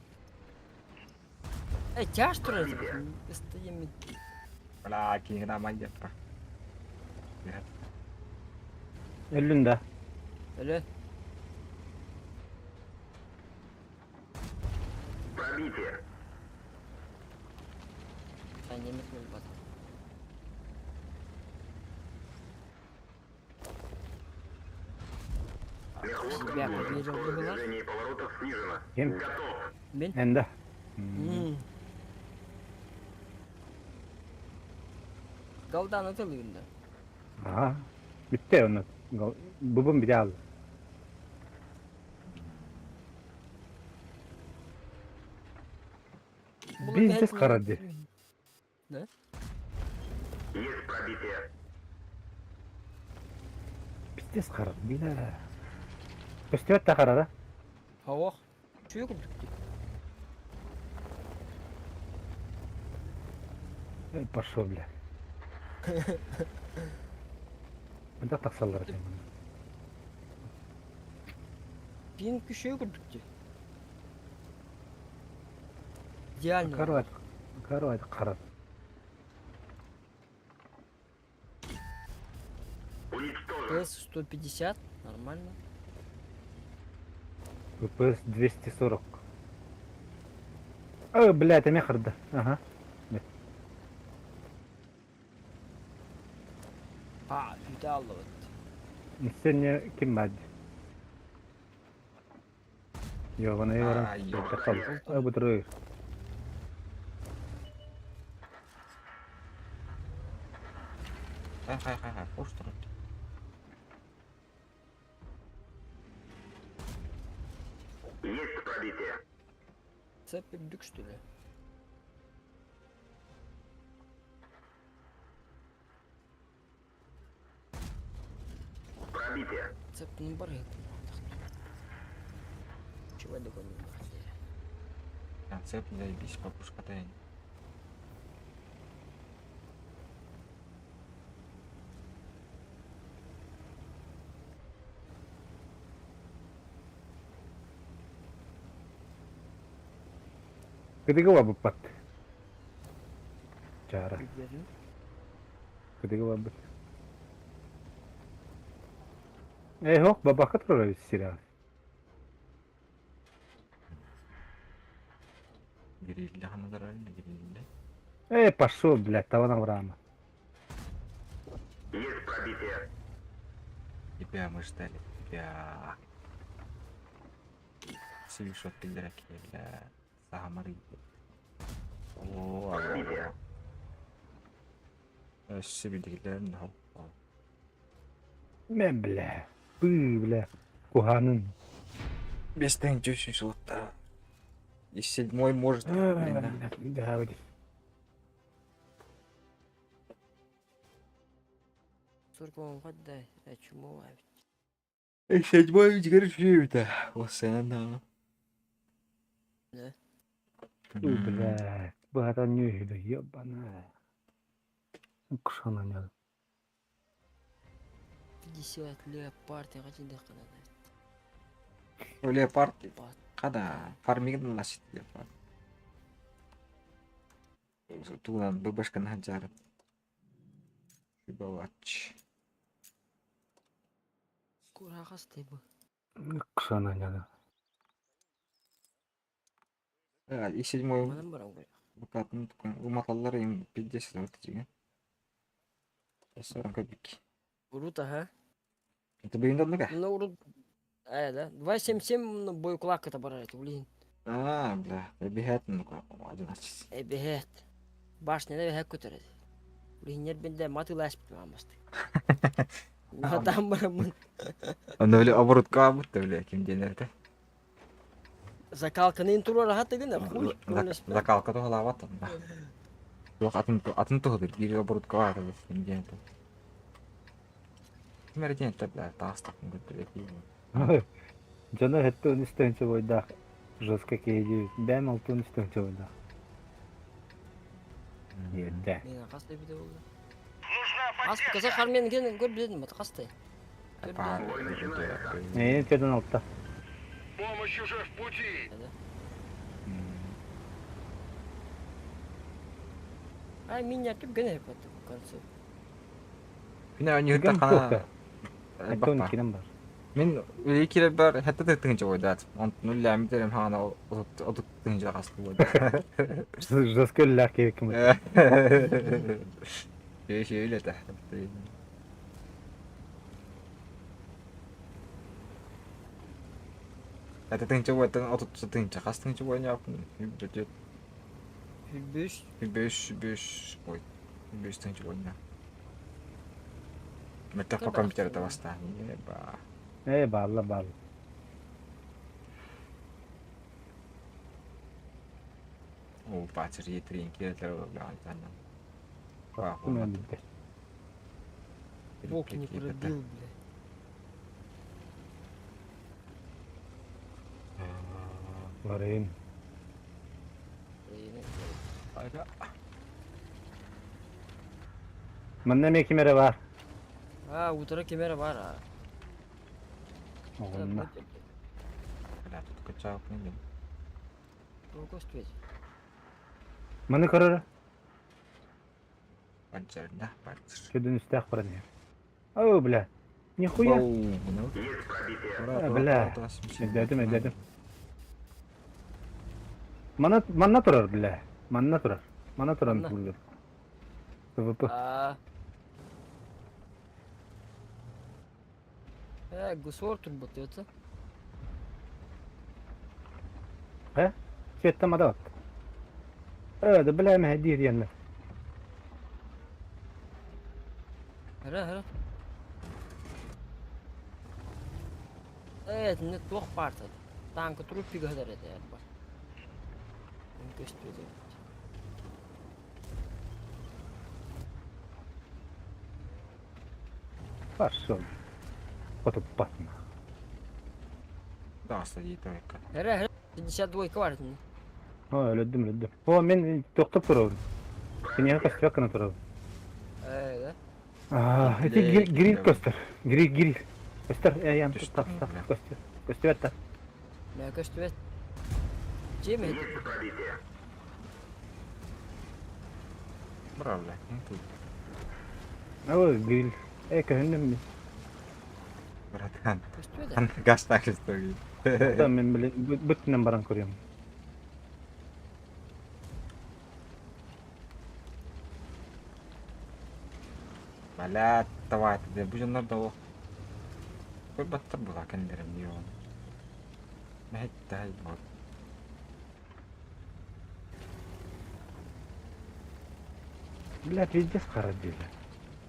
Эй, тяж тура это? Стоим. Бля, кингра майя. Өллүн да. Өлө. Пробитие. А, немец мөлбат. Бяка биэрэр быһыылаах. Ким? Мин. Энда. Галдааны тылыгын да. Аха. Бүттэ онно. Бубун бите алды. Бизнес карады. Да? Пиздец харар, бля. Көстүбэт да харара. Хавах. Чүө курдук дии. Эй, пошел, бля. Мында тахсаллар экен. Пин күшөө курдук дии. Идеально. Карват, карват харар. ПС 150, нормально. ППС 240. Ой, блядь, эмиэ харда. Ага. А, бүтэ аллыбыт. Сеня ким баар? Йоҕун баран А, Ой, бутыры. Хай хай хай хай, пуш турар. Цепь үрдүк что ли? Цепь бар Чего догоним? Концепт заебись, бабушка тайна. Кыдыгы баппат. Чара. Кыдыгы бабыт. Эй, хок, бабака турар сериал. Грилля ханадар грилля. Эй, пошел, блядь, таван Авраама. Тебя мы ждали, тебя. Свишот пидраки, бля. Сахамары. О, о, Сибилдер, нахуй. Мен, бля. Пы, бля. Куханын. Без тенчущий вот И седьмой может. Блин, да. Да, вот. Сургон гаддай, чумова. И седьмой ведь говорит, да. Да. Ой, бля. Бата не ебаная. Кушана не. 50 леопард, я хочу дыхана. Леопард. Када фарминг насит леопард. Туган бабашка наджар. Шибалач. Курагас ты бы. Кушана не. И седьмой. Манан барам говорю. Букатын уматаллар им 50 вот эти. 40 копейки. Урут, ага. Это блин давно Ну, урут. А, да. 2.77 бой кулак это барар, блин. А, бля, бегает, ну-ка, 11. Эбэһэт. Башня эбэһэт көтөрөт. Блин, бенде матылас бит Матам барамын. Аны бля оборотка бутта бля ким денерде. Закалканы турар хат деген хуй. Закалка то халават да. Yok атын атын туһуdur bir оборотка бар ким денерде. Ким эрден бля тастак көтөрөт. Жана хетте он үстөнчө бойда. Жестко кейди. Бәм алтын үстөнчө бойда. Ерде. Мен кастай бите болду. Ас казах хармен ген көр биледим бат кастай. Не, төдөн алтта. Помощь уже в пути! Ай меня түп гене бат в конце. Күнә они хана. Аттон кинем бар. Мен үле бар хәтта тыгынча бойда. Он нуля митерем хана отут тыгынча касты бойда. Жестко лях ким. Şey öyle de. Это тыһыынча буойтан отут тыһыынча хас тыһыынча буойньоохпун сүүрбэ Сүүрбүс. Сүүрбэ үс сүүрбэ үс ой сүүрбэ үс тыһыынча буойньоох. Мөлтөх по компьютер бастаан ба. Ээ баалла баалла. О, бачыр етрин киэлэр бля Бог не пробил, бля. Ларин. Манна эмиэ ким эрэ баар. А, утро ким эрэ баар а. Оҕунна. Бля, тут качалка не Көстүбэт. Маны көрөр. Баджарда, баджар. Көдөн үстээх баран иһэр. Оо, бля. Нихуя. Э, Бля. Өйдөөтүм, өйдөөтүм. Манна, манна турар, бля. Манна турар. Манна туран буллар. ПВП. А. Э, гусор турбут, это. Э? Светтам адават. Э, да бля, мэһэдиир диэннэр. Хара, хара. Э, не туох баартай. Танка трупига хатар этэ бар. Көстүө Пошел. Потупатно. Да, стоит тройка. Хара, хара. 52 бар итиннэ. О, өлөдүм, өлөдүм. О, мен тохтоп турабын. Киниэхэ көстүбэт гына турабын. Э, да? Аа, ити гриль көстөр. Гриль, гриль. Көстөр, э, ям, тап, тап, көстөр. Көстүбэт да. Мэ көстүбэт. Чем это? Браво, бля. Тут. О, гриль. Э, көһүннүм мин. Братан. Көстүбэт Ан газ так истории. Оттон мин билин бүттүнэн баран көрүөм. Бля, давай, ты бу дьоннор да олох көрбөттөр була кэннилэрин дион. Мэһэттэй бот. Бля, пиздец хара диля.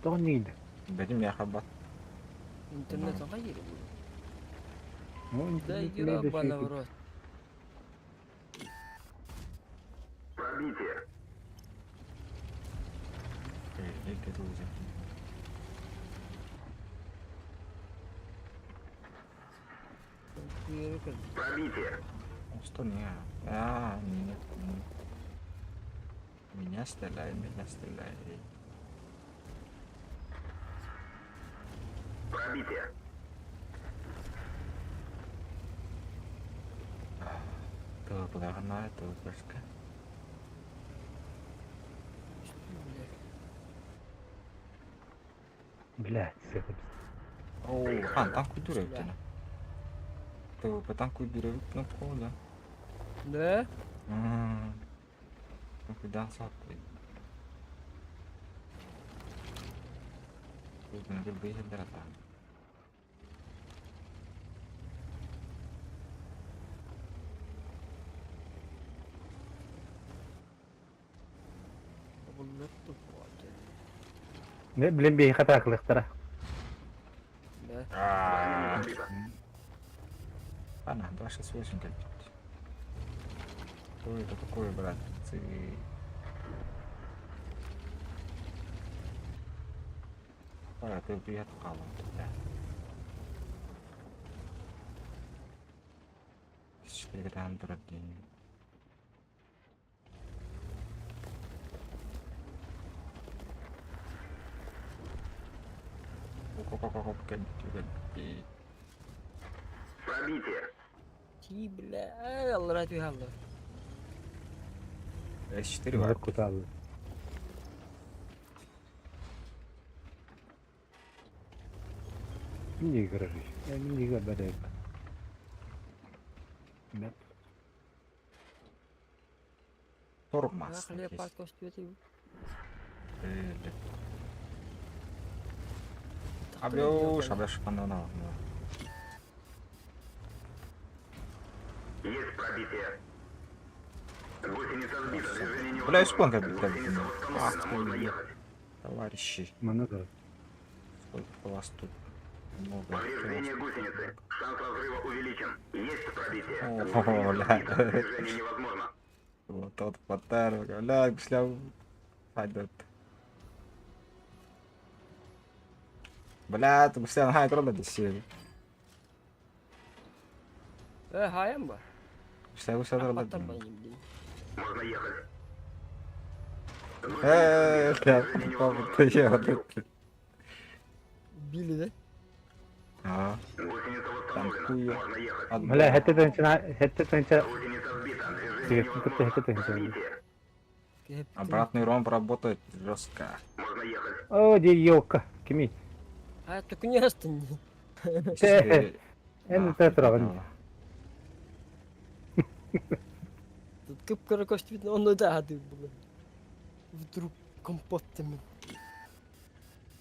Тоҕо нигде? Бэтим миэхэ бат. Интернет хайыр. Ну, Да интернет имеет ебаный в рот. Что не? А, нет. Меня стреляет, меня стреляет. Пробитие. Тылы тылы. Блядь, это Оо, хан, танк күйдүрэ эбит ТВП танк күйдүрэ эбит кнопка да. Да? Күйдән сатты. Күзгүнө билбей хелдер атаан. Не, блин, бей хатаклыктара. Да. Ана, 268 кэлбит. Что это такое, братцы? Пора, ты приятно калым тогда. Четыре день. Ти, бля, эй, Алла түһалла. С4 бар. Куталы. Не играй. Я не играю, Нет. Тормоз. Хлеб көстүбэт. Абё, шабля шпанана. Бля, испон как бы Товарищи. Манна турар. Сколько вас тут много. Повреждение гусеницы. Шанс разрыва увеличен. Есть пробитие. О, бля. Вот тот подарок. Бля, бля. Пойдет. Бля, ты бля, хай трудно десели. Э, хаям ба. Бля, бля, трудно. Апаттар ба блин. Э, бля, папа, ты Убили, да? А. Танкую. Бля, хэтэ тыһыынча хэтэ тыһыынча сигэппин кытта хэтэ тыһыынча Обратный ромб работает жестко. О, дии елка. Кими? А, только не астын. Эн тэ тураҕын. Тут кып-кыра көстүбүт, онно да ады было. Вдруг компот мен.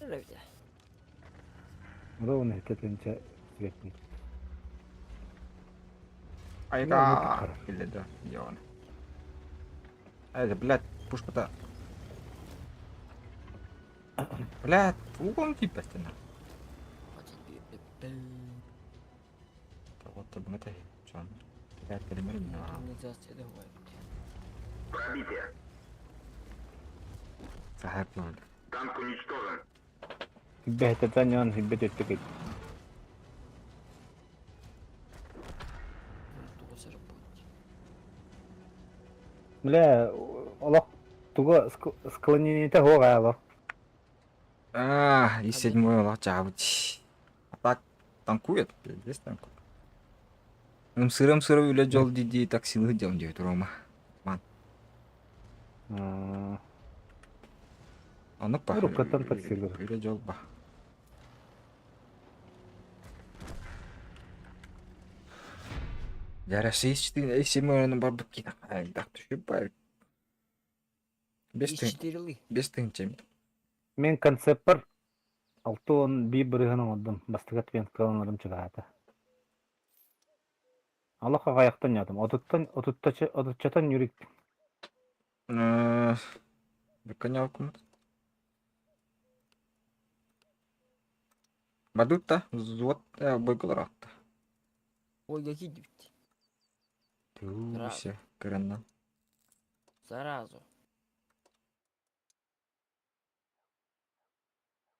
Эбите. Ровно хэтэ тыһыынча сигэппин. Айда. Или да, где он? Эй, блядь, пушка-то. Блядь, угон типа стена. Вот это это что? Блядь, Сахарный. Бэхэтэ таньон хиббет өттүкүт. Бля, олох тугу склонениета хуоҕа олох. А, и седьмой лачабыч. А так танкует, пиздец танкует. Ымсырым сыры үлэ дьол дии таксилы дьон диэт Рома. Ман. Оннук па. Уруккаттан таксилыр. Үлэ дьол ба. Дьэ, Россия седьмой барбыт киһи так түшүп бар. Бес тыһын. Четырелы. Бес тыһынча. Мин концеппар 61 бырыһын оҥордум. Бастакы ответкаланарым чугаһаата. Олох аҕыйахтан ньаатым. Отуттан отуттача отуччатан ньүрүк. Быкканьалкумут. Бадутта, взвод бойгуларатта. Ой, какие дебити. Туся, кыранна. Сразу.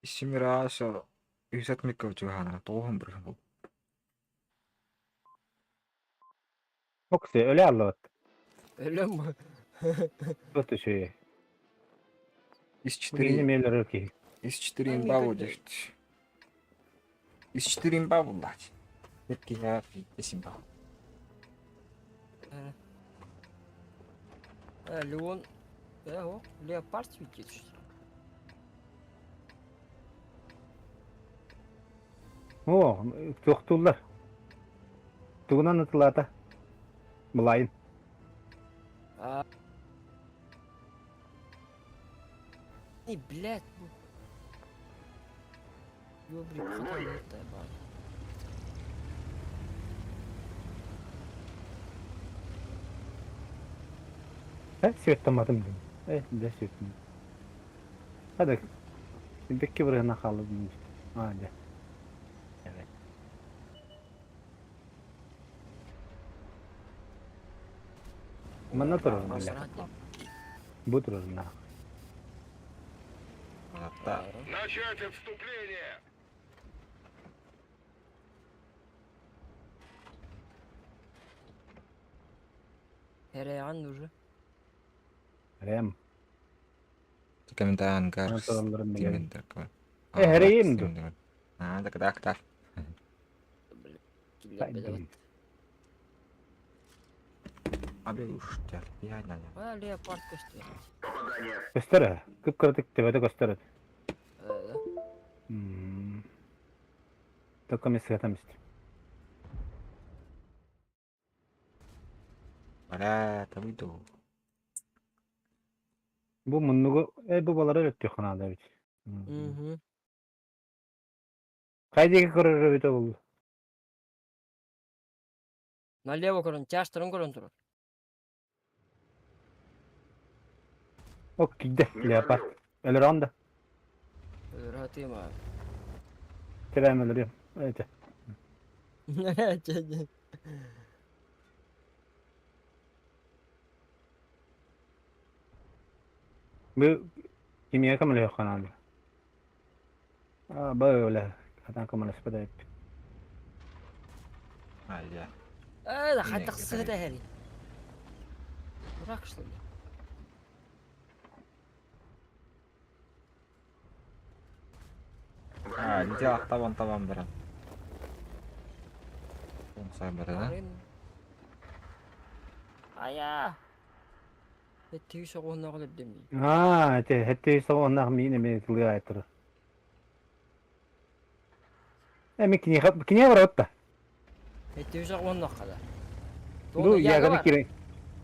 Исимираса үсәт микро чугана, тоғын бір бұл. Оксе, өлө аллабат. Өлөм. Вот үчүгэй. Из Бу киһини 4 миэлэр киһи. из 4 имба будет. Из 4 имба буллач. Бетки я имба. Э, Леон. Э, о, леопард светит. что ли? О, туохтууллар. Тугунан ытылаата. Былайын. А. И, блядь. Ёбрик, хата бар. Э, светтаматым дим. Э, да светтам. Hadi. Бекки бырыһына хаалла дим. А, дьэ. Evet. Манна турар бля. Бу турар на. Начать отступление! Эреан уже. Рэм. Комментарий ангар. Манна туралларын билэбин. Тимендер. Э, Рэйм ду. А, так, так, так. Пойдем. Аби уж я не. А, леопард көстөр. Көстөр. Кып-кыратык төбөтө көстөр. Э, да? М. Только мен сыгатам истим. Бля, там иду. Бу муннугу э бу балары өттү ханада бит. Угу. Кайдеги көрөр бит ол. Налево көрөн, чаастарын көрөн турар. Ок, киирдэ, леопард. Өлөрөҕүн да? Өлөрө сатыым аа. Тирээн өлөрүөм. Эти. Бу кимиэхэ көмөлөһүөххэ наада? Аа, бу өлө. Хатан көмөлөспөт эбиппит. Айя. Э, да хайдах сыта эһэри. Дурак, что ли? А, дьэ табан табан баран. Сай баран. Арын. Ая. Эттиги соҕуһуннаах өлөрдөм дии. Аа, эти хэттэ соҕоннаах миин эмиэ тылыга айтыр. Эми киниэхэ киниэхэ барабыт да. Эттиги соҕуһуннаах хада. Бу яганы киирэн.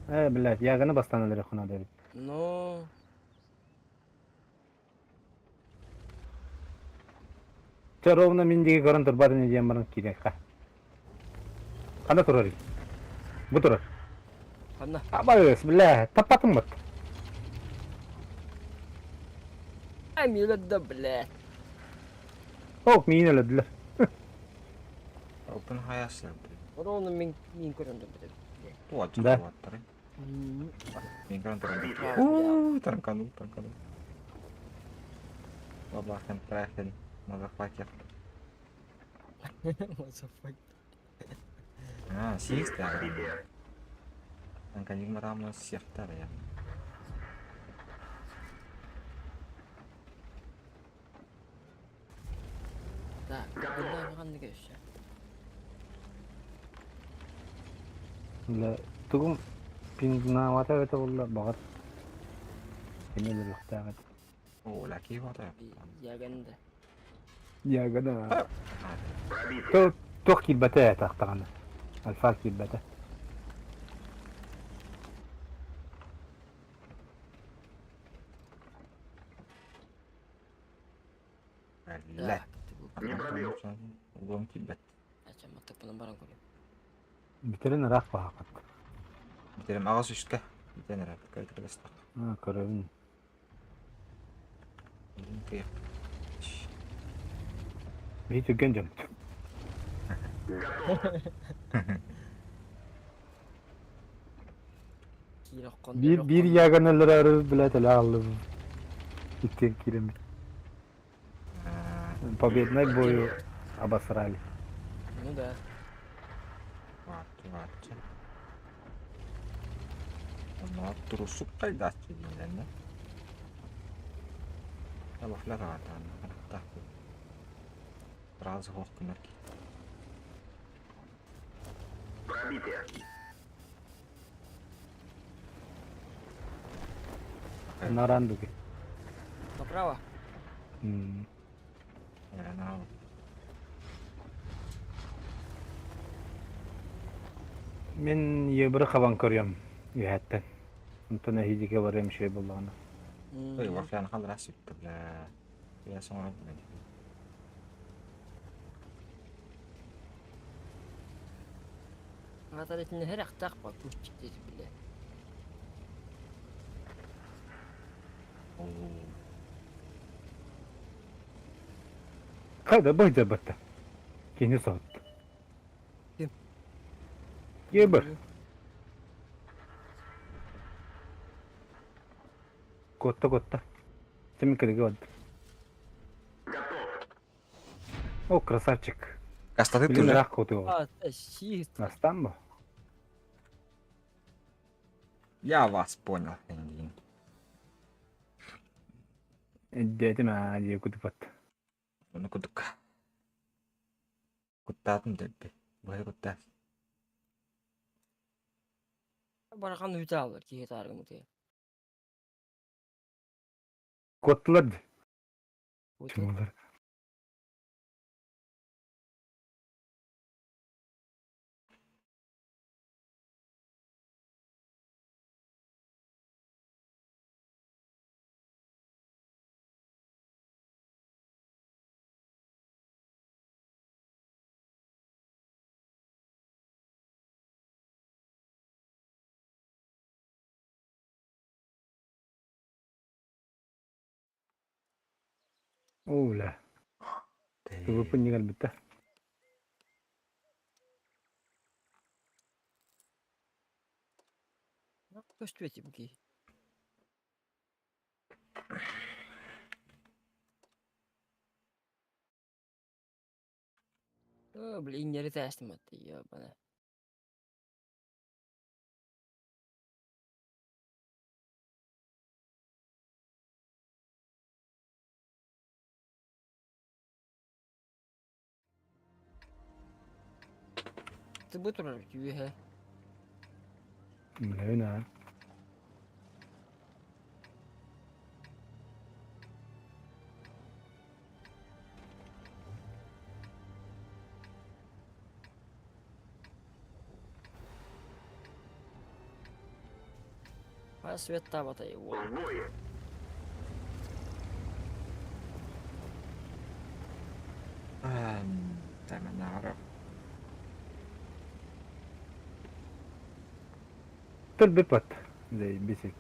Э, блядь, яганы бастан өлөрөххө наада эбит. Ну, Чэ, ровно мин диэки көрөн турбат ини диэн баран киириэххэ. Ханна турарый? Бу турар. Ханна? Абайыс, бля, таппатым бат. Ай, өлөрдө, блядь. Ок, миин өлөрдүлэр. Open хайасыр. Ровно мин мин көрөн турбут. Туа Да. туаттары. Мин көрөн туран. Уу, танкану, танкану. Бабахен, трахен, мазафакер. Motherfucker. А, сиистär. Танканиг марамна сиэхтэр я. Так, bundan ханнык өссө? Бля, тугум пингнаавата эбэтэ буолла баҕар. Кими өлөрүөхтээх этэ. О, лаки вата. Яганда. Ягода. То туох киирбэтэ тахтаҕына. Альфа киирбэтэ. Бля. Угом киирбэт. Ача маттаппынан баран көрүм. Бүтэрин ыраах баһаахат. Битерим аҕыс үскэ. Бүтэн эрэ көтөрөстөх. Аа, көрөбүн. Кыйах. Биһи түргэн дьон. Киироххон. Биир биир яганы өлөрөөрү блядь өлө ааллыбын. Иккиэн киирэммит. Победный бою обосрали. Ну да. Ватты ватты. Онно турусук кайдаччы диилэннэ. Табахла таҕатаан тахпыт. Сразу хоох гынар ки. Нарандуги. Направо. М. Мин ебір хабан көрүөм үһэттэн. Онтон эһидике барыам үчүгэй буоллаҕына. Ой, вафлян халра сүттэ бля. Я соңор билбэт. Атар итини her ахтаах ба күччик диэти билэ. Хайда быйда батта. Кини соһутта. Ким? Ебір. Куотта куотта. Сэмин кырыга барда. О, красавчик. Кастаты Билин тоже. ыраах куотуга. А, щит. Настан бу. Я вас понял, Эндин. Дэтим аа дии кутупат. Ону кудук. Куттаатым дэлби. Быһа куттаат. Барахан үтэ алар киһи тааргымыты. Куоттулар дии. Чумулар. Оо, бля. Тыбыппын кэлбиттэ. Көстүбэтим кии. О, блин, не ретестим это, ёбана. Ты бы турар үһэ. Билэбин аа. А свет табата его. Тэмэнаарап. Тыл бүппэт. Бисик.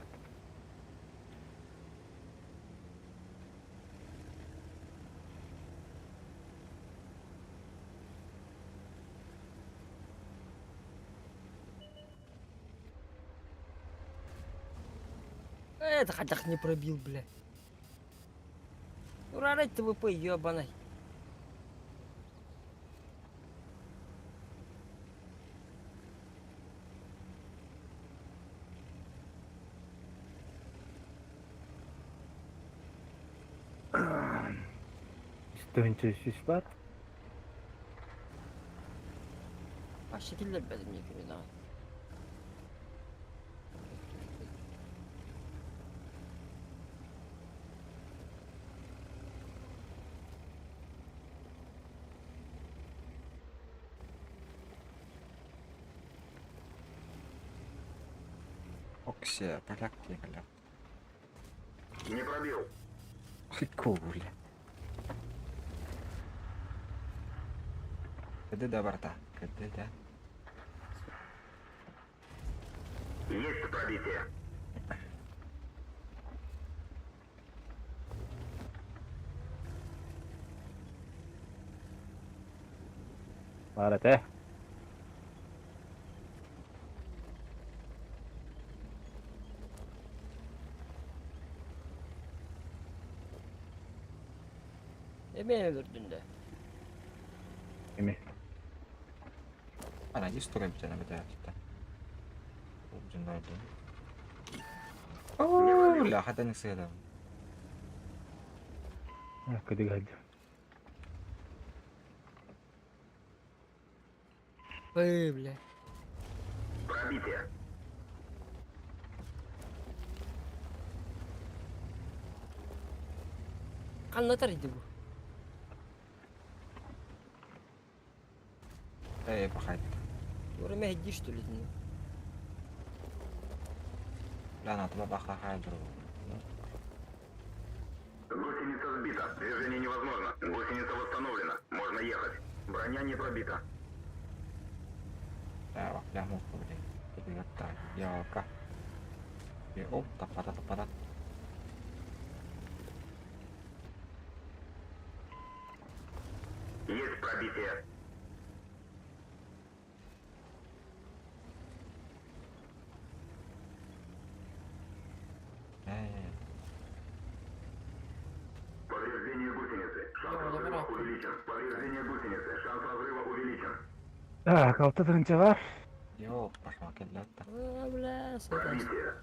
Это хотя не пробил, бля. Урарать ТВП, ёбаный. Тыһыынча сүүс баар. А шекеллер бәдім екі мен. Оксия, поляк диэкэлэр. Не пробил. Ой, бля. Кэдэ да барта. Кэдэ да. Есть пробитие. Баар этэ. Эме өлөрдүн да. Эми. Ана дис тура битена битэ. Жындайды. Оо, ля, хата не сыда. Кэдигэ Эй, бля. Пробитие. Ханна иди бу. Эй, пахайт. Ура иди что ли? Ля, на туба баха хайдру. Гусеница сбита. Движение невозможно. Гусеница восстановлена. Можно ехать. Броня не пробита. Ля, ля, мух, блин. Ялка. Оп, тапата, тапата. Есть пробитие. Эй, Повреждение гусеницы. Шанс разрыва увеличен. Повреждение гусеницы. Шанс разрыва увеличен. Так, алта тыһыынча баар. Йоо, пошла кэллэтта. А, бля, сытас. Пробитие.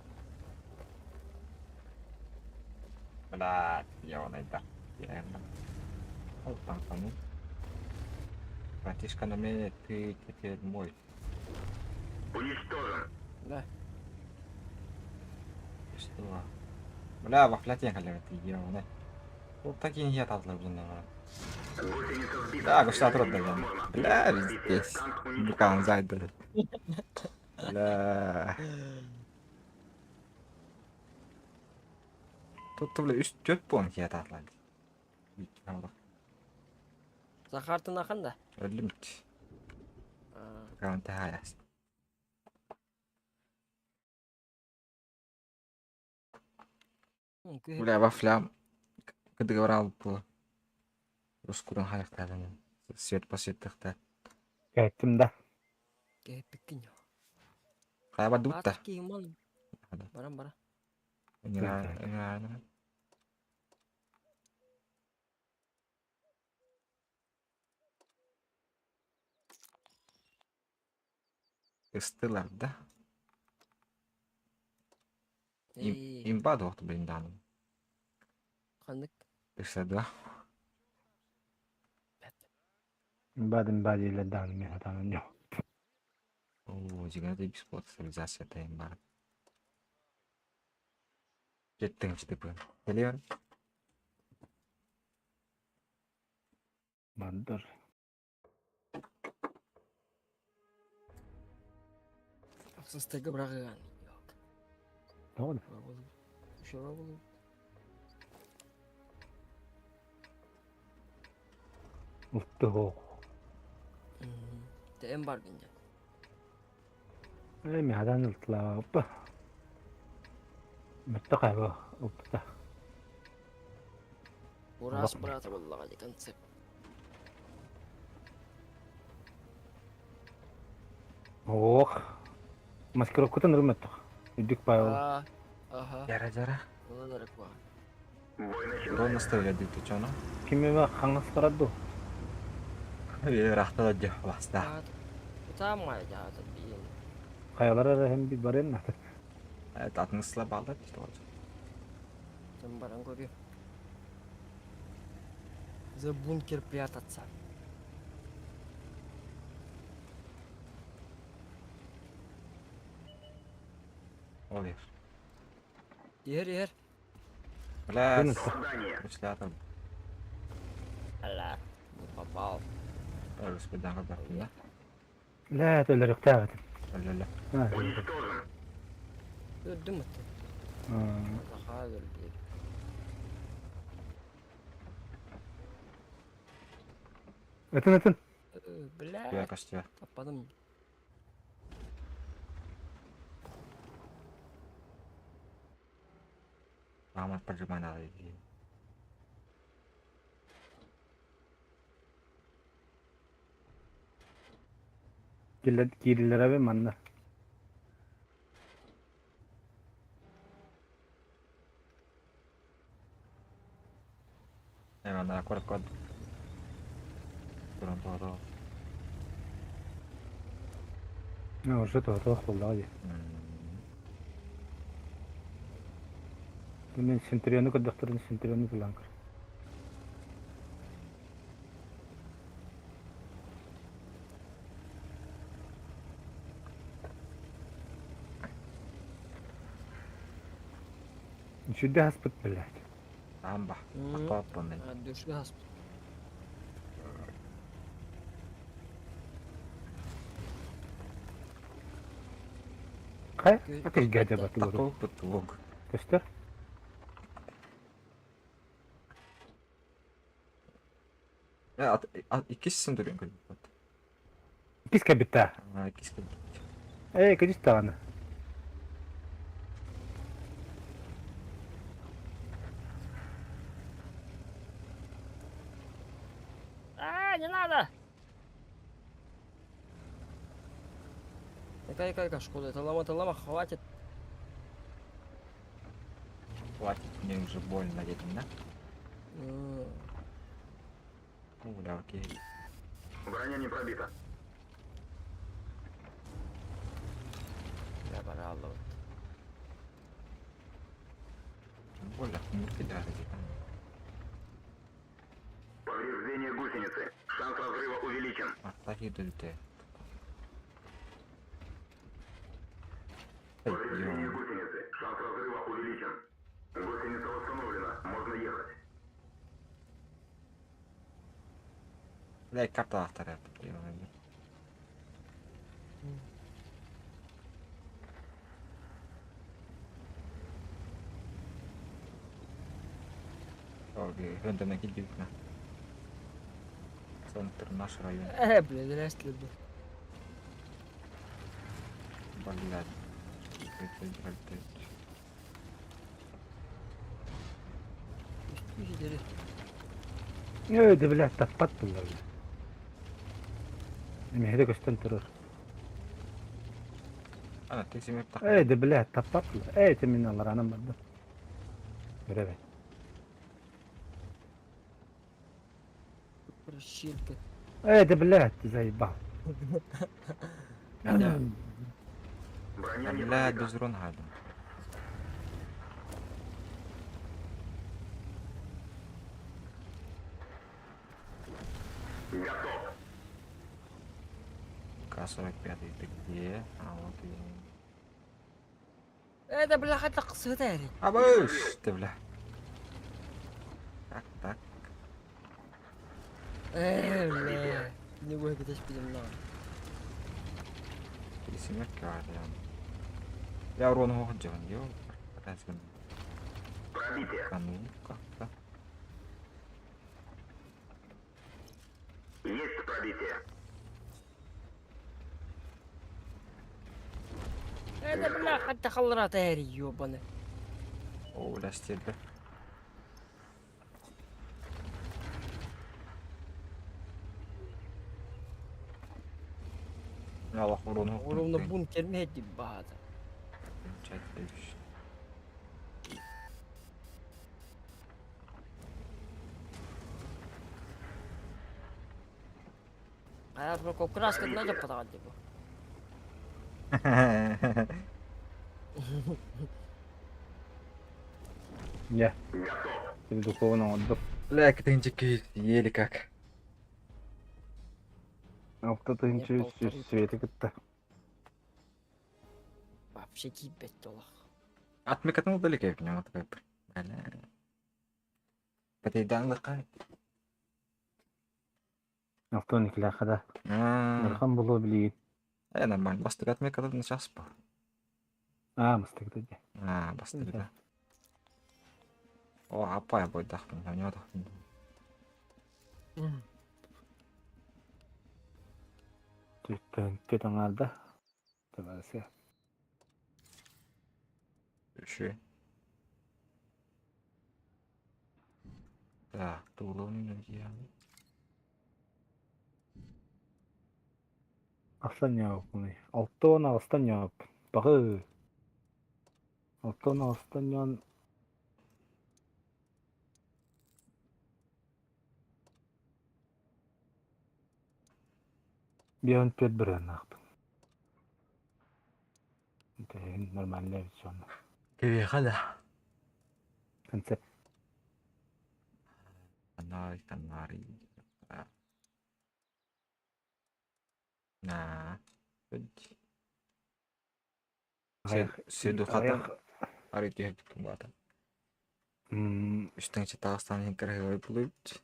Бля, я он айда. Я Ол танканы. Братишка, на меня ты теперь мой. Уничтожен. Да. Что? Бля, вафлятен халявит, ёбаный. Вот такие не татлар блин. Гусеница сбита. Да, гуша Движение трудно. невозможно. Бля, Пробитие. здесь. Танк уничтожен. Букан зайду. Бля. Тут бля үс төрт пон кия татлар. Захартын ахан да. Өлүм. Букан тахаяс. Бля, вафлям. Кыдыгы барал бу. Ускурун хайахтаатан свет посветтахта. Кэттим да. Кэппиккин. Хайа бардыбыт да. Аат киһи ман. Баран бара. Ыҥыраа ыҥыраа. Ыстылар да. Имба дуохту блин дааным. Ханнык? Өссө да. Имба имба дииллэр даҕаны мин сатаан ньо. Оо, дьиҥэ бесплатно стабилизация тайым бар. Жеттің чытыпы. Келиор. Бардыр. Сыстыгы быраҕыган. Тоҕо да? Ылтыһоох. Тээн баргын дьэ. Ээ, миһадан ылтылаабаппа. Мөттө хайба ылпыта. Ураас быраата буоллаҕа дии концепт. Ох. Маскировкатын ырматтах. Үрдүк Павел. Аа, аха. Жара жара. Онон эрэ куһаҕан. Дон наставили ты чё, ну? Ким эме хаҥас барар дуу? Ыраахта да дьэ, баста. Утаамай дьаата биин. Хайалар эрэ һин би барыан наада. Атын ысла баалар тоже. Ким баран көрүө. За бункер прятаться. Ой. Иһэр иһэр. Бля, Шляпа. Бля, не попал. Господи, да? Бля, өлөрүөхтээх этим. Өлөлө. Өлдүм аттан. Саха өлдү. Ытын ытын. Бля. Костя. Таппадым. Мама поджимай надо идти. Киирилэр эбэ манна. Манна код код. Туран тоҕо. Уже тоҕо буоллаҕа дии. Мен Центуриону көрдөхтөрүн Центуриону булан көр. Сүрдэ хаспыт блядь. Амба. Тақпаппын мен. Дүршү хаспыт. Хай, атырга бат Тақпаппыт лог. Көстөр? Иккис Центурион кэлбит. Иккис кэлбит Иккис кэлбит. Ээ, көдүс даҕаны. А, не надо! Эка, эка, эка, шкода, это лама, это лама, хватит. Хватит, мне уже больно где-то, да? Ну, бля, окей. Броня не пробита. Я пожалуй. Больно, не кидаю где-то. Повреждение гусеницы. Шанс разрыва увеличен. Аттаки дүлте. Повреждение гусеницы. Шанс разрыва увеличен. Гусеница восстановлена. Можно ехать. Бля, карта автора. Окей, хönтөмө килбиппин. Центр наш район. Бля, зря следу. Блядь. Ээ, да блядь, таппат буллар. Эмиһэ көстөн турар. Ана тексимеп так. Ээ, да блядь, таппат буллар. Ээ, это мин аларанан бардым. Көрөбүн. Расщелка. Ээ, да блядь, заебал. Бля, без урон хадым. К-45 ты где? А вот и... Это бля хата кысыта Абыш, ты бля. Так, так. Э, бля. Не выгодишь перед Семерки var yani. Я урон ходжон, ё. Пробитие. Ну, как-то. Есть пробитие. Это бля хата халрата эри ёбаны. О, бля, стебе. Allah урон Урон бункер меди бада. А я про краска надо подавать его. Я. Духовно отдых. Бля, кытынчик еле как. 6 тыһыынча свети кытта. Вообще кипет толах. Отмекатнул далеко к нему такой. Бля. Потейдан лыкай. Автоник ляхада. Нырхан булу билигин. Э, нормально. Бастык отмекатнул сейчас по. А, мастык да. А, бастык да. О, апай бойдахпын, у него тахпын. Түттэн аңарда. Табасы. Үші. Так, тулуун я. Астан яаппын. Алтон астан яап. Багы. Алтон астан ян. Бион пет бірін ақтым. Нормально все. Кебеха да. Концепт. Канари, канари. На. Сүдү хата. Ари түйөп бата. Үстән читагыстан хинкер булып.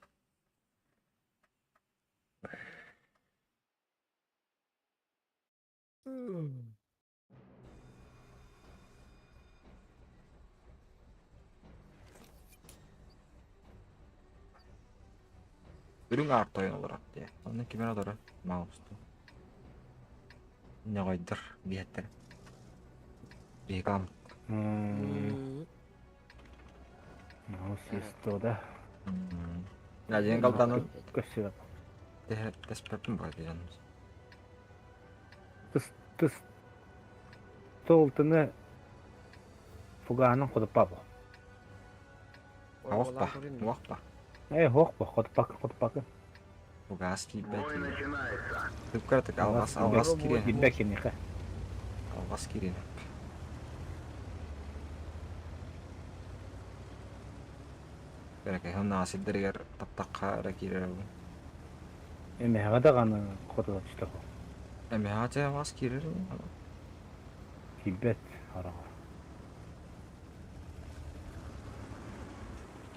Үрүң артойын олар дия. Онны кимер одора маусту. Не гойдыр биеттер. Бигам. Маус есть да. Я ден калтаны Көсү. Теспеппин бар деген. Тыс тыс толтыны фуганың ходупа бу. Уақпа, уақпа. Э, хоқпа, ходупак, ходупак. Фугас кийбет. Түпкәртик алгас алгас кирен. Кийбек кенеха. Алгас кирен. Береке хымна сиддергер таптакка ра кирер. Эме хада ганы ходула түштө. Эме хата алгас кирер. Кийбет арага.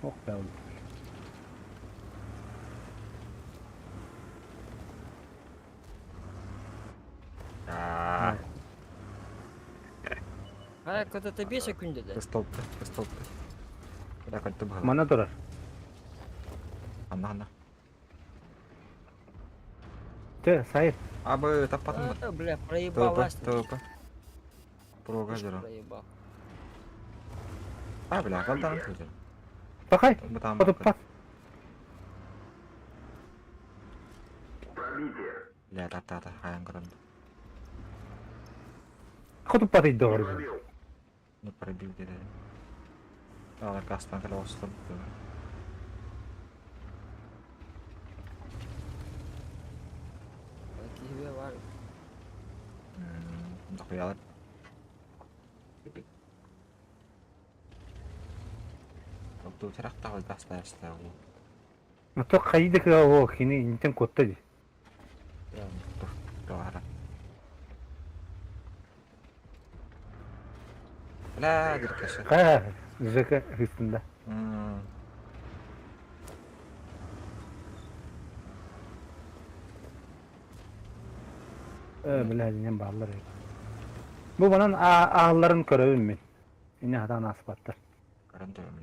Ох, бәл. А, когда ты беса күндеді. Столпты, столпты. Бля, кольты был. Мана турар. Анна, анна. Те, сайып. Абы, таппатым. А, бля, проебалась. ТВП, ТВП. Прога жыра. Проебал. А, бля, калдан көзір. Бақай. Бутам. Ходупа. Бля, тата хайан көрөн. Хотуппатый доҕор. Не пробил деді. Алар гастан кэлэ оҕустар. Киһибе бар. Дохуялар. Оттуу тарахтаҕы гастаастаа уу. А то хайда кыа кини интен куотта ди. Бля, диркаша. Ха, Жека хыстында. Э, бля, динен бааллар. Бу банан аалларын көрөбүн мин. Ине хатан аспаттар. Көрөн турам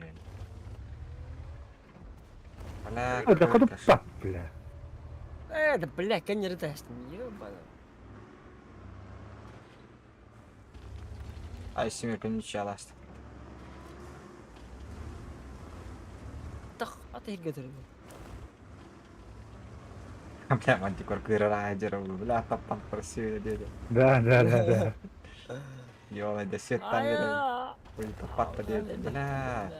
Бля, Да хотуппат, бля. Э, да бля, кеннер тастым, ебана. Ай, семерка ничья ласт. Тах, аты хиггетер. Бля, мантикор кыырар бля, таппан красивый деді. Да, да, да, да. Ёлай, да свет там береді. Таппатта деді. Бля,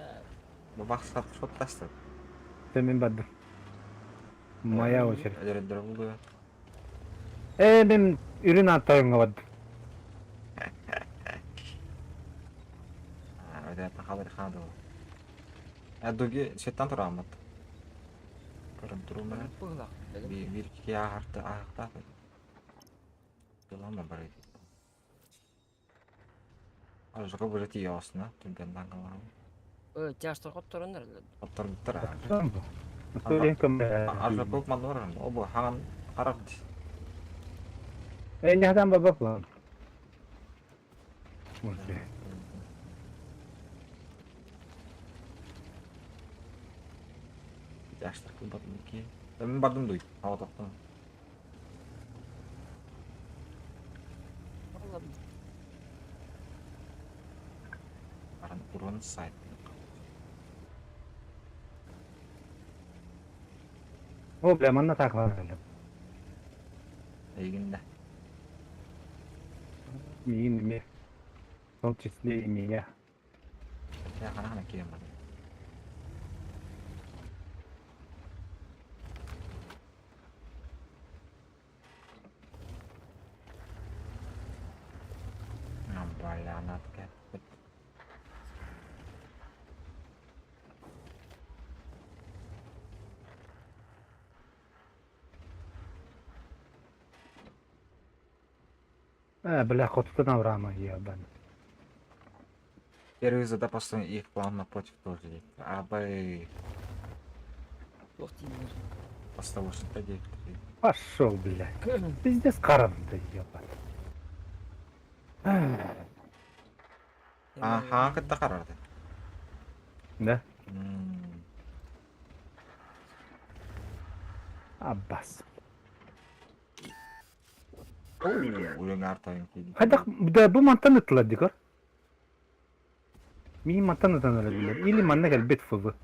бабах сат шоттасты. Мен бардым. Моя очередь. Өдөрөндөрө булду. Э, мен үрүн аттайынга бардым. Өдөрө тахалыр хады. Дуги светтан турамат. Көрөн турум бе. Бир ки ахарты ахта. Ялама бар. Ажыгы бир тиосна түргөн даңгалар. Э, тяжтар котторондар. Оттор биттер. Ажы көп манор, обу хаган карап. Э, не хатан баба план. Жаштар кылбат ки. Мен бардым дуй. Ава токтом. Баран урон сайт. О, бля, манна так бар. Эйгинде. Мин ме. В том числе и меня. Я хана кием бар. Бля, надо Э, бля, хотуттан Авраама, ебан. Первый зада просто их план напротив тоже есть. А Б Просто 89. Пошел, бля. Пиздец карам-то, ебан. Аха, кытта карарды. Да? Аббас. Уйун артайын кийди. Хайдах, да бу мантан ытылар дикор. Мин мантан ытан өлөдүлөр. Или манна кэлбит ФВ.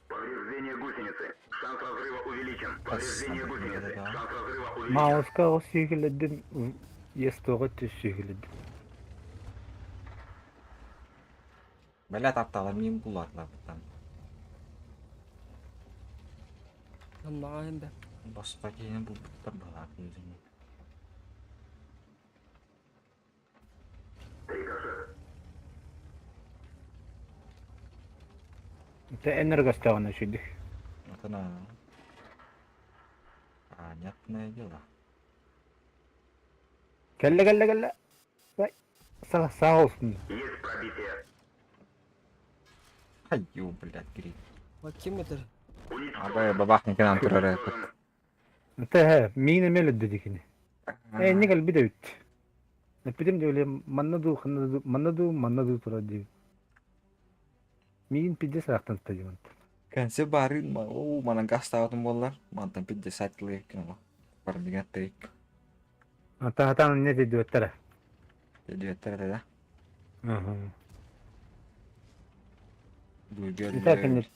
Повреждение гусеницы. Шанс разрыва увеличен. Повреждение гусеницы. Шанс разрыва увеличен. Мауска о сүйгіледін, естоға түс сүйгіледін. Бля таптала мин булатлар буттан. Намнаҕа бе. Босқа кейин бу буттар балар өзүнү. Это энергостауна шүйдік. Вот она. Понятное дело. Кэллэ, кэллэ, кэллэ. Са, саа olsun. Есть пробитие. Аю, блядь, грит. Ким этер? Абай бабах никенан турар эпит. Это миин эмел дедикини. Э, не кэлби да үт. Эпидем деп манна ду, ханна ду, манна ду, манна ду тура деп. Миин пиде саактан стадион. Кэнсе барын ма, о, манан гастаатым боллар. Мантан пидде сайтлы кино. Бар деген тейк. Ата хатан не деди өттөрө. Деди өттөрө да. Мгм. Дуйгер. Это конечно.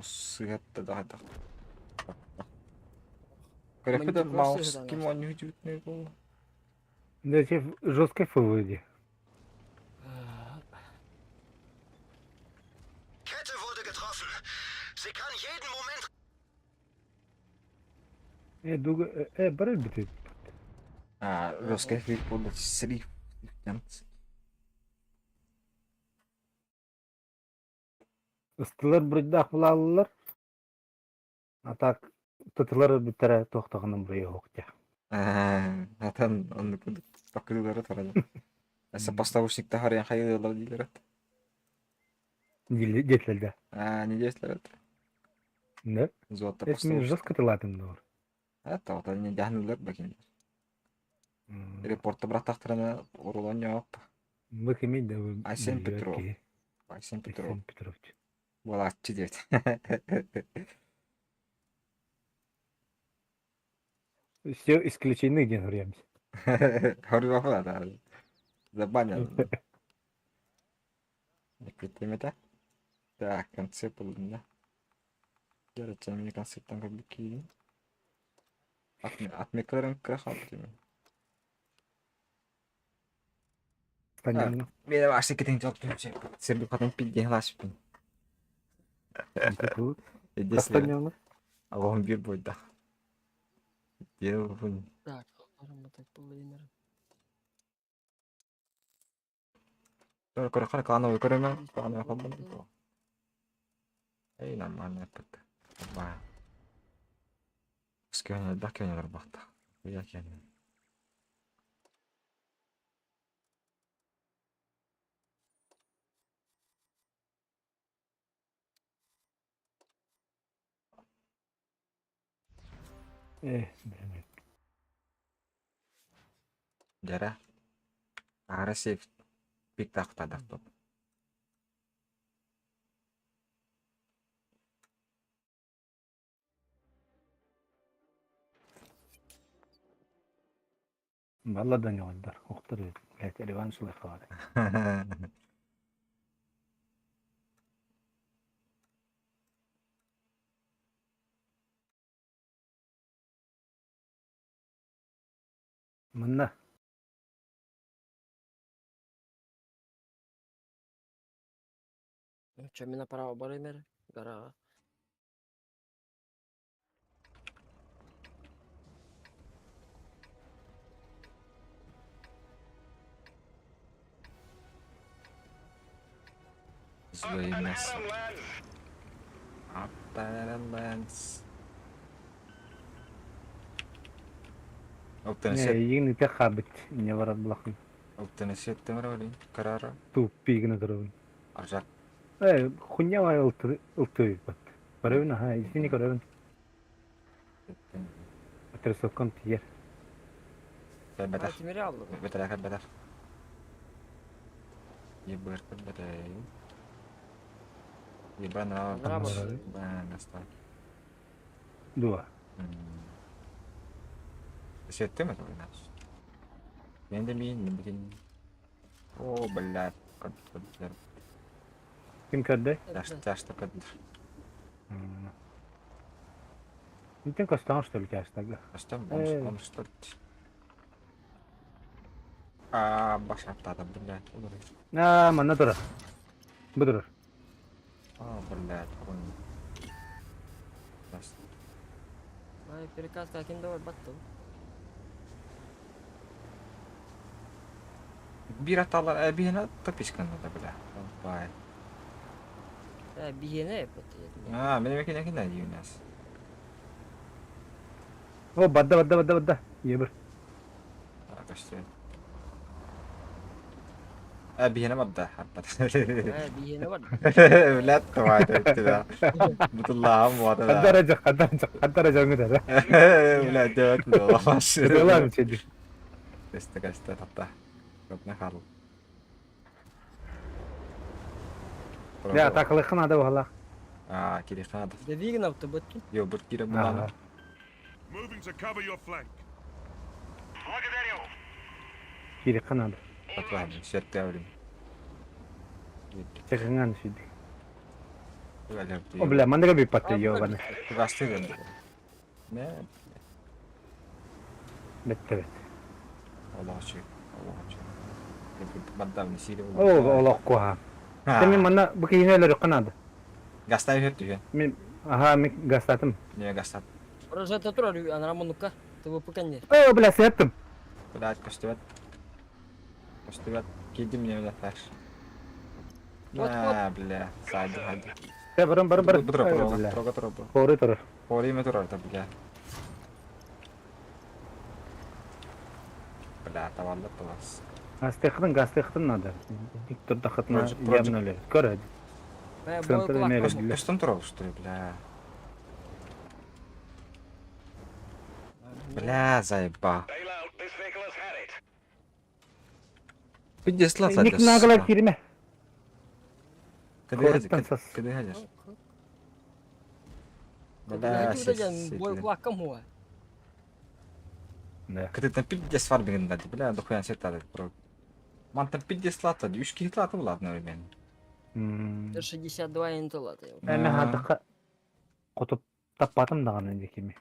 Сыһыатта да хайдах. Көрөппүт да Маус ким оонньуу дьүүтүнэй буолла. Да, жесткий ФВД. Дуга, бары битит. А, жесткий фиг буолла сриф. Ыстылар буруйдаах булааллар. А так тытылар бүттэрэ туохтаҕынан буруйа суох дьэ. Атын оннук таккыдылары тарана. Эссе поставочникта харыйан хайыылар диилэр эт. Диэтилэр да. А, не диэтилэр эт. Да. Золото Эс мин поставочник. жестко тылаатым доор. Это вот они дьаһаныылар бакин. Репорта бырахтахтарына урулан ньоп. Бу кимий да Айсен биллибэт Петров. киһи. Айсен Петров. Айсен Петрович. Буолааччы диэт. Все исключены диэн суруйабын. Хоруйбаппын да. Забанен. Эппиттимэтэ. Так, концепт булдум да. Дьэ, мини концепттан көрбүт киирин. Отметкаларын кыра хаалбыт Понятно. Мен вообще кетен жок Сирби потом пидде лашпин. Кастаньоны. Аллахым бир бойда. Делбун. Так, так половина. Көрө көрө клановый көрөмө, клановый холбон. Эй, нормально эппит. Ба. Скөне да көне барбакта. Уя көне. Э, блин. Жара. Ара сейф пик тахтадах топ. Балла да ньоҕойдор. Охтор блядь, реванш ылыахха Манна. Че, мен направо барайм эрэ, гарага. Злые мясо. Аппаранс. Не, игин ите хабит. Не барат булахын. Алтынесет темір Карара. Туппи гына турабын. Аржак. Э, хуйня бай ылтыр бат. Барабын, аха, исини көрөбүн. Отрисовкам тиер. Бетер. Тимири алдым. Бетер, бетер. Ебыр, бетер. Ебана. Бана, Дуа. Сеттем это у нас. Мен де мен блин. О, блядь, көттөр. Ким көрдө? Таш, ташта көттөр. Нитен костан что ли тяштага? Костан, он, он что ли? А, баш аптада, блядь. А, манна турар. Бу турар. А, блядь, он. Ай, перекатка кимде бар баттым. Бир аталар, биһиэнэ топишканна да бля. Бай. Э, биһиэнэ эппит. А, мен эме кине кине дийүнэс. О, бадда, бадда, бадда, бадда. Ебір. А, көстө. Э, биһиэнэ бадда, хаппат. Э, биһиэнэ бар. Блядь, твой тебя. Бутуллаам вот Хаддар ажа, хаддар ажа, хаддар ажа ыңыдар. Блядь, делать не Делам чеди. Көстө, көстө, тапта. Көпне хал. Я такылыкын ада бала. А, кирихана. Дэвигин апты баттым. Йо, бут кире буланы. Moving to cover your flank. Кирихын ада. Татван, сетте аврин. Чыгыңан шиди. О, бля, манныга бүппатты, ёбаны. Кугастыы гын. Мэ. Бетте бет. Олоочу. Олоочу. Бардам сири. О, олох куһаан. Мен манна бу киһини өлөрүөххэ наада. Гастай үһөр түһүөн. Мин аха мин гастатым. Не гастат. Прожата турар анара муннукка. ТВП кэннир. О, бля, сыаттым. Блядь, көстүбэт. Көстүбэт. Киирдим мне бля флеш. На, бля, сзади, сзади. Э, баран, баран, баран. Бу тура, Бля. тура, тура, тура. Хоры турар. Хоры ме турар, да, бля. Бля, tavalла тулас. Гастыхтын, гастыхтын надо. Виктор дахытна явно ле. Көр. Центр эмеле. Көстөн турар, что ли, бля. Бля, заеба. Пиздец, лата. Ник нагло кирме. Кыды Кыды хадер. Бля, Бой кулаккам хуа. Кыды там пиздец фарбигин дати, бля, дохуян сетады. Ман там пиздец лата, үш кихит лата була одновременно. 62 интеллата. Эме хадыка кутуп таппатым даҕаны диэкими.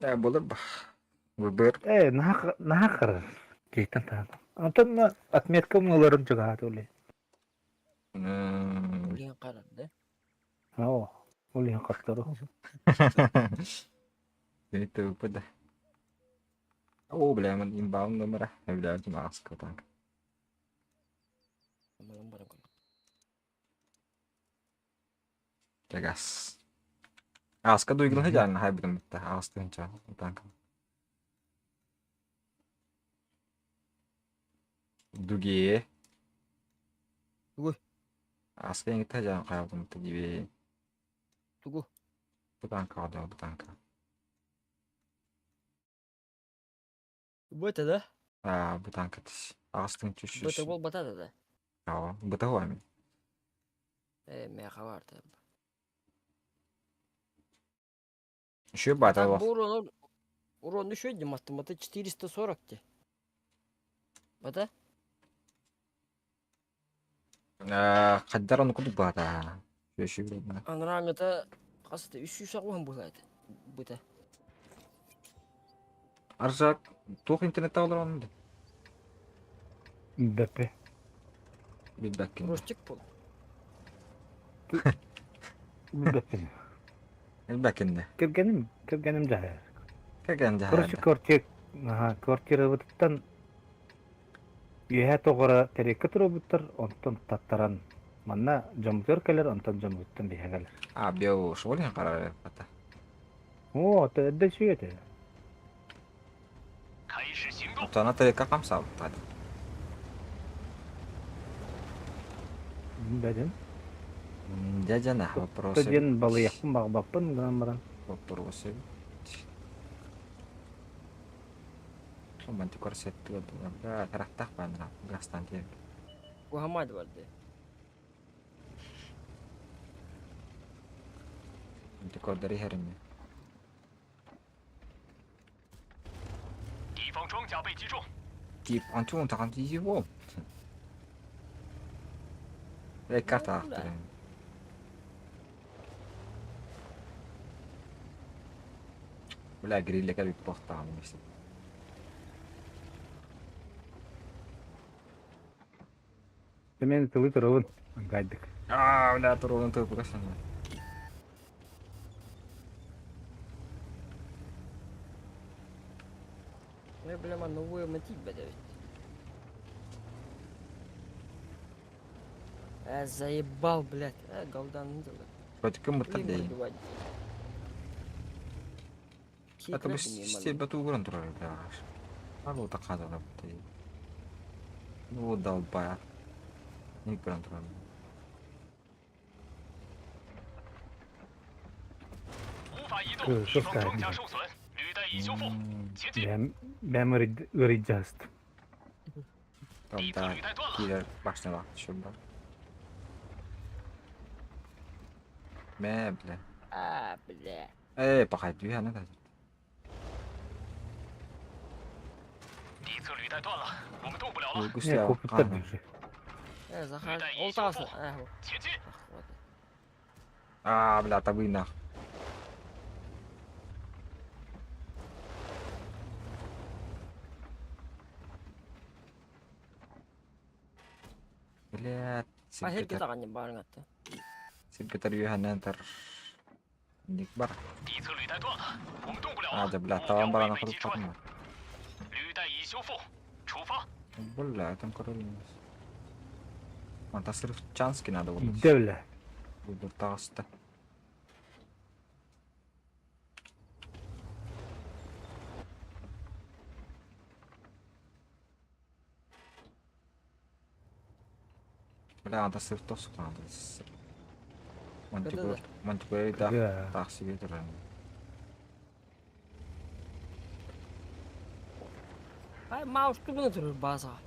Э, болор ба. Выбор. Э, наһаа наһаа харар. Кийтен таһан. Онтон отметка умнуларым чугаһаат ули. Улиһин харар да? Оо, улиһин хаттору. Это выпада. О, бля, мен имбаун номера. Бля, маска так. Тагас. Аска дуйгын хыжан хайбытым битте. Аска тыгынча танк. Дуги. Тугу. Аска эңи тажан хайбытым битте диби. Тугу. Бу танка алды, бу танка. Бу это да? А, бу танка тис. Астың чүш. Бу это бол батата да? Aa, бу та хуами. Э, меха бар да. Еще бата Так, бу урон, урон еще один автоматы 440 те. Бата? Каддар оны кудук бата. Еще Анрам это қасты 300 ағуан болады. Бұта. Аржак, туох интернет алар оны. Бепе. Билбәккин. Ростик бол. Билбәккин. Билбәккин. Кергеним, кергеним жаһар. Кергеним жаһар. Короче, квартира, ага, квартирабыттан үөһэ тоҕоро тэриэккэ туруорбуттар, онтон таттаран манна дьоммутугар кэлэр, онтон дьоммуттан биһэ кэлэр. А, беу шолин карар бата. Оо, эрдэ үчүгэй этэ. Оттон тарекка камсаабыт. Бэдин. Дядя на вопросы. Диэн балыйахпын баҕабаппын гынан баран. Вопросы. Мантикор сеттү бля тарахтах баана гастан тиэ. Кухамад барды. Мантикор дари херми. 敌方装甲被击中。敌方装甲敌方карта ахтырын. Бля, грилля кэлбит туохтааҕын эмиэ. Мен тылы турабын. Гайдык. Аа, бля, туругун тылы санаа. Я, бля, новую мотив бэдэ. Э, заебал, блядь. Э, галдан не делай. Против мытар дей. Это бы стиль бату турар, бля. Алло, такада да бутay. Ну, долбая. Не көрөн турар. Бэм ырыйдьаст. Там, да, киирэр башнялаах түшүм бар. Мэ, бля. А, бля. Эй, пахай дүйәне да. Не, купуттар дүйші. Э, Захар, ол тағасы. Э, вот. Аа, бля, табыы нах. Блядь, А херге сирбитер, таҕанньа баарыҥ атта. сирбитер үөһэнэн тар. Ник бар. А, да, бля, табан баран охотуттарым бар. Бля, там король. Манта сырыв чански надо было. Идде бля. Выбор таҕыста. Бля, анда сырыв тосук надо. Мантикор, мантикор да Да. тахсиге турар. Ай маус тугуна турар базаҕа.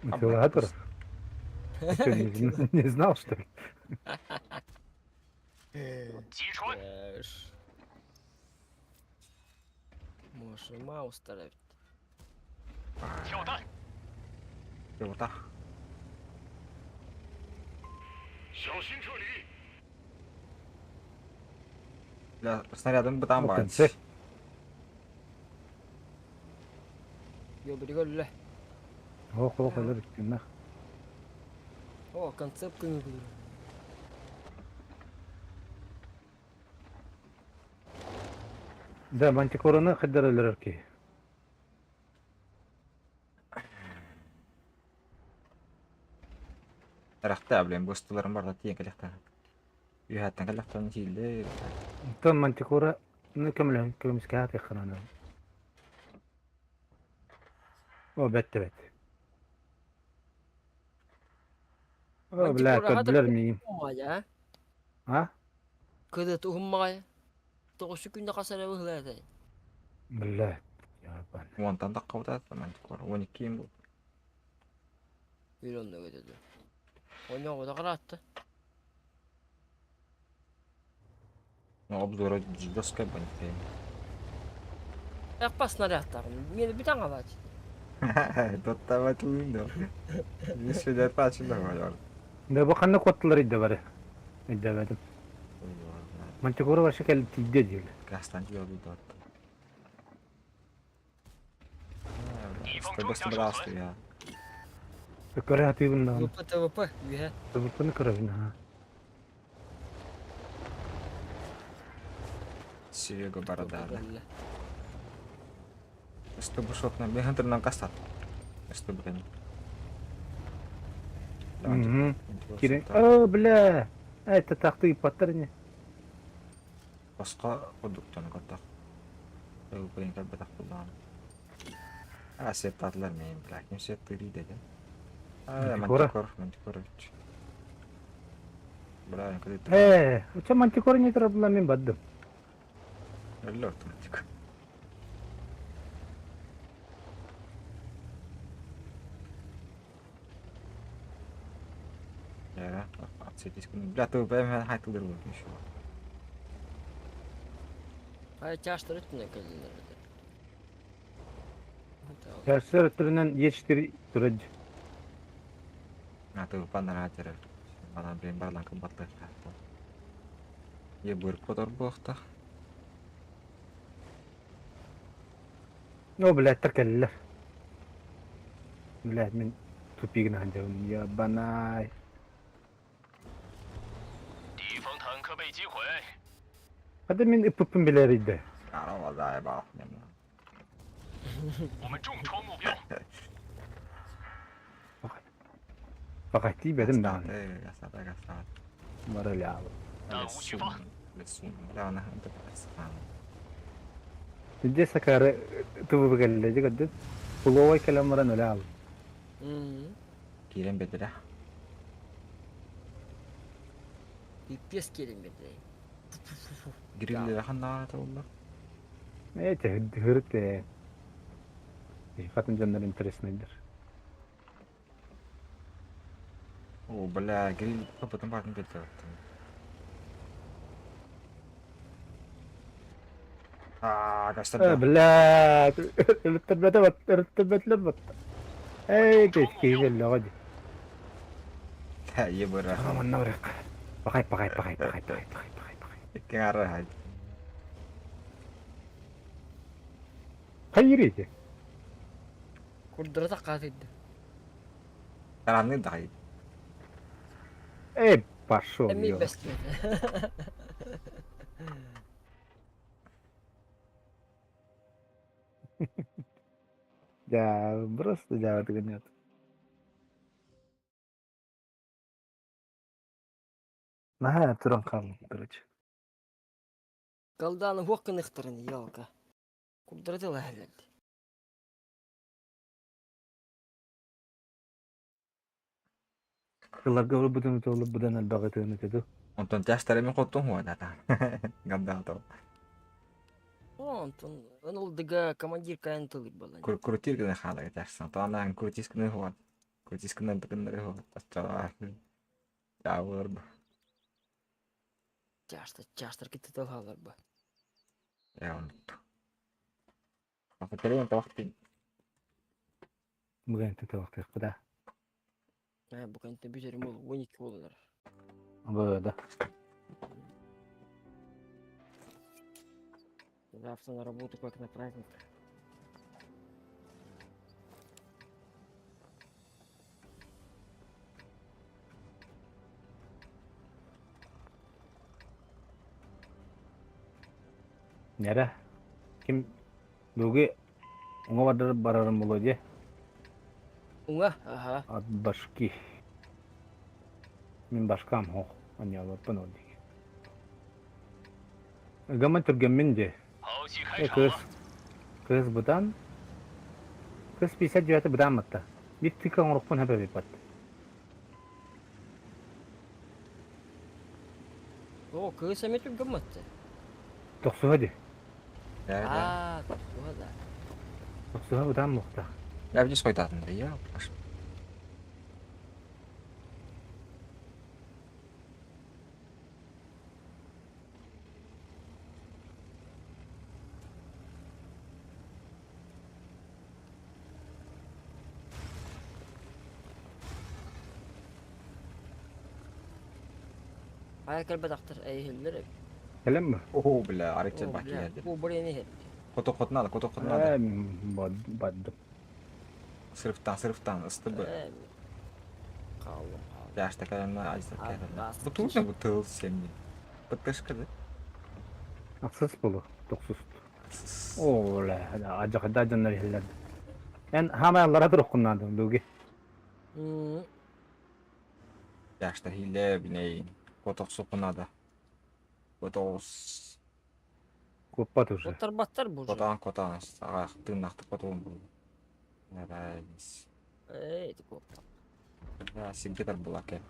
Мотиватор. Ты что, не, не знал, что ли? Эш. Может, маус таравит. Йота. Бля, снарядын бытаан Ну, баар. конце. Йо, бери Ох, ох, өлөр үткүннэх. О, концепт көҥүл. Да, мантикораны хиддар өлөрөр ки. Рахта, блин, бустуларым бар да тиен кэлэхтэн. Үһәттэн кэлэхтэн тииле. Тон мантикора ну көмөлөн көмүскэ атыххананы. О, бетте бет. О, бля, көрдүлэр миигин. А? А? Кыды туһуммаҕай. Тоҕусу күндэ хасара быһылатай. Бля. Ябан. Уонтан да кабыта мантикор. 12 им бу. Үр онно көтөдү. Ойноҕу да караатта. Ну, обзора жестко банкай. Эк снарядтарым. Мени бүтән алач. Доттава туйдо. Нишедер пачында бар. Да бу ханна коттулар идде бары. Идде бедим. Мантикора вообще кел тидде диyor. Гастан жолу дот. Стой быстро я. Көрө атыыбын да. ВП ТВП. Үһэ. Тыбыппыны көрөбүн ha. Серега борода. Чтобы шот на бегантер на кастат. Чтобы блин. Мгм. Кирен. О, бля. Это тахты паттар не. Басқа продуктаны каттақ. Блин, как бы так булган. А, сет татлар мен, бля, ким сет тыри деді. А, Мантикора. мантикор, мантикор. Бля, куда ты? Уча мантикора не турабла мен баддым. Лёрт мантикор. Я, отсветись. Бля, ты прям хай тудыр еще. Ай чаштыр үтүнө келдилер. Чаштыр өттүрүнөн Е4 турад. А ты панара Мана блин барлан кымбатлы. Е быр котор буохта. О, блядь, тыркеллер. Блядь, мен тупигин ханжабын. Ябанай. Хада мен иппын билер иде. Арава заебал. Факати бедим дааны. Гасата, гасата. Бара ля. Лесун, бля, она Дде сакары тубу келле жигдит. Пуловой келемран өле ал. Кирен бедре. Пипес келин берди. Грилли ханна табылла. Эте хырте. Хатын жандар интересныйдыр. О, бля, гриль потом бардым бедре. А, гастар. Бля, өлтөрбөтө өлтөрбөтлөр бат. Эй, кескейгел лагы. Е быр. Манна барак. Пахай, пахай, пахай, пахай, пахай, пахай, пахай, пахай. Икки аҥаара Хайыр ити? Курдара таккаатыйда. Таранны даҕай. Эй, пошел, Эмиэ ё. бэстибэт. Да, просто да, вот нет. Наһаа туран хааллым, короче. Калдааны хуох гыныхтарын, елка. Курдара тыла иһэллэр. Тылларга ылбытын ылбытын элбэҕи тыын этэ Онтон тяжтары мин хоттун хуа да. Гамдаато. Онтон ылдыга командир кайын тылыр балан. Крутир гына хаалага тяжсан. Тоана крутис гына хуа. Крутис гына гына хуа. Таччала. Жаабылар бу. Тяжтар, тяжтар китти тыл ба. Я онту. Афатерин тавахтин. Бүгін тытылықтық да. Ә, бу кантта бүтерим бол, 12 болалар. Да. Завтра на работу как на праздник. Нere? Ким бүгү уҥа бардар барарым буолуо дии. Уҥа, аха. От башки. Мин башкам суох. Анньаалаппын ол диэки. Ыгама түргэммин дии. Э, кыыс. Кыыс бытан. Кыыс 59 бытаамматта. Биир тыка оҥорохпун сөп эбиппат. О, кыыс эмиэ түргэммэтте. Тохсуһа дии. Аа, тохсуһа да. Тохсуһа бытаан муохтаах. Я видишь хойдатын я. Хайа кэлбэтэхтэр эйиһиллэр эбит. Кэлэн бу? О, бля, арыйча О, баки бля, geldi. бу бу иһэр. Хоту хотнада, хоту хотнада. Э, бардым. Сырыфтан, сырыфтан, ысты бу. Э, хааллым, хааллым. Яшта кэлэнна айса кэлэнна. Ас, Бу туут бу тыл семни. Бытышка да. Ахсыс болу, тохсус. О, бля, ажакда дьоннор иһиллэр. Эн хаамай аллара туруккуннаадым дуги. Яшта хиле биней. Коток сукунада. Котос. Куппат уже. Оттар бу уже. Котан котан. Ага, тыннахты котун бу. Набайс. Эй, ты копта. Да, симпетер булаке.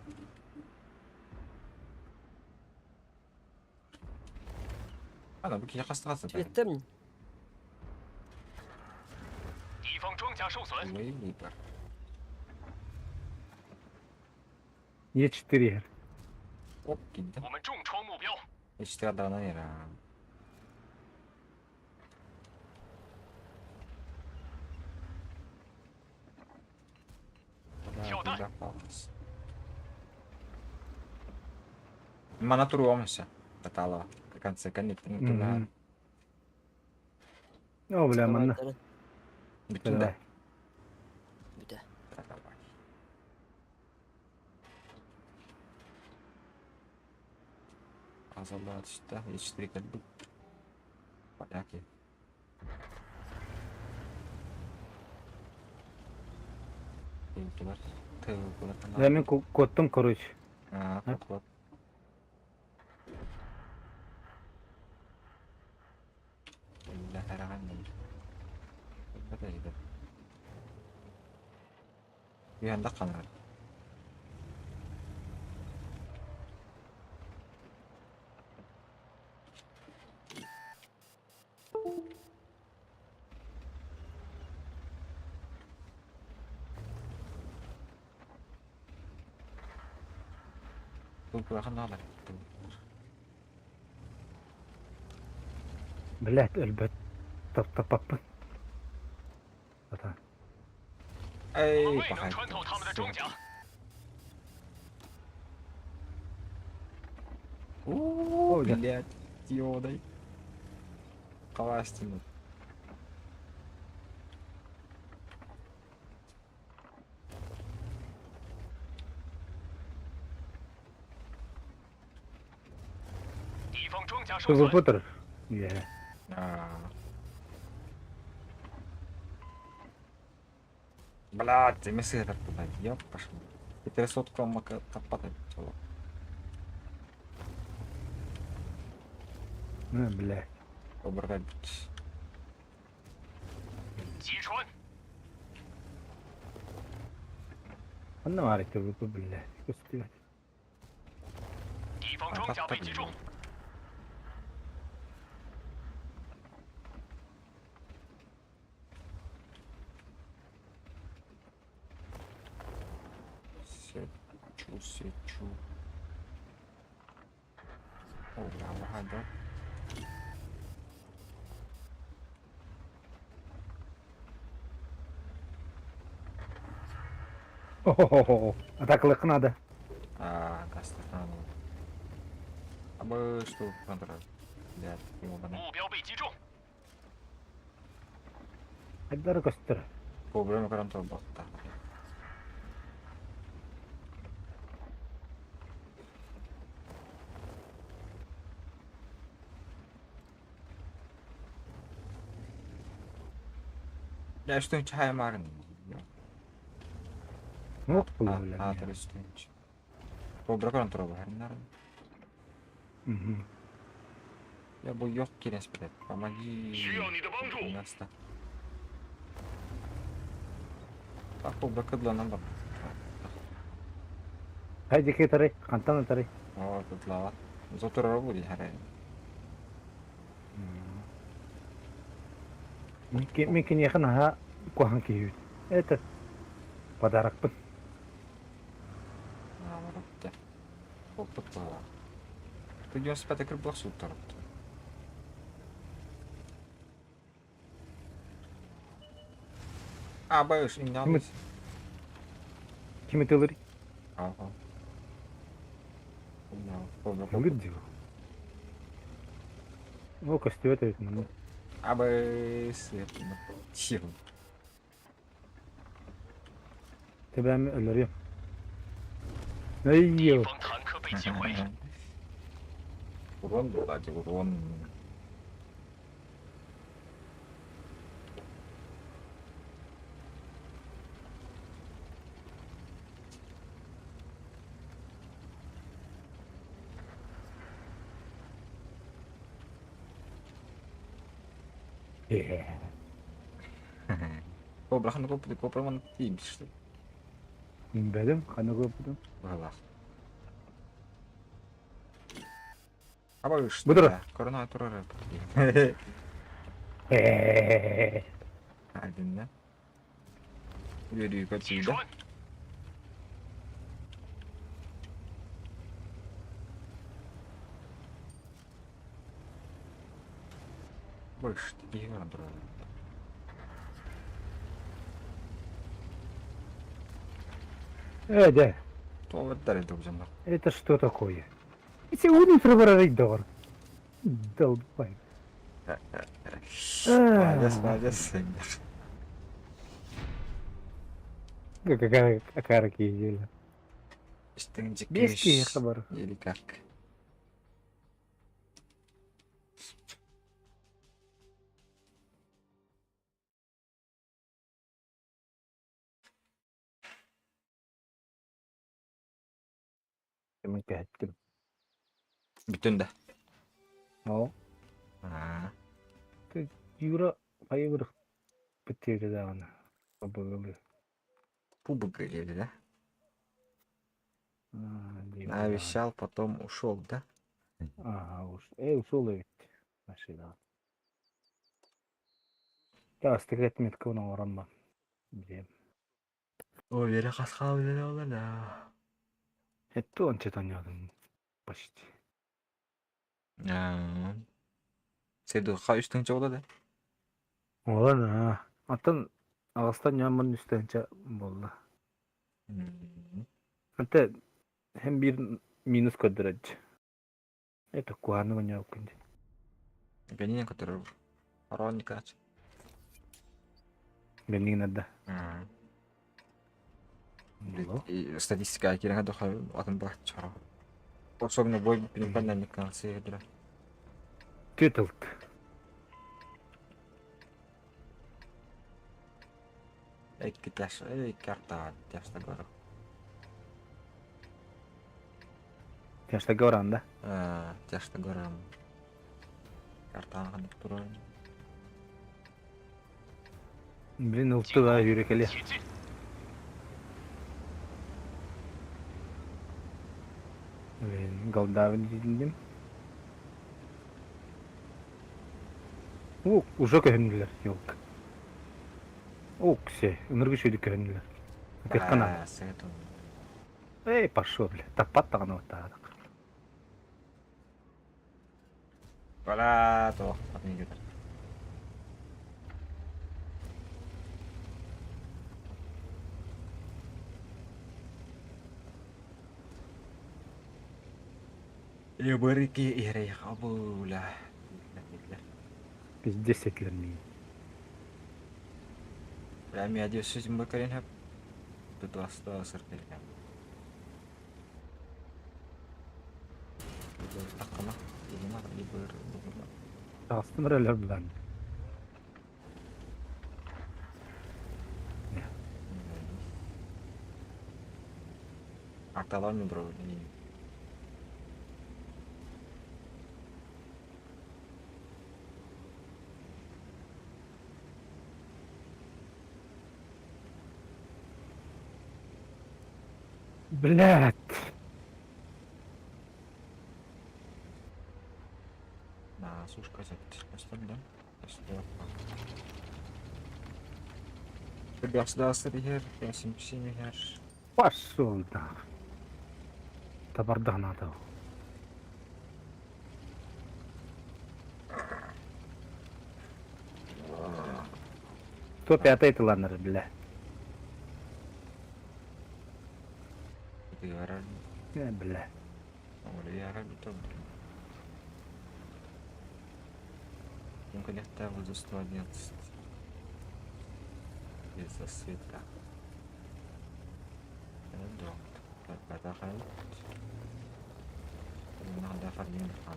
Ана бу кихи хастагасы. Түеттем. Выбор. Е4 иһэр. Оп, кидде. Ичтер дарана яра. Мана туруомся. Татала. Конце коннектинг. О, бля, манна. Бүтүн да. Бүтэ. Азалла түстэ. Е4 кэлбит. Поляки. Тыллар. Тыллар. Да, мен коттум, короче. А, кот. Бля, хараган. Үйәнді қанар. Бұл бұрақан алар. Блядь, өлбөт. Таптапаппын. Ата. Эй, пахай. О, блядь, ёдай. Халастину. Тугупутар. Yeah. Блядь, ты мессер туда, ёб пошел. Теперь сотку мака таппата чоло. Ну, блядь. Обрать. Онно баар ити блядь. Көстүбэт. Сечу, сечу. О, бля, ага, да. О-хо-хо-хо. Атакалык надо. А, гастроном. А бы что, контр. Блядь, ёбаный. Айдара көстөр. Проблема карантол бакта. Я что чай марн. Ну, А, то есть Кобра контрол бар. Я бы ёк кирес, блядь. Помоги. Место. Так, кобра кыдланан бар. Хайди кетари, хантан атари. О, кыдлава. Зотор будет харай. Микин яхын аха куахан киһүт. Это подарок бын. Опыт была. Ты 95 кырбылак суттар. А, боюсь, не надо. Кими тылыр? Ага. Лыдзил. О, костюм это ну. Абы Тихо. Тебя өлөрүм. Эй, Урон был, да, урон. Кобра ханы копы, кобра ман тиим что. Бедим, ханы копы. Вала. Аба что? Будра. Корона турара. Один, да? Yürüyü kaçıydı. Больше таких Да. Это что такое? Эти умный проворовить дор. Долбай. Молодец, молодец. Какая какая ездили. Бески хабар. Или как? Бүтүн да. О. Аа. Юра хайыбыр биттерде даҕаны. Бабыгылы. Пубыгы да? Навещал, потом ушел, да? Ага, уж. Ушел ведь. Машина. Да, стыгет метка уна оранма. Где? Ой, вере касқа биле олар да. Это он что-то не почти. Седу ха үстүн чоғда да? Олан, а. Аттан ағыстан яман үстүнче болды. Ante hem bir минус көдөрөч. Это куһаҕаны оонньообуккун дии. Бенин который Арон Николаевич. Бенин да. Статистика киирэн дохо атын бааччара. Особенно бой пинпанна Николаевич дра. Титулт. Икки тяж, икки арта тяжта гору. Тяжта горан да? Тяжта горам. Картаан ханнык турар. Блин, ылтыга үүрекели. Блин, голдавын дидим. О, уже көһүннүлэр, елка. Ок, все, ыныргы шөйдүк көһүннүлэр. Атыахха Эй, пошел, бля, таппат даҕаны оттаадак. Бала, то, атын кетер. Ебырики ирей хабула. Пиздец этилэр миин. Бля, мен одессу бакарин хап. Тут аста сыртылган. Таққана. Тастым рөлөр булан. Арталар мен бро. Блядь. На, сушка да? Пошел да. Табарда надо. Сто пятый тыланыр, бля. Бля. Конекта за 111. Из-за света.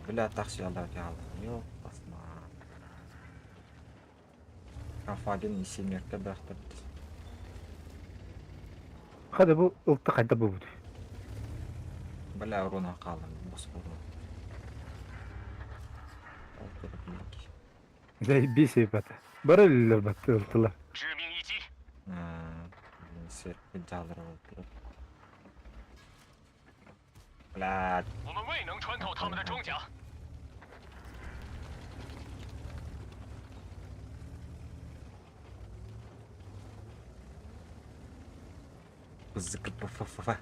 Бля, такси Йо, басма. Кафаген и семерка бәхтер. Хады бу ылты қайда бу буду. Бля, урона қалдым, бос урон. Заебись, ребята. Барыллар батты ылтылар. Бля. Бзк-п-ф-ф-ф.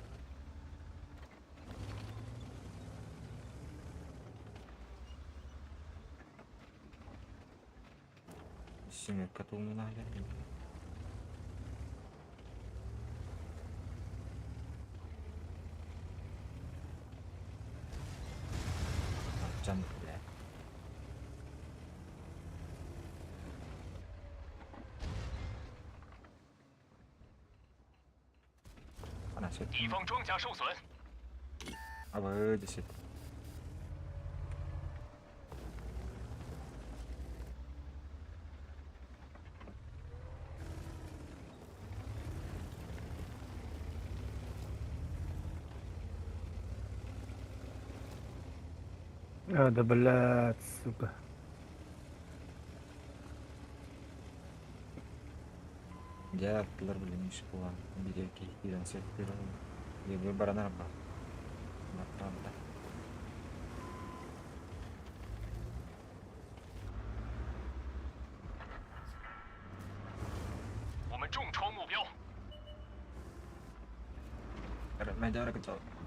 Семерка туумuna Жан, бля. Ана, все. Абы, десет. А, да блядь, сука. Дьэ, аттылар билин үс буолан биир киһи киирэн сөптүөр Биир баранар ба. Правда. Мәдәрі күтіп.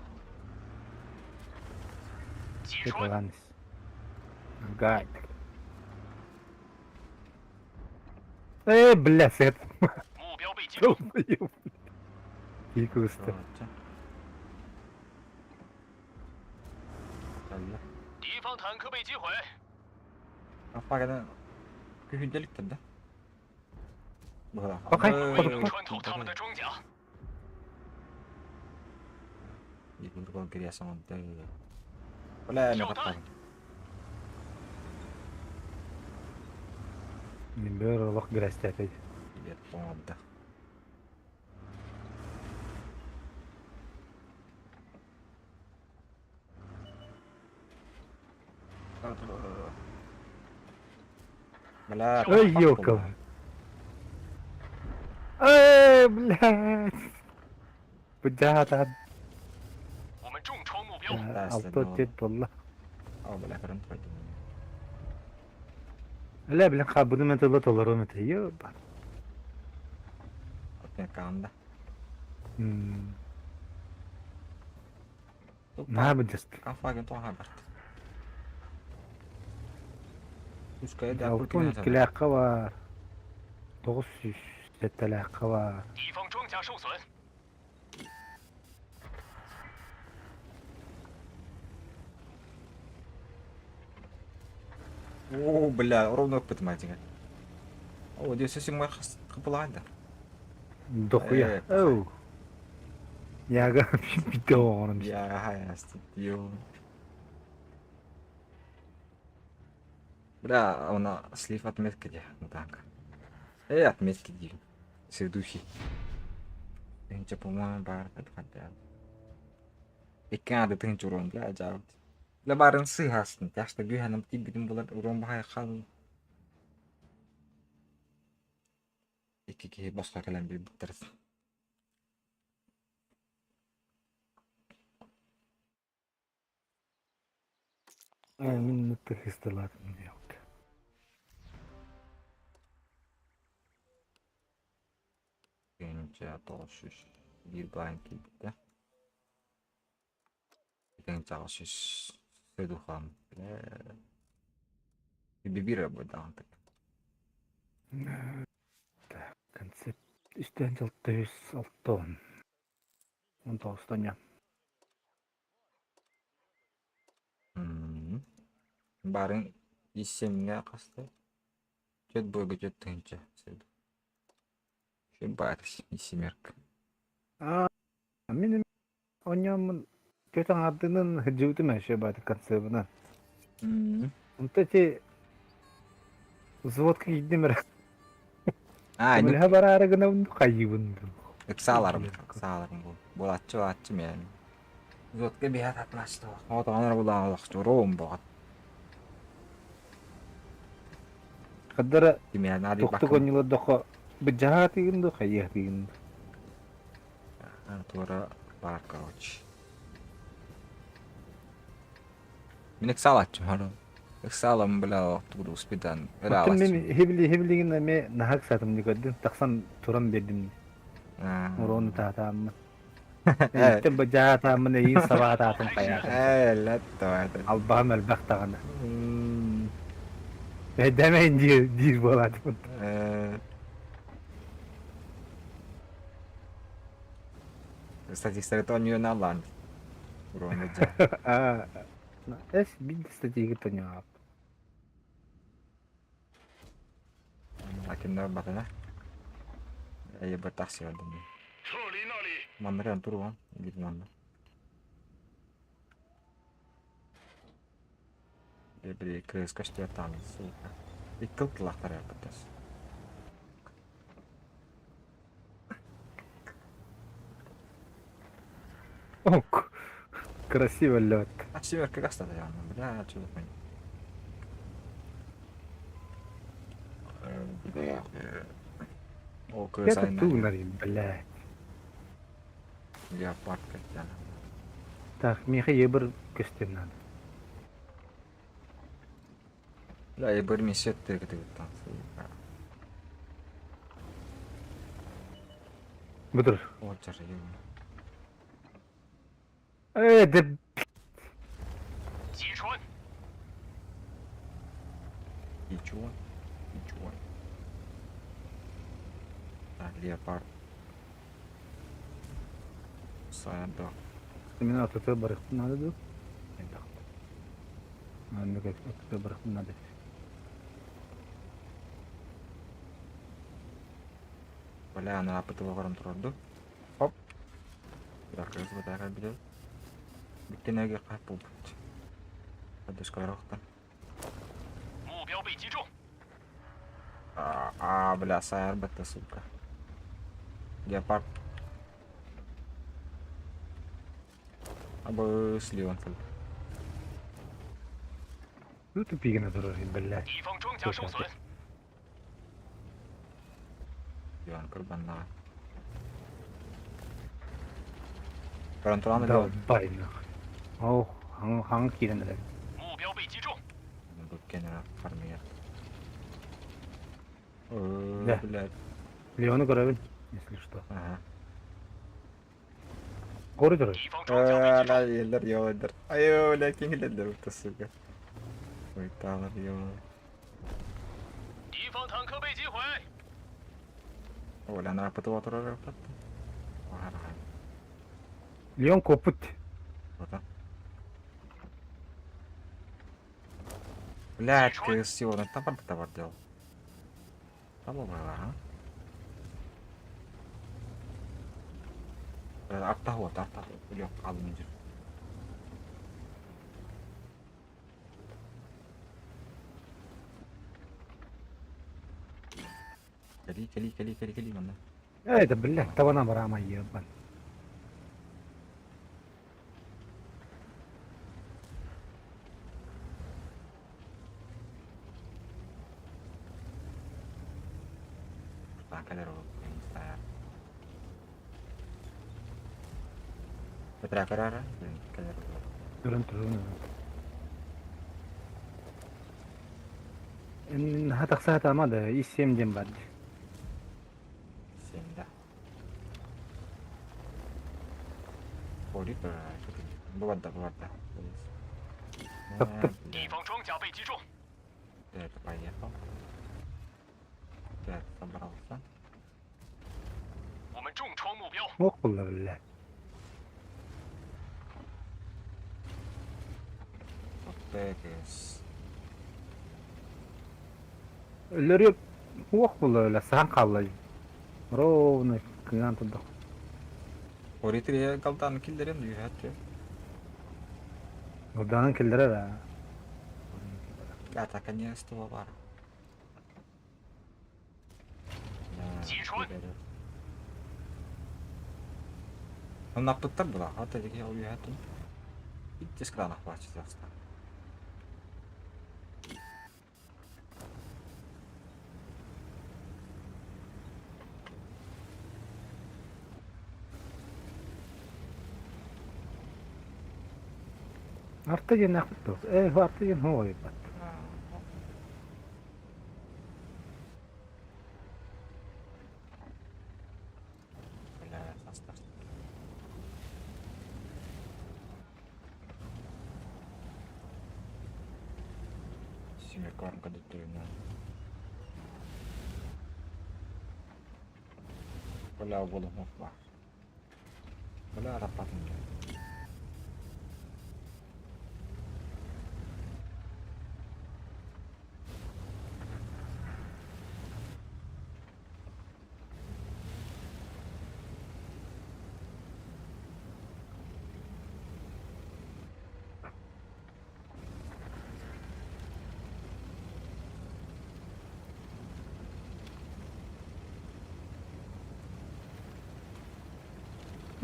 Кеталанис. Гайд. Э, бля, сет. Долбоёб. Икусты. Аппаганы күһүдэликтер да. Окей, хотуктар. Бля, мен қаттадым. Мин бөр олох грастяпай. Билет тоңорда. Бля, Ой, ёлка. Эй, блядь. Быдьаатан. Алты тет болла. О, бля, көрөн турдум. Эле билен хабыны мен тылы толору мете. Ёба. Отмеканда. Наа быдьаст. Канфаген тоха барт. Үскәй да Алтын иккилээххэ бар. 907-лээххэ бар. О, бля, ровно өкпөтүм айтыңа. О, десе сен май кыпылайды. Дохуя. Оу. Яга битте оҕонум. Я хаясты. Ё. Бля, она слив отметки де, ну так. Эй, отметки де. Сердухи. Тынча, по-моему, бар, хотя. Икки тынча урон, бля, жабыт. Бля, барын сыхастын. Тяшта гүйханам тибидим булар урон бахай хан. Икки киһи босхо кэлэн билбиттэр. Мин нытты хыстылатым диэхт. Тынча тоғыз биир баайын киирбитэ. Тынча аҕыс сөдухан. Бибир буйдаан так. Концепт үстэн жылтыыс алтон. Он тоғустоня. Барын иссемҥэ хаста. Чөт бойга чөт тыһынча сөду. Шө баар иссемерк. Аа, мин оньоммун көтөн ардынан хыдьыбытым эше бааты концебынан. Онто ти взводка киирдим эрэ. Аа, Көмөлөһө бараары гынабын хайыыбын. Ыксааларым, ыксааларым бу. Буолаччы буолаччы мен. Взводка биһэ татлашты. Отоонор булаан олохчуруум боҕот. Хаддара Кимиэ нади тохтук онньулар быдьаһаатыгын ду хайыахтыгын ду. Туора бар короче. Мин ыксаалаччым хану. Ыксаалам бля тугу успедан. Оттон мен хибили хибилигин эме нахак сатым көрдүм. Тахсан туран бердим. Урону таатааммын. Эттен быдьаатааммын эйин сабаатаатым хайаатым. Э, летто это. Албаһым элбэх даҕаны. Эдэмэйин диир диир буолаатым. Статистика тоньюна алан. Урону жа. Аа, эс бил статиги тоньюап. Акинна батана. Эйе бір такси алдым. Манна туруган, бир манна. Бир крыс каштия там, сука. Иккил тылахтар япытас. О, красиво лед. А семерка кастата яна, бля, что за О, крыс Это тунарин, блядь. Леопард каттяна. Так, миха ебір көстен надо. Бля, я бір месет там. Бұдыр. О, чар, Э, да... И чего? И чего? Так, леопард. Саядо. Мен атыты барықтын надо ду. Маннык өттө бырахтынады. Бля, ана аппытыга баран турарду. Хоп. Кырыс бытаакай билэр. Бүттен әге қап болбут. Подушка А, бля, сайар бітті, сука. Гепард. Абы сливан сыл. Ну тупигина турар, блядь. Иван Курбанна. Көрөн туран Да, бай нахуй. Ох, хаң хаң киирэн эрэр. Буккенера фармия. Да. Блядь. Леону көрөбүн, если что. Ага. Горы турар. Ла еллер йолдер. Айо, бля, кингилер бу сука. Ой, талар йол. Оля, на пытыва турар патты. Леон копут. Вот. Блядь, красиво, на товар товар делал. Там было, а? Арта вот, арта, лег, алын жүр. Кали, кали, кали, кали, кали, манна. Эй, да блядь, табана барама ебан. Так, калер, не знаю. Петра карара, блин, калер. Туран туран. Хатақса тамады, и 7 ден бар. 7, да. Бори, бывает, да, бывает, да. Топ-топ. Это поехал. Так, собрался. Ох, бля. Вот это. Өлөрү ох була сахан қаллай. Ровно кыган турду. Оритри калтан киллерин үйәтті. Оданын киллере да. Да, так они с бар. Он напыттар была, а ты я уехал. Иди с крана хватит, ясно. Арта ден ақыт Э, арта ден хой бат. Бля, состав. Семикормка дутуна. Бля, буду муфла. Бля, рапатын.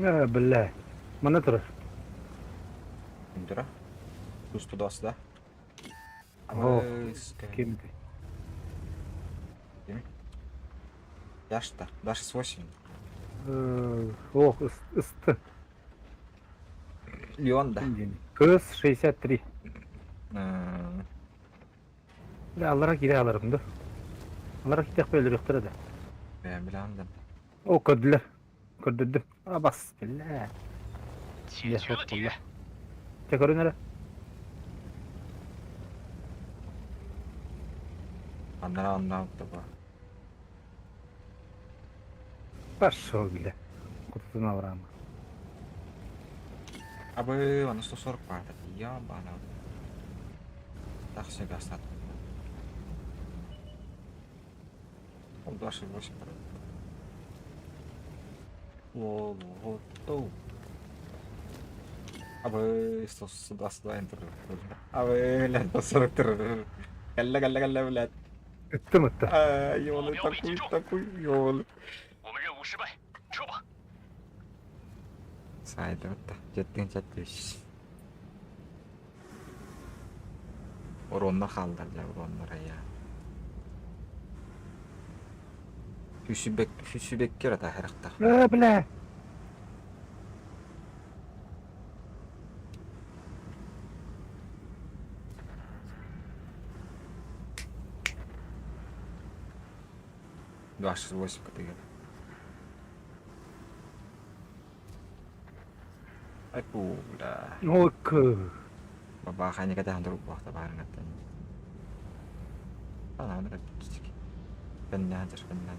Э, бля. Мана турар. Күндүрэ. Плюс туда-сюда. Ох, кем ты? Яшта, даже с 8. Ох, ысты. Леон, да. Кыз 63. Бля, аллара кире аларым да. Аллара китек бөлөр юктыр да. Мен билем О, көрдүлөр. Көрдүрдүм. А, бас, бля. Я шок болду. Те көрүнөрө. Аннара аннара ба. Пошел, бля. Кутутун Авраама. Абы, аны 140 бар. Ебана. Так себя остаток. Он 28 Лолото. Абы 122 энтер. Абы, блядь, 143. Кэллэ, кэллэ, кэллэ, блядь. Ыттым ытта. А, ёлы, такой, такой, ёлы. Сайдыбытта. Жеттин чаттыш. Уроннар хааллар дьэ, уроннар айа. Хүсүбэк, хүсүбэккер ата харахтах. Э, бля. 268 категория. Ай бля. Ок. Баба ханика тахан турук бахта баарыңаттан. Ана ана кичик. Кэннээн кэннээн.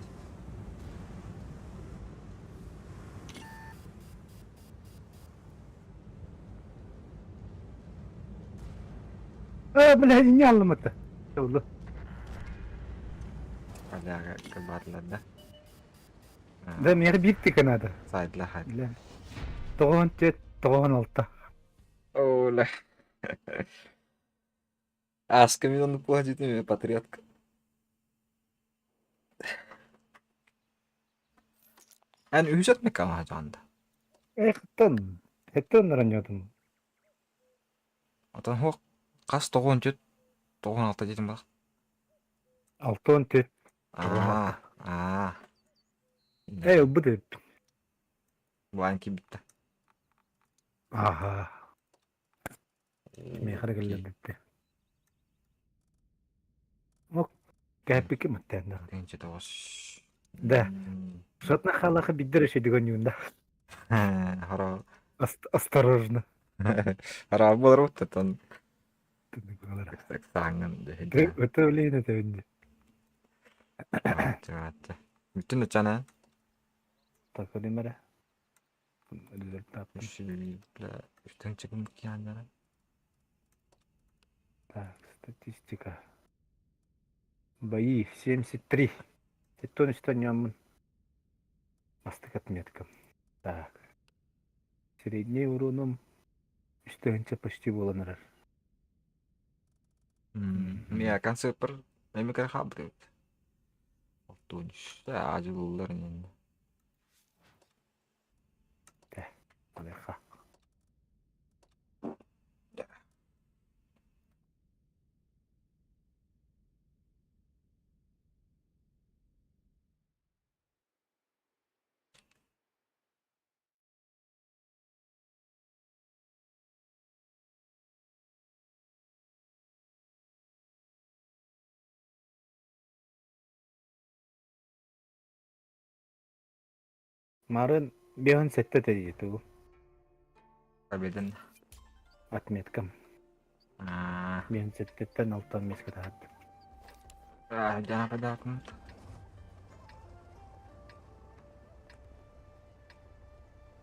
Э, бля, не аллым это. Oldu. Бляга кыбарлар да. Да, мэр битти Канада. Сайдла хат. Бля. Тоғын тет, тоғын алта. Ола. Аска мен оны пугадит патриотка. Эн үһүсэт мекама жанда. Эхтэн. Хеттэн раньодум. Отон хук қас тоғын түт тоғын алта дейтін бақ. Алтон тет. Аа, аа. Эй, бу деп. Буан ки битті. Аха. Мехар келді. Ок, кәпікі мұттәнді. Тенче тоғыз. Да. Шотна халаха биддер шедигон юнда. Хара. Осторожно. Хара болар уттан. Саңын. Өтө билейин өтө Бүтүн чана. Так, одимара. Результат. Үстен чыгым кияннара. Так, статистика. Бои 73. Тон что нем. Астык отметка. Так. Средний уроном үстігінче почти боланырар. Мия концерт бір мемекер хабры. Оттунч. Ажылылар енді. Алеха. Марын бехан сетте тедиету. Победен. Отметкам. Бехан сеттеттен алтан меске тахат. А, да, подарок.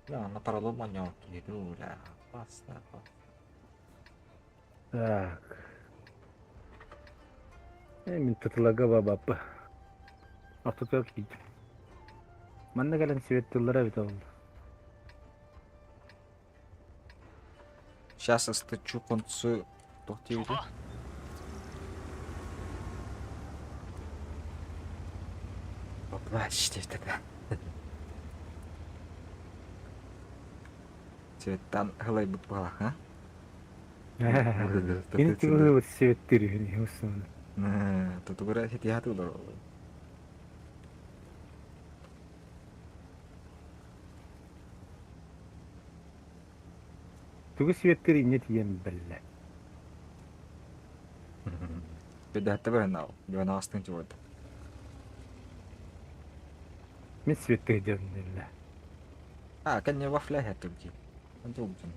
Да, на параллел манёв бля. Опасно, опасно. Так. Мен тутулага бабаппа. Ортотуга кийдим. Манна кэлэн светтыллара эбит ол. Сейчас стычу концу тохтиуди. Поплачь тогда. Цветтан хылай бут балах, а? Кини тугу светтир усун. Тутугура хитияту лор. Тугу светтир инне тиен белле. Бедәтте бір нау. Бена астын чуат. Мен светтир дем белле. А, кәне вафля хәтүлки. Антугтун.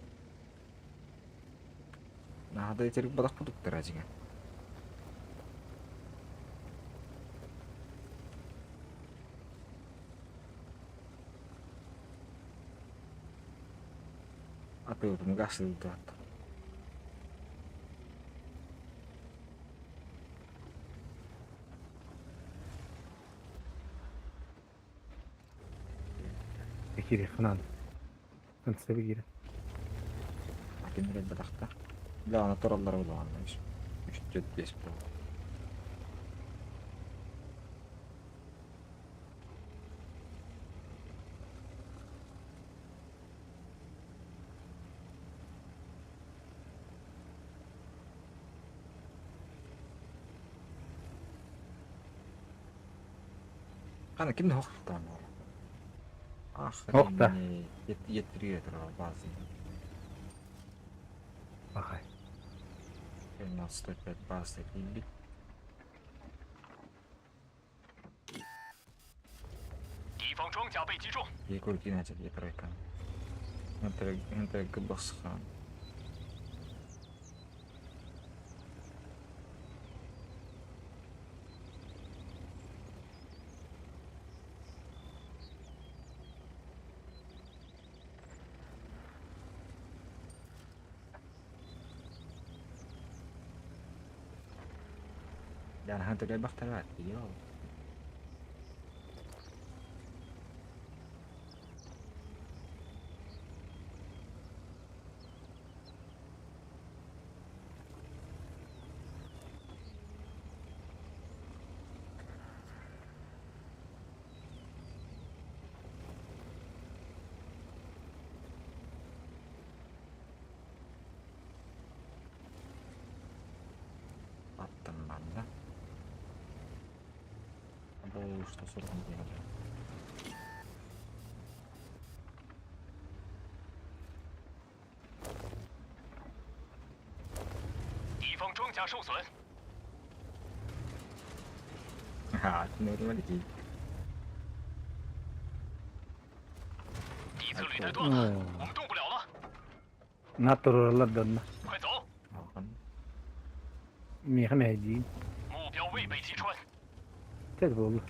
Нахада итерик бадак продукттар ажига. Атылып гасыл туат. киириэххэ наада. Концерт киирэн. Ким элбэтэхтэ. Бля, аны тураллара улахан. Үс төрт биэс буолла. Хана ким хохтан Хохта. Еттирге турар базы. Бахай. 105 базы кийбит. Екі үлкен әжел екі экран. Энтер гыбысхан. Yani Hunter бахтарат. Йо. Аттым манна. Бұл что сұрғын деген. Ха, нормально. На тураллар донна. Миэхэ мэһэйдиин. Тэт буолла.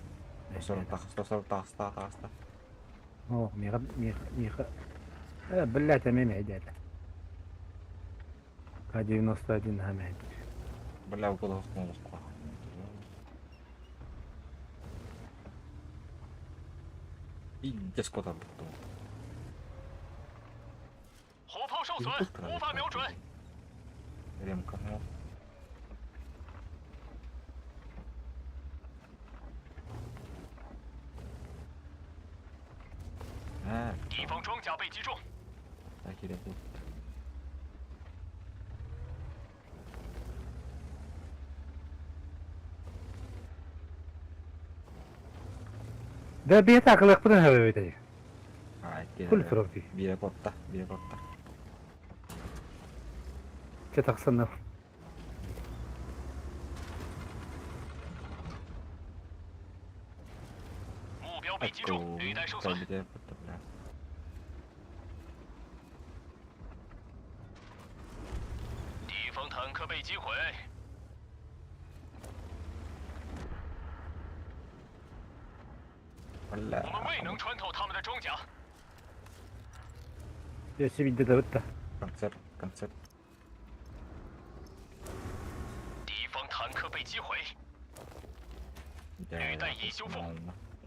Сорун тахста, сорун тахста, тахста. О, миэхэ миэхэ миэхэ. Э, блядь, эмиэ мэһэйдээтэ. К-91 наһаа мэһэйдиир. Бля, укол хохтун Пиздец кота бутту. Ремка. А, Так, керек Да бэйэтэ акылыахпытын сөбөбүтэй. А, Кул турар дии. Бире котта, бире котта. Чэ тахсан Котта, бля. Бля. Өссө биирдэ да бытта. Концерт, концерт.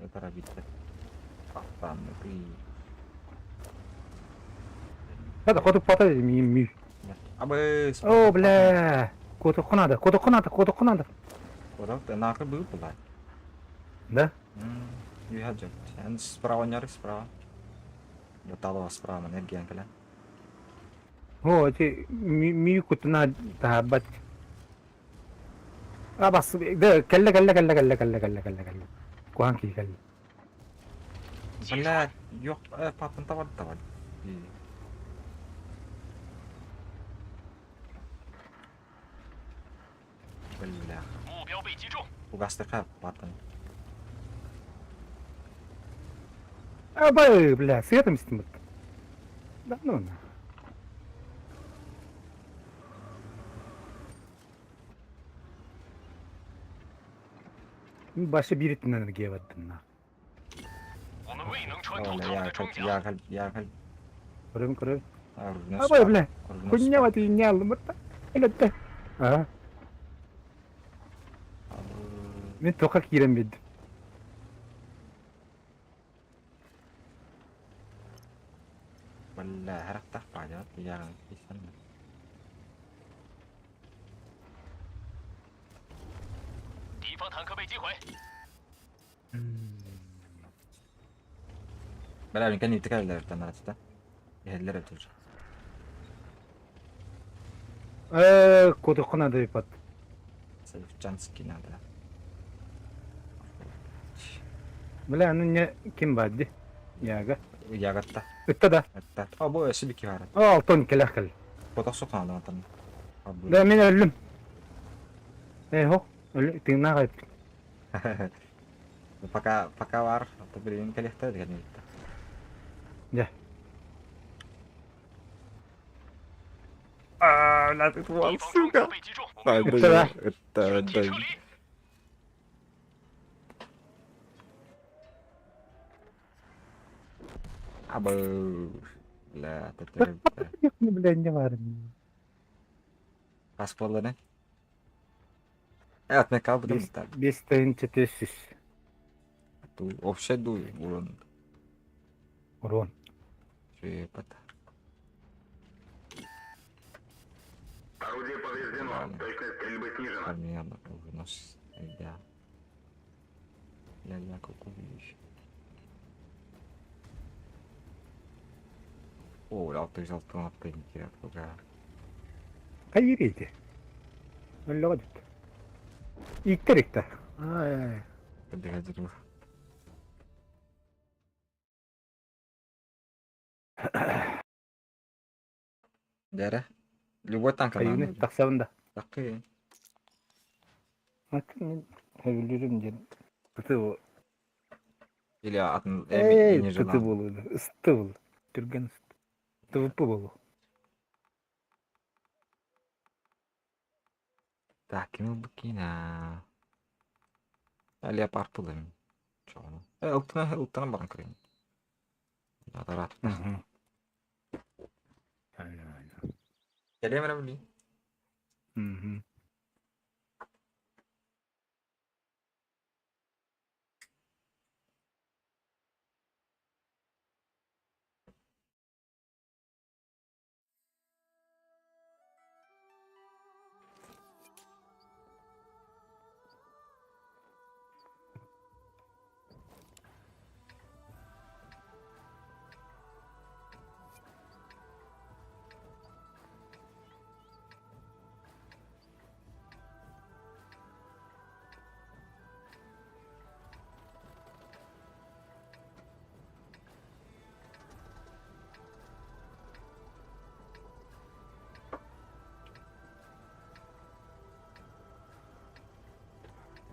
Это рабитте. Аттан, ты. Хата хоту пата ми ми. Абы. О, бля. Кото хонада, кото хонада, кото хонада. Куда ты нахуй был, блядь? Да? Юхаджа. Эн справа няры справа. Баталова справа, энергия кэлэн. О, эти ми ми кутуна таабат. А бас, да, кэллэ кэллэ кэллэ кэллэ кэллэ кэллэ кэллэ кэллэ. Куһаан киһи кэллэ. Блядь, ёп, папын табар табар. Бля. Угастыка патын. А, бай, бля, светом истин Да ну на. Башы бириттин энергия бардын на. Я кал, я кал. Көрөм, көрөм. А, бай, бля. Хуйня вот и не алым. Элетте. А. Мен тоқа киирэн бидим. Бля, харахтаах баадьабат ыйааҕын киирсэн. Бля, мин кэнниттэ кэллэр танаачыта. Иһэллэр эбит уже. Кутукку надо ипат. Савчанский надо. Бля, ну не ким бадди? Яга. Ягатта. Ытта да. Ытта. О, бу өссө бики баар. О, алтон кэлэх кэл. Потох суханадан атын. Да, мин өллүм. Э, хо, өлү тыыннаах айыппын. Пока, пока бар, ата билигин кэлиэхтэрэ деген ыйытта. Дьэ. А, бля, ты твал, сука. Ытта да. Ытта, ытта. Абы, бля, это Бля, не баарым. Хас буолла Evet, ne kaldı Бес бес тыһыынча 400. Вообще дуй, урон. Урон. Шепот. Орудие повреждено. Точность стрельбы снижена. Примерно вынос. Да. Я как увидишь. О, алты жүз алты алты керек. Хайыр ити. Өллөҕө дит. Ииттэр икта. Ай. Дәрі. Любой танк Айыны тахсабын да. Такы. Атын мен хөбүлүүрүм диэн. Ыты бу. Или атын Эй, не ыты желал. буолу. Ысты был. Түргэн ысты. ТВП болу. Так, ким букина. Леопард булым. Чону. Ылтына ылтына баран көрейін. Адарат. Келемер били.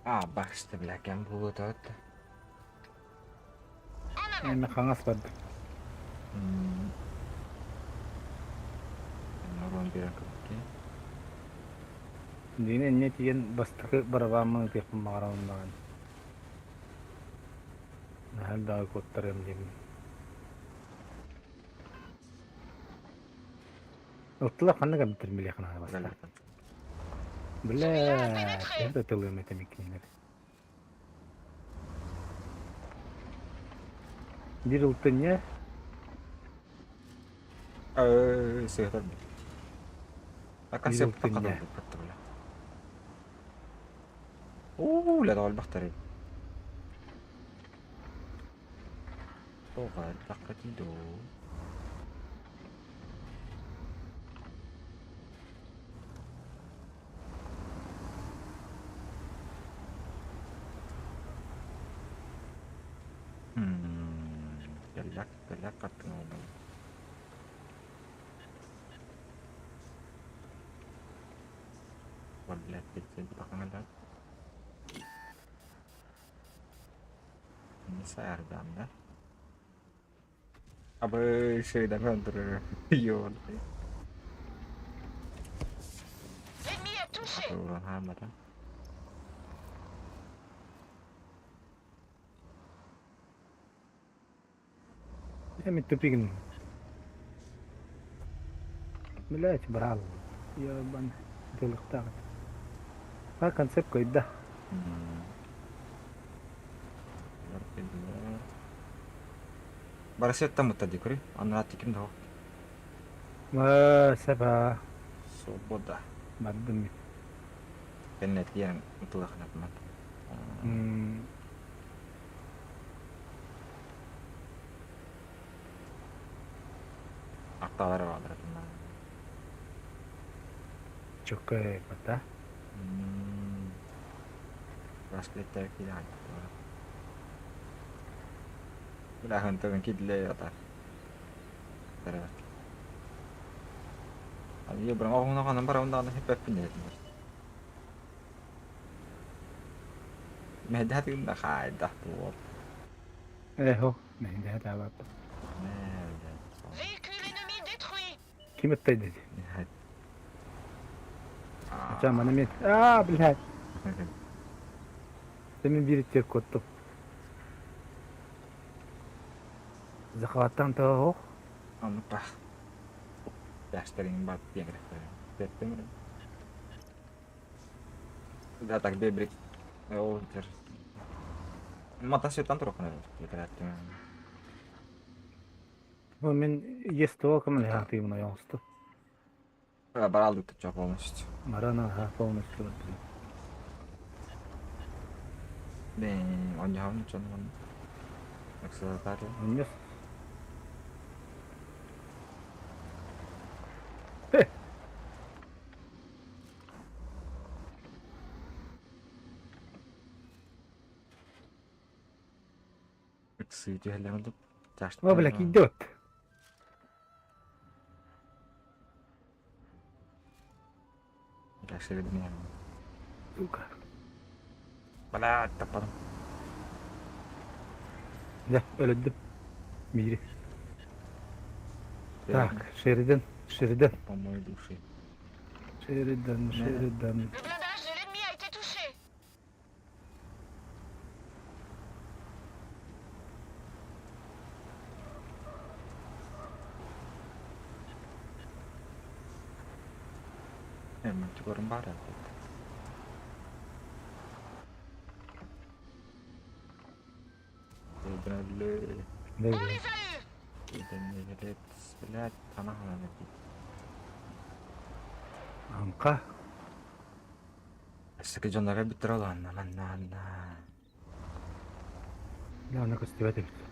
А, баксты, бля, кем булу тот. Эми хаҥас барды. Урон берен көпке. Дина инньэ тиийэн бастакы барабааммын ытыахпын баҕарабын даҕаны. Наһаа элбэҕи куоттарыам диэммин. Ыттылар ханна кэлбиттэрин билиэххэ наада бастаан. Бля, төһө да тылыам этэ кинилэр. Биир ылтынньа Сыһытар. А биир концепт ылтынньа. бля. Уу, бля, долбахтары. Тоға, таққа тиді. Кэллэк, кэллэк қаттың oldu. Бля, кетсен тақыңа Не да? Абы шейден öldürür. Yol. Урон хамата. Эми тупигин. Блять, брал. Ебан. Тылыктаах. А концепт койда. Барасет там утта дикри. Анна тиким да. Саба. Свобода. Бардым. Кэннэтиэн ытылахнатман. Атталары баалар. Чөккөй бата. Раскрыттар киирэн. Бля, хантан кидле ата. Тарабат. Али бра оҕуна ханан барабын даҕаны хиппэппин диэтилэр. Мэһэйдэһэ да хаайдах буол. Эхо, мэһэйдэһэ таабаппыт. Ким ыттай dedi. Ача мана мен. Аа, блядь. Мен bir итер коттум. Захваттан того. Оннук Яштерин бат диэн Да так бебрик. Ол тер. Мата сетан турохна. Мен естуа кым лехатыймын ояңысты. Баралдык чо полностью. Марана ха полностью. Бен, оньяхын чон. Аксатар. Оньяс. О, блядь, идет. Сука. Блядь, таппадым. Да, өлөдүм. Мири. Так, Шеридан, Шеридан. По моей душе. Шеридан, Шеридан. Le blindage de l'ennemi a été touché. Эмэн бар On les a eus. Блядь, она Амка. Өссөкө дьоннорго бүттэр олаанна манна анна. Ана көстүбэт эбит.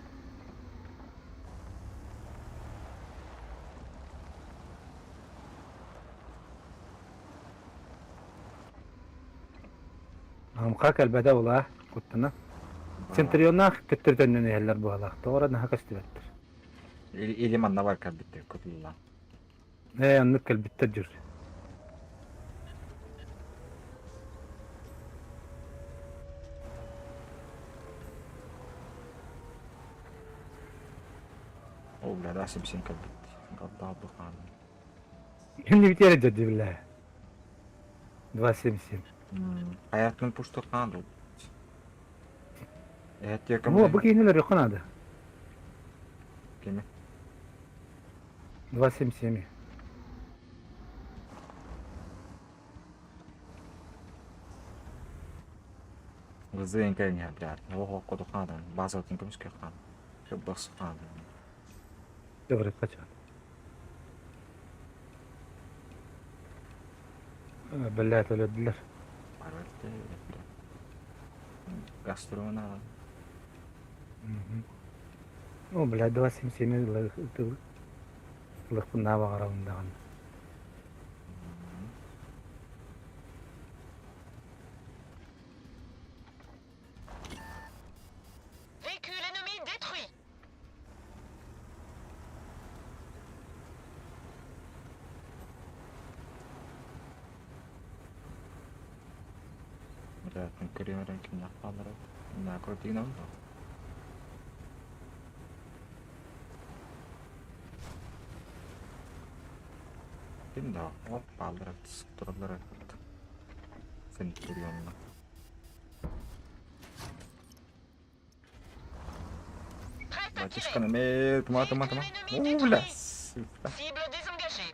Амка кэлбэтэ була куттана. Центрионнаах төттөртөннөн иһэллэр буолаах. Тоҕо наһаа көстүбэттэр. Или манна бар кэлбиттэр кутулла. Ээ, оннук кэлбиттэр дьүр. О, бля, да, сибисин кэлбит. Гадда бухаан. Хинни битиэрэ дьэрди биллээ. 2.77. Аятын пушту хаан Эт Бу бу киинелер yok надо. Кеме. 2.77. Вызыын кэлин блядь. Ого, коду хаадан. База отын көмүскө хаан. Көббас хаан. Добре, качан. Блядь, өлөдүлөр. Барбатты. Гастрона. О, блядь, 2.77 лыхпын бағарабын Véhicule ennemi détruit. Блядь, көрөмөрөн ким яппалар. На крутигнам. Ким да, оппалар, туралар. Центурионна. Батюшка, ме, тума, тума, тума. О, бля. Сука. Cible désengagée.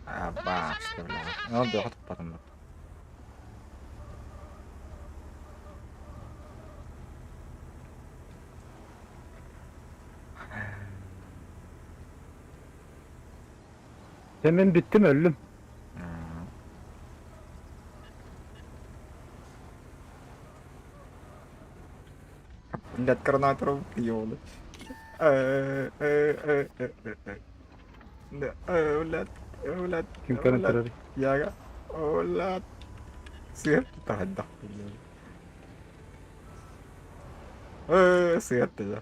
А, башка, бля. Ну, да, потом. Дьэ мин бүттүм өллүм. Блядь, коронавирус ёбаный. Э, э, э, э, э, э. Да, блядь, блядь, Ким көрөн блядь, турар? Яга, блядь. Сыат таһырдах. Сыат да.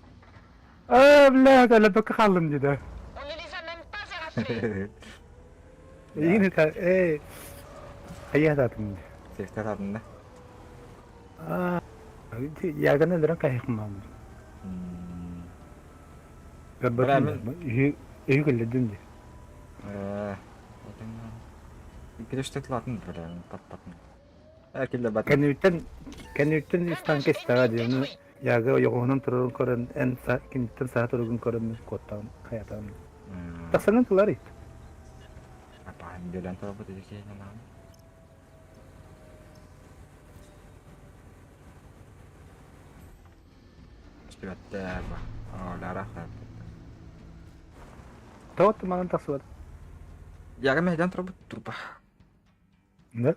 Аа, блядь, өлөбөккө хааллым дии Эйигин ыта ээ хайа сатаатым дии. Сехте сатында. Аа, яганы өлөрөн хайыхым маамын. Көрбөтүм үһү үһү кэллэрдим дии. Кириште тылатын бля, таппатын. Э, килле бат. Кэнниттэн кэнниттэн үс танка истэҕэ дии. Ону Яга ойоҕоһунан турарын көрөн, эн киниттэн саха туругун көрөн куоттаҕым, хайатаҕым. Тахсаҥын тылар ит. Апаһын биэрэн турабыт ити киһини Түбэттэ ба. Лара Тоҕо манан тахсыбат. Яга мэһдэн турабыт турба. Да?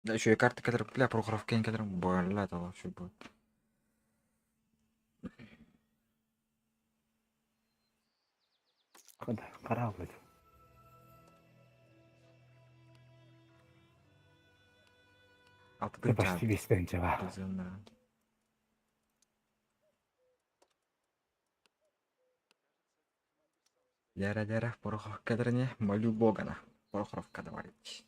Да, еще и карты, которые, бля, Прохоровка, которые, бля, это вообще будет. Корабль. Алтыгын Почти весь тынчаба. Лера, Лера, Пороховка, не, молю Бога на. Пороховка давайте.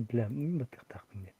Бля, баттыктаахпын диэн.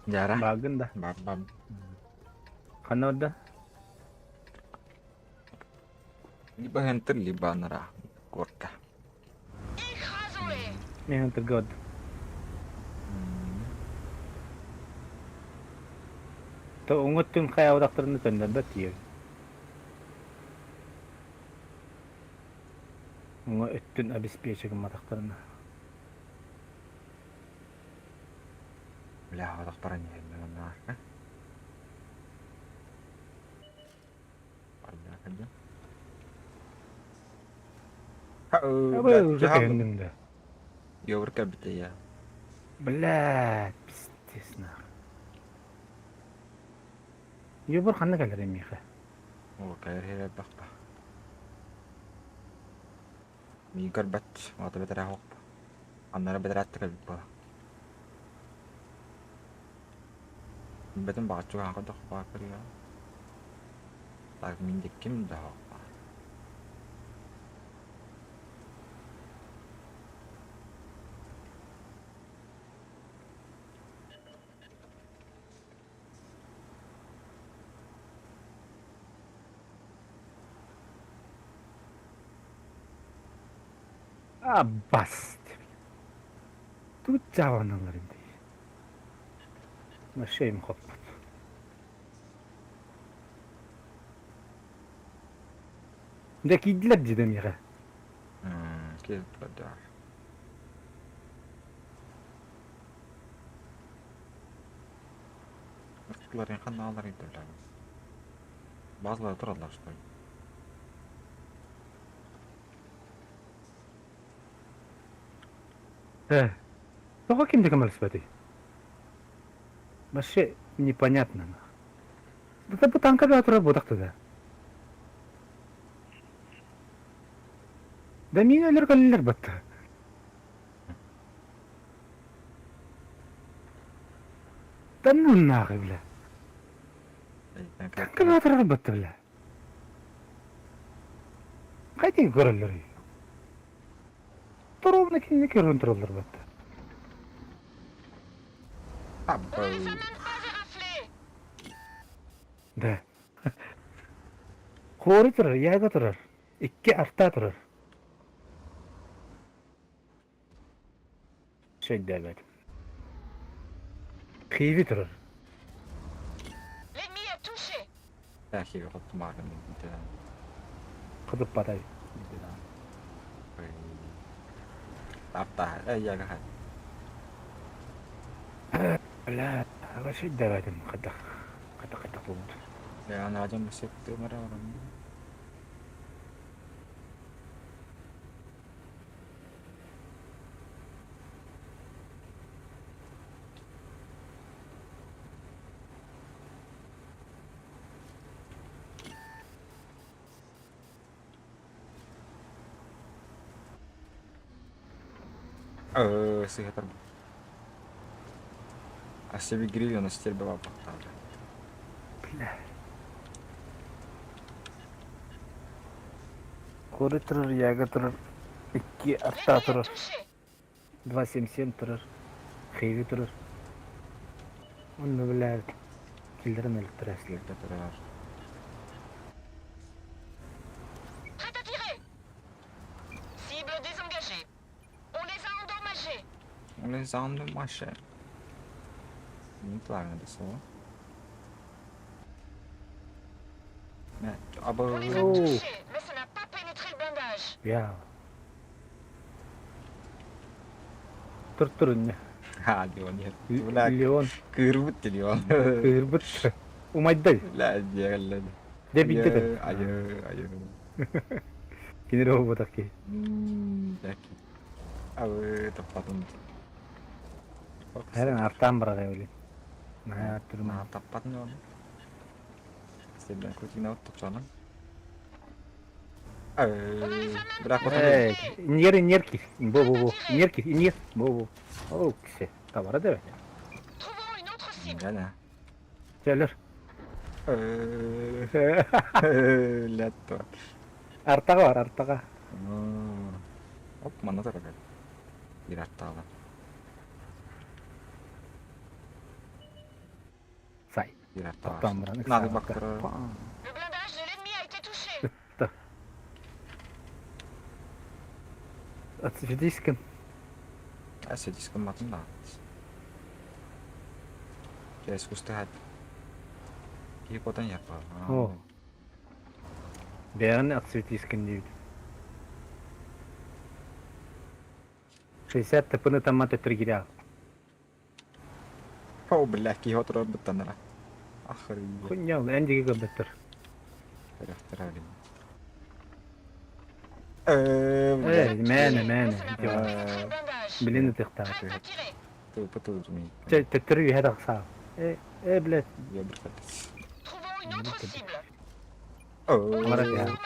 Яра. Баагын да. Бам бам. Ханна да? Либо хентер, либо нара. Горка. Мен хентерге То оҥоттун хайаабатахтарына төннөрбөт тиийэбин. Уҥа өттүн обеспечи гымматахтарына. Бля, одох баран иһэллэр маннаака. Бардака диэн. Абы уже кэллим да. Йовр кэлбитэ я. Блядь, пиздец нахуй. Йобур ханна кэлэр миэхэ? О, кэлэр иһэр элбэх ба. Миин көрбөт, оҕото бэтэрээ хоп. Аннара бэдэрээт да кэлбит буола. Билбэтим баҕаччы хаһан көрдөххө баар көрүө. Так мин дикким да баар. Аббас. Тут чаҕаналлар дии. Машем хоппут. Дьэ киирдилэр дии да миэхэ. Киирдилэр да. Ыртыларын ханнаалар ийтэллэр. Базалар тураллар что ли? Э, тоҕо ким да көмөлөспөтүй? Вообще непонятно. Да бу танка бөҕө турар буотах да. Да мин өлөр кэллилэр батта. Да ну нахуй, бля. Танка бөҕө турар батта, бля. Хайдах көрөллөрүй? Ровно кинини көрөн тураллар батта. Да. Хори турар, яга турар. Икки арта турар. Сөйдөөбөт. Хиви турар. Хиви хоттумааргын Кыдыппатай. Апта, яга Бля, вообще давайтым хадах. Хадах хадах буолбут. Анаадьан бассеттымара Сыһытар. А себе гриль на стербе баптады. Бля. Куры турар, яга турар, икки арта турар. 2.77 турар. Хейви турар. Онно бля киллерин өлтөрөр. Киллерде турар. On les a endommagés. Неправильно это слово. Абы... Я. Тур тур инне. Ха, Леон, нет. Бля, Леон. Кырбыт Леон. Кырбыт. Умайдай. Бля, дьэ, Дэ битте да. Айы, айы. Кинери болбатах ки. Абы, таппатын. Хэрэн артаан барар эбили. Наһаа турма. Таппатын оны. Сен крутина от топчанын. Бірақ Эй, нер нерки. Бо бо бо. Нерки, нер. Бо бо. О, кисе. Табара да. Гана. Чөлөр. Летто. Артаға бар, артаға. Оп, манна тұрады. Bir артаға. Сай. Bir артаға. Топтан баран. Надо бактырар. Ытта. Отсветискин. Отсветискин матын да. Искусство Киһи куотан иһэр О. Бэйэҕин отсветискин диибит. 60 тпны тамма төттөрү киирэ. О, бля, киһи отырор буттанара. Охуеть. Хуйня, эн диэки көрбөттөр. Көрөхтөр алим. Э, бля. Э, мээнэ, мээнэ. Билин ытыктаах. Тупо тут ми. Чэ, төттөрү үһэ тахсаа. Э, э, блядь. Я бырхатыс. Мара киһи.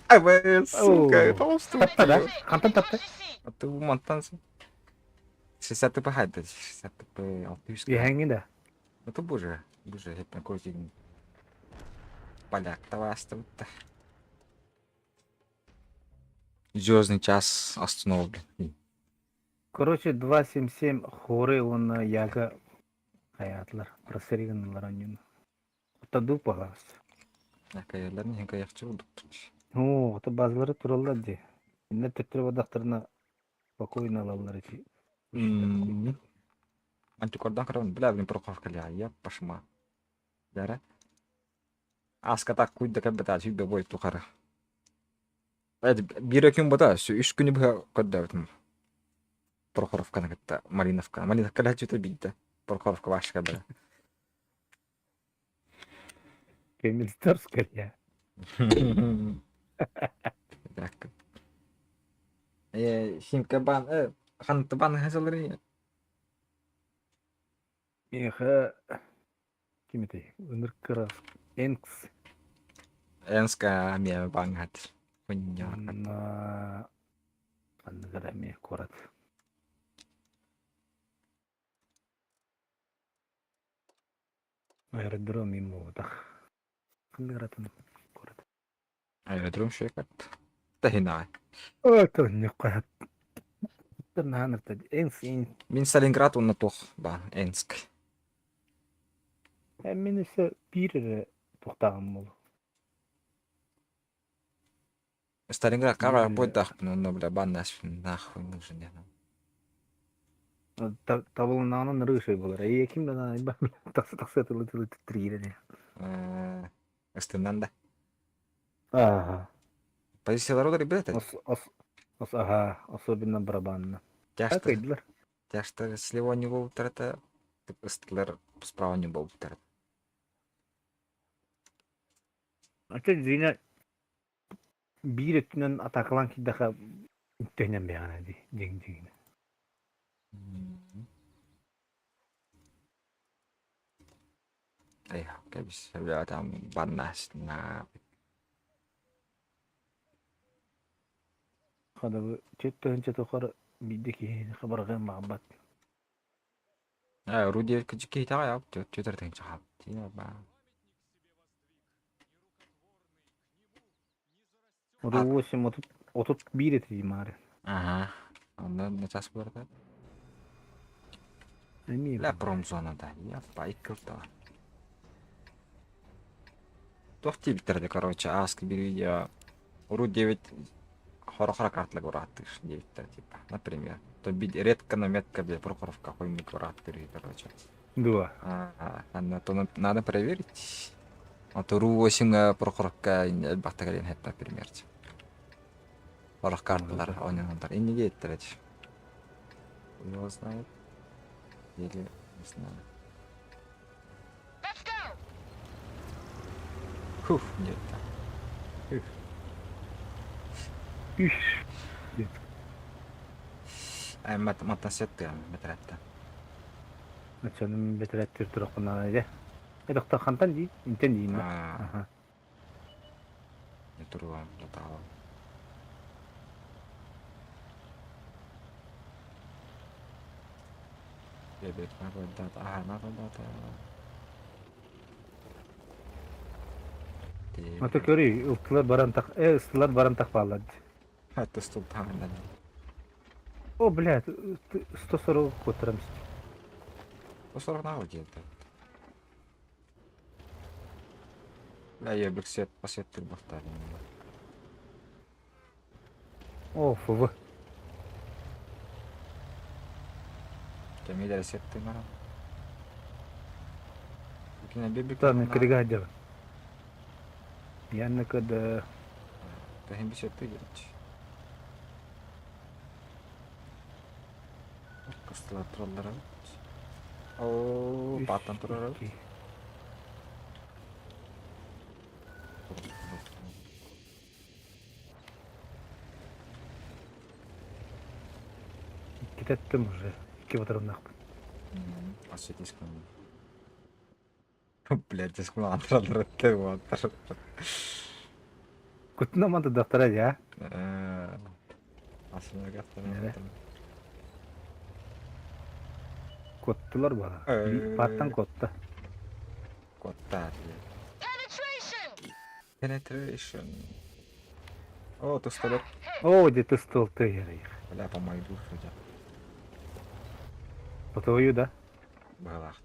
Ай, сука, это он Тапта да? Хантан тапта? А ты мантан 60 тп хайда, 60 тп 600. Үһэҥҥи да? Это боже, боже, это какой поляк тавастыбытта. Звездный час остановлен. Короче, 2.77 хоры уонна Яга хайаатылар. Просери гыннылар онньуну. Оттон дуу паҕаас. Акаялар не каяхчы будут. Оо, ото базалары тураллар дии. Иннэр төттөрү бардахтарына спокойно ылаллар ити. Антикордан карабын, бля, блин, Прохоровка ля, я пошма. Дара. Аска так куйда кэббэта сүүрбэ бой тухары. Биир күн бота, үс күнү быһа көрдөөбүтүм. Прохоровканы кытта Малиновка. Малиновка лэччүтэ биирдэ. Прохоровка башка бара. Кемельстерская. Так. Э, Химка бан, э, ханты бан хасалары. Миэхэ ким этэй? Ынырык кыра Энкс. Энска эмиэ баҥҥат. Уонна ханнык эрэ эмиэ куорат. Аэродром им буолбатах. Ханнык эрэ атын куорат. Аэродром шөкат. Таһинаҕай. Ой, тонньукка. Энс Мин Сталинград уонна туох баар Энск. Мин өссө биир эрэ туохтааҕым буолуо. Сталинград кара бойдаахпын онно бля баннаспын нахуй нужен я. Табылыннаҕына нырыы буолар. Эйэ ким да наайба тахса тахса тылы тылы тириирэ. Ыстыннан да. Ага. Позициялар олар ребята. Ос ос ос ага, особенно барабанна. Тяжтар. Кыйдылар. Тяжтар слева не болтарата, ыстылар справа не болтарата. Ача дьиҥэ биир өттүнэн атаакалаан киирдэххэ үттүһүнэн бэйэҕинэ дии дьиҥ дьиҥинэ. Эй, кэбис, бля, там баннас на Хадабы 4 тыһыынча тухары биирдэ киһини хабарҕыан баҕарбат. Э, Руди киһитэҕэ яп, 4 тыһыынча хаалбыт. Ру 8 31 этэ дии маары. Ага. Онно начаас буолар. Эмиэ Бля, промзона да. Я пайкыл да. Туох тиийбиттэр короче, ааска биир видео Ру 9 хоро-хоро карталар урааттыыр диэбиттэр типа. Например. То бит редко, но метко, бля, Прохоровка хуйник урааттыыр короче. Дуо. А, то надо проверить. А то Ру 8 Прохоровка элбэхтэ кэлин хэт, например. Сорох карталар ойноноллор. Инни диэттэр эти. Его знает. Или не знаю. Хуф, нет так. Үш. Ай, мат матасетты метрәттә. Очону бэтэрээттир турахпына дэ. Эдохта хантан дии? Интен диин да. Аха. Не туруам, да Бебет, надо, ага, надо, надо. Ата көрүй, ылтылар баран так, э, ыстылар баран так баалар. Это стул там, да. О, блядь, 140 куттарам. 140 на где-то. Бля, я бексет, посет турбахтар. О, ФВ. Кемидер сетти марам. Та крига дьэ. Янна када Тахин бисетти герич. Кыстылар тураллар. Оо, Үс, бааттан турар. икки. Иккитэ эттим уже. Икки батырымнаахпын. Осветись ко мне. Блядь, здесь кулаантар ты Кутуна манта доктора я. Асына Коттулар бара. Паттан котта. Котта. Penetration. О, тусталер. О, где-то стол ты ярых. Бля, по мою душу, дя. Потою, да? Балахт.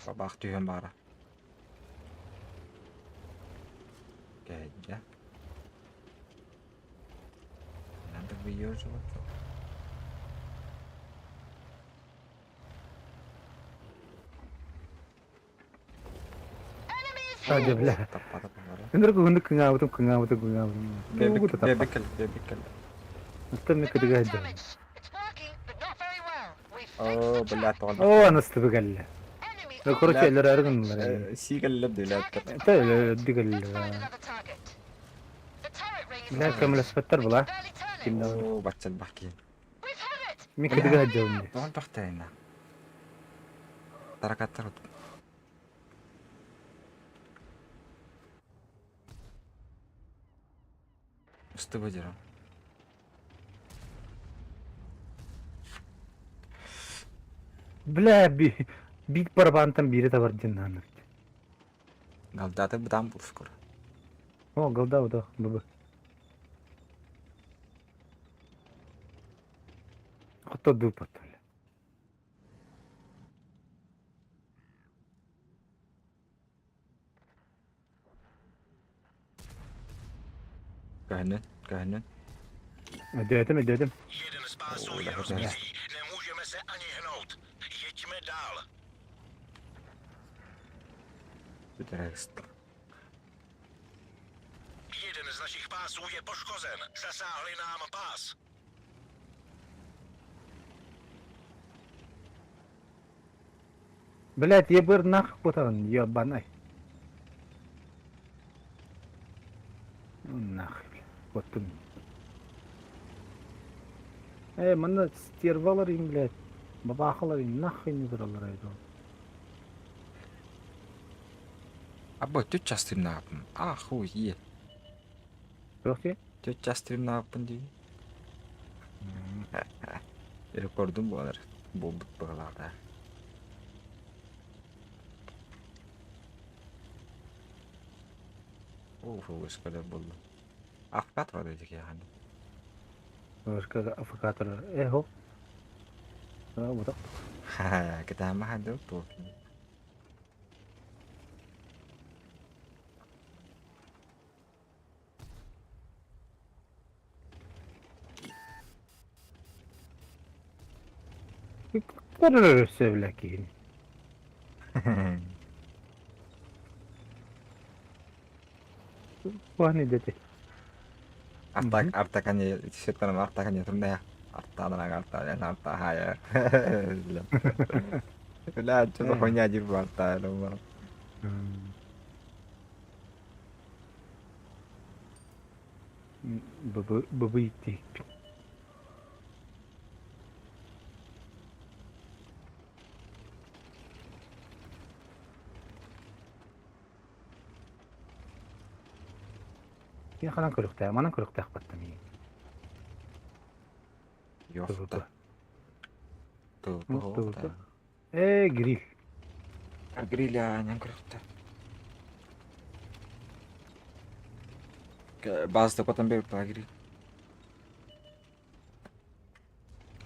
Бабах түһэн баара. Кэйдэ. Надо выеживаться. Садя, бля. Өнөр күнүк кыҥаабытым, кыҥаабытым, кыҥаабытым. Тугу да таппат. Бэбиккэл, бэбиккэл. Оттон мен кытыга сылдьабын. О, бля, тоҕо. Оо, анастыбы кэллэ. Ну, короче, өлөрөөрү гыннылар эҥин. Сиикэллэр билээттэр. Это өлөрдүк өллө. Бля, көмөлөспөттөр була. Ким да Оо, баччал бахки. Мин кытыга сылдьабын. Тоҕо бахтайна. Таракаттар. Устубу дьөрөм. Бля, би бит барабантан биири табар диэн нааны. Галдаты бытаан бур скоро. О, голда удах, быбы. Хото дупат. Көһүнүн, көһүнүн. Өдөтүм, өдөтүм. Бүтэрэгистер. Блять, ебыр нах кутан, ебанай. Ну нахуй, бля. Вот ты. Э, манна стервалар им, блядь. Бабахалар им нахуй не тураллар айдол. Або түт стримнааппын. Ахуе. Туох дии? Түт стримнааппын дии. Рекордум буолар. Буолбут быһылаата. Оо, фугускалар буолла. Афкат бар эдик яханы. Афкатор. Э, хо. А, вот так. Ха, кытаама ханды туох. Көрөр өссө киһини. Куһаны дети. Артак артакане сеттарым артакане турная. Артадан арта, я арта хая. Бля, что за хуйня дир арта, думаю. Быбы быбы идти. Кин ханан көрүхтээ, манан көрүхтээх баттам ии. Ёфта. Тубу. Э, гриль. Гриля, ням көрүхтээ. Базда потом бер гриль.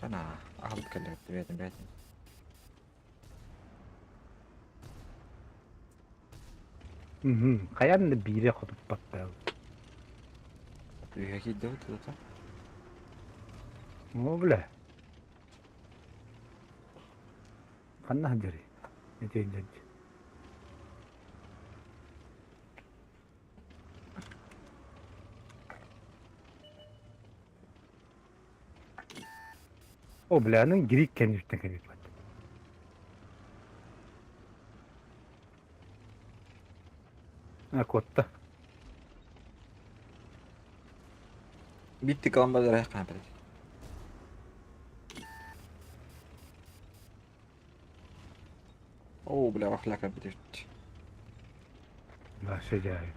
Ана, ахалып келет, бетим, бетим. Мгм. Хайан да биире хотуп батта. Үйге кийди тута. О, бля. Ханна хадьри. Этейн дьадь. О, бля, аны грик кэнниттэн кэлбит. А, куотта. Bitti kalan bazı kaybettik. Оо, бля, вахляка бүтүт. Вообще дьай.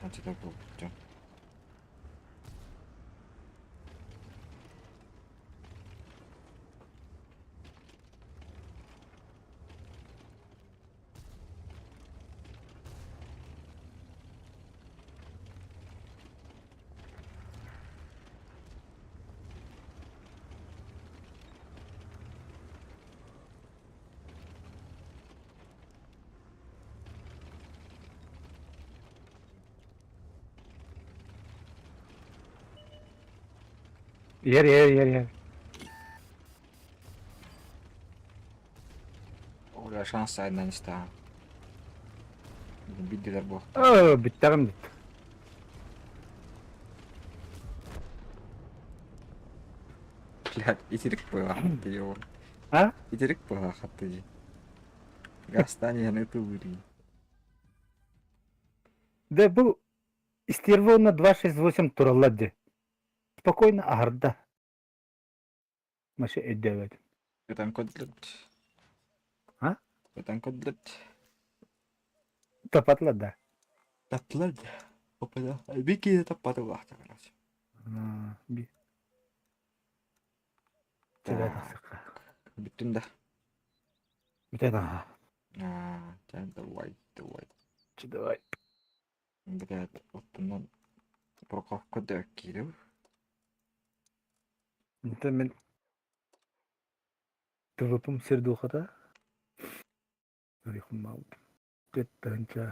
Анчыта буолбут. Ер, ер, ер, ер. Бля, шанс сайдан истэҕин. Биддилэр буолуохтаах. Оо, бүттэҕим дит. Блядь, итирик буолаахтыы ол. А? Итирик буолаахтыы. Гастан иһэн ытылыырый. Да бу стервона 268 тураллар дии. Спокойно аһарда. Маша өйдөөбөтүм. Ытан көрдүлэр. А? Ытан көрдүлэр. Тапатылар да. Таптылар да. Опа би киһи таппаты улаахта короче. Би. Чэбэ тахсыкка. Бүттүм да. Бүтэн аха. Аа, давай, давай. Давай. Блядь, оттонон Прокопка да киирив. Онтон мин ТВП-м сир духата. Түөрт тыһыынча.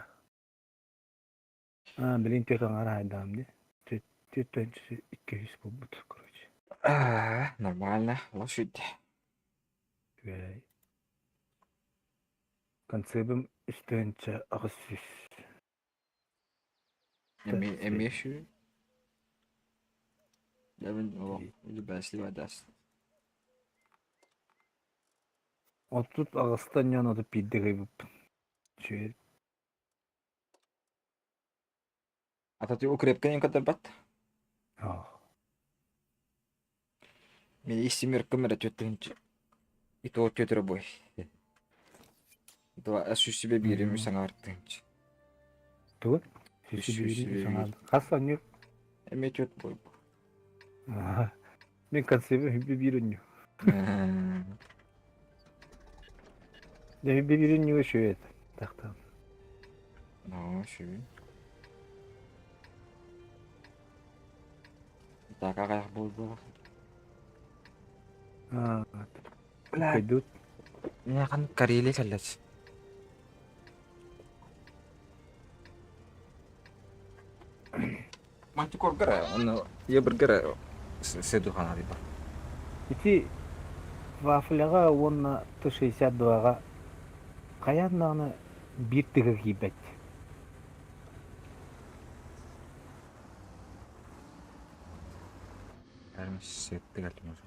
Аа, билигин түөрт аҥаар аайдаам дии. 4200 буолбут, короче. Аа, нормально. Лошадь. Үчүгэй. Концебым 3800. Эми эми шүү. Явын олох бэсли бадас. 38-тан ньон 31-де кыайбыппын. Үчүгэй. А то ты укрепканен катарбат. Аа. Мен истимер камера түөттүнчү. И то түөтөрө бой. Два сүүс себе биирим саҥаартыынчы. Тугун? Үс Сүүс сүүс биирим биир. саҥаарды. Хас онньур? Эми түөт бой. Аа. Мин концебым хүбү биир онньу. Дэ хүбү биир онньуга үчүгэй этэ. Тахтаан. Ну, шүү. Так, аҕайах буолбуох. Аа. Бля. Кыйдут. Мен Карелия кэллэч. Мантикоргара, оны ебіргера седухана диба. Ити вафляҕа уонна Т-62-ҕа хайаан даҕаны биир тыга киирбэт. Әрмес сеттігәлтім өзі.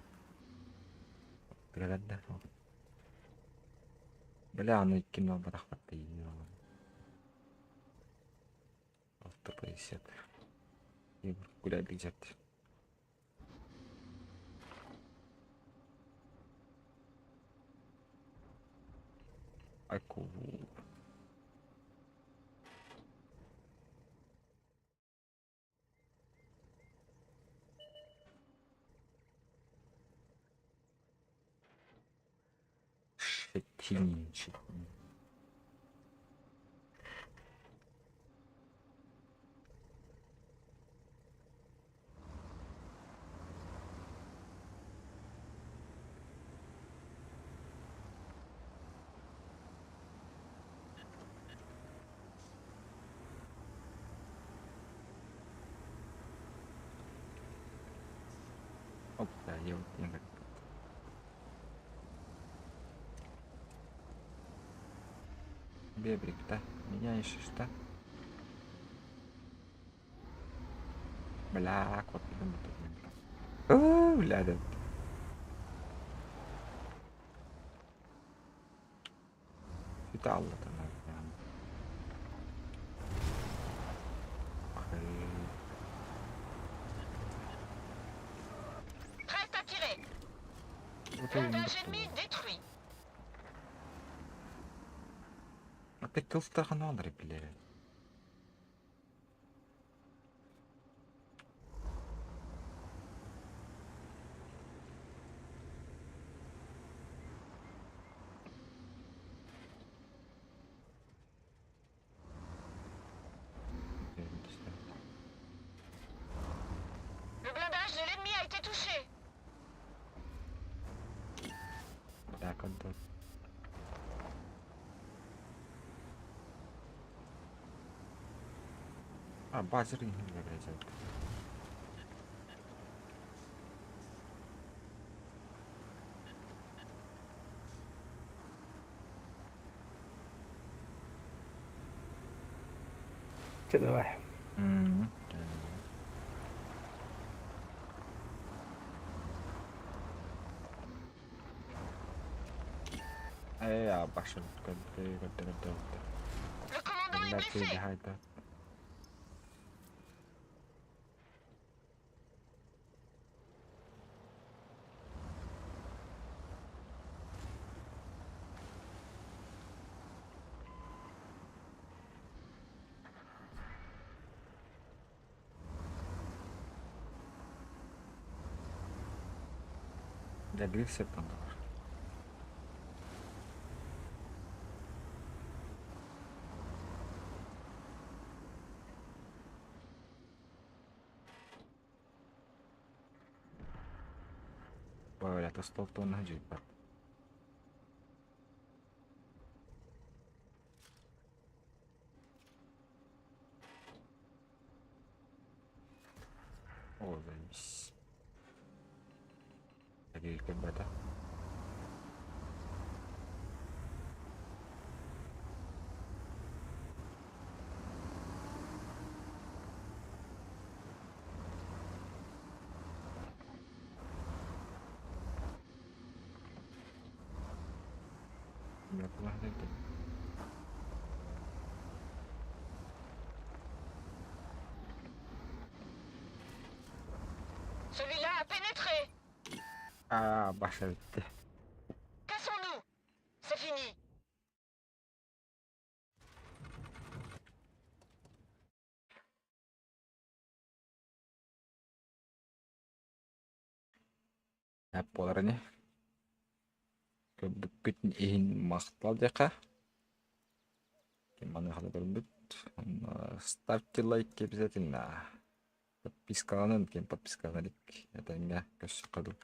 Тыгаларда. Бля, аны иккин барахпатты. 650. Ебір гуляй жат. Айку. Шетин, шетин. Опа, я вот не Бебрик, да? Меня ищешь, да? Бля, кот, О, бля, да. Бүтэ аллата. Prête à tirer. Blindage ennemi détruit. Опять кылтархан бля. Le blindage de l'ennemi a été touché. Так, он А, базер не блядь. Чэ давай. Э, башын көрдө, көрдө, көрдө, көрдө. Le commandant est blessé. Хайда. Добился там. Бля, то стол то на джипа. О, заебись. Ребята. Celui-là a pénétré. Аа, баша bitti. Cassons-nous. C'est fini. Hep буолар ини. Көрбүккүт иһин махтал диэххэ. Ким маныаха да көрбүт. Ставьте лайки обязательно. Подпискаланын, ким подпискаланар илик. Это эмиэ көрсөххө дуу.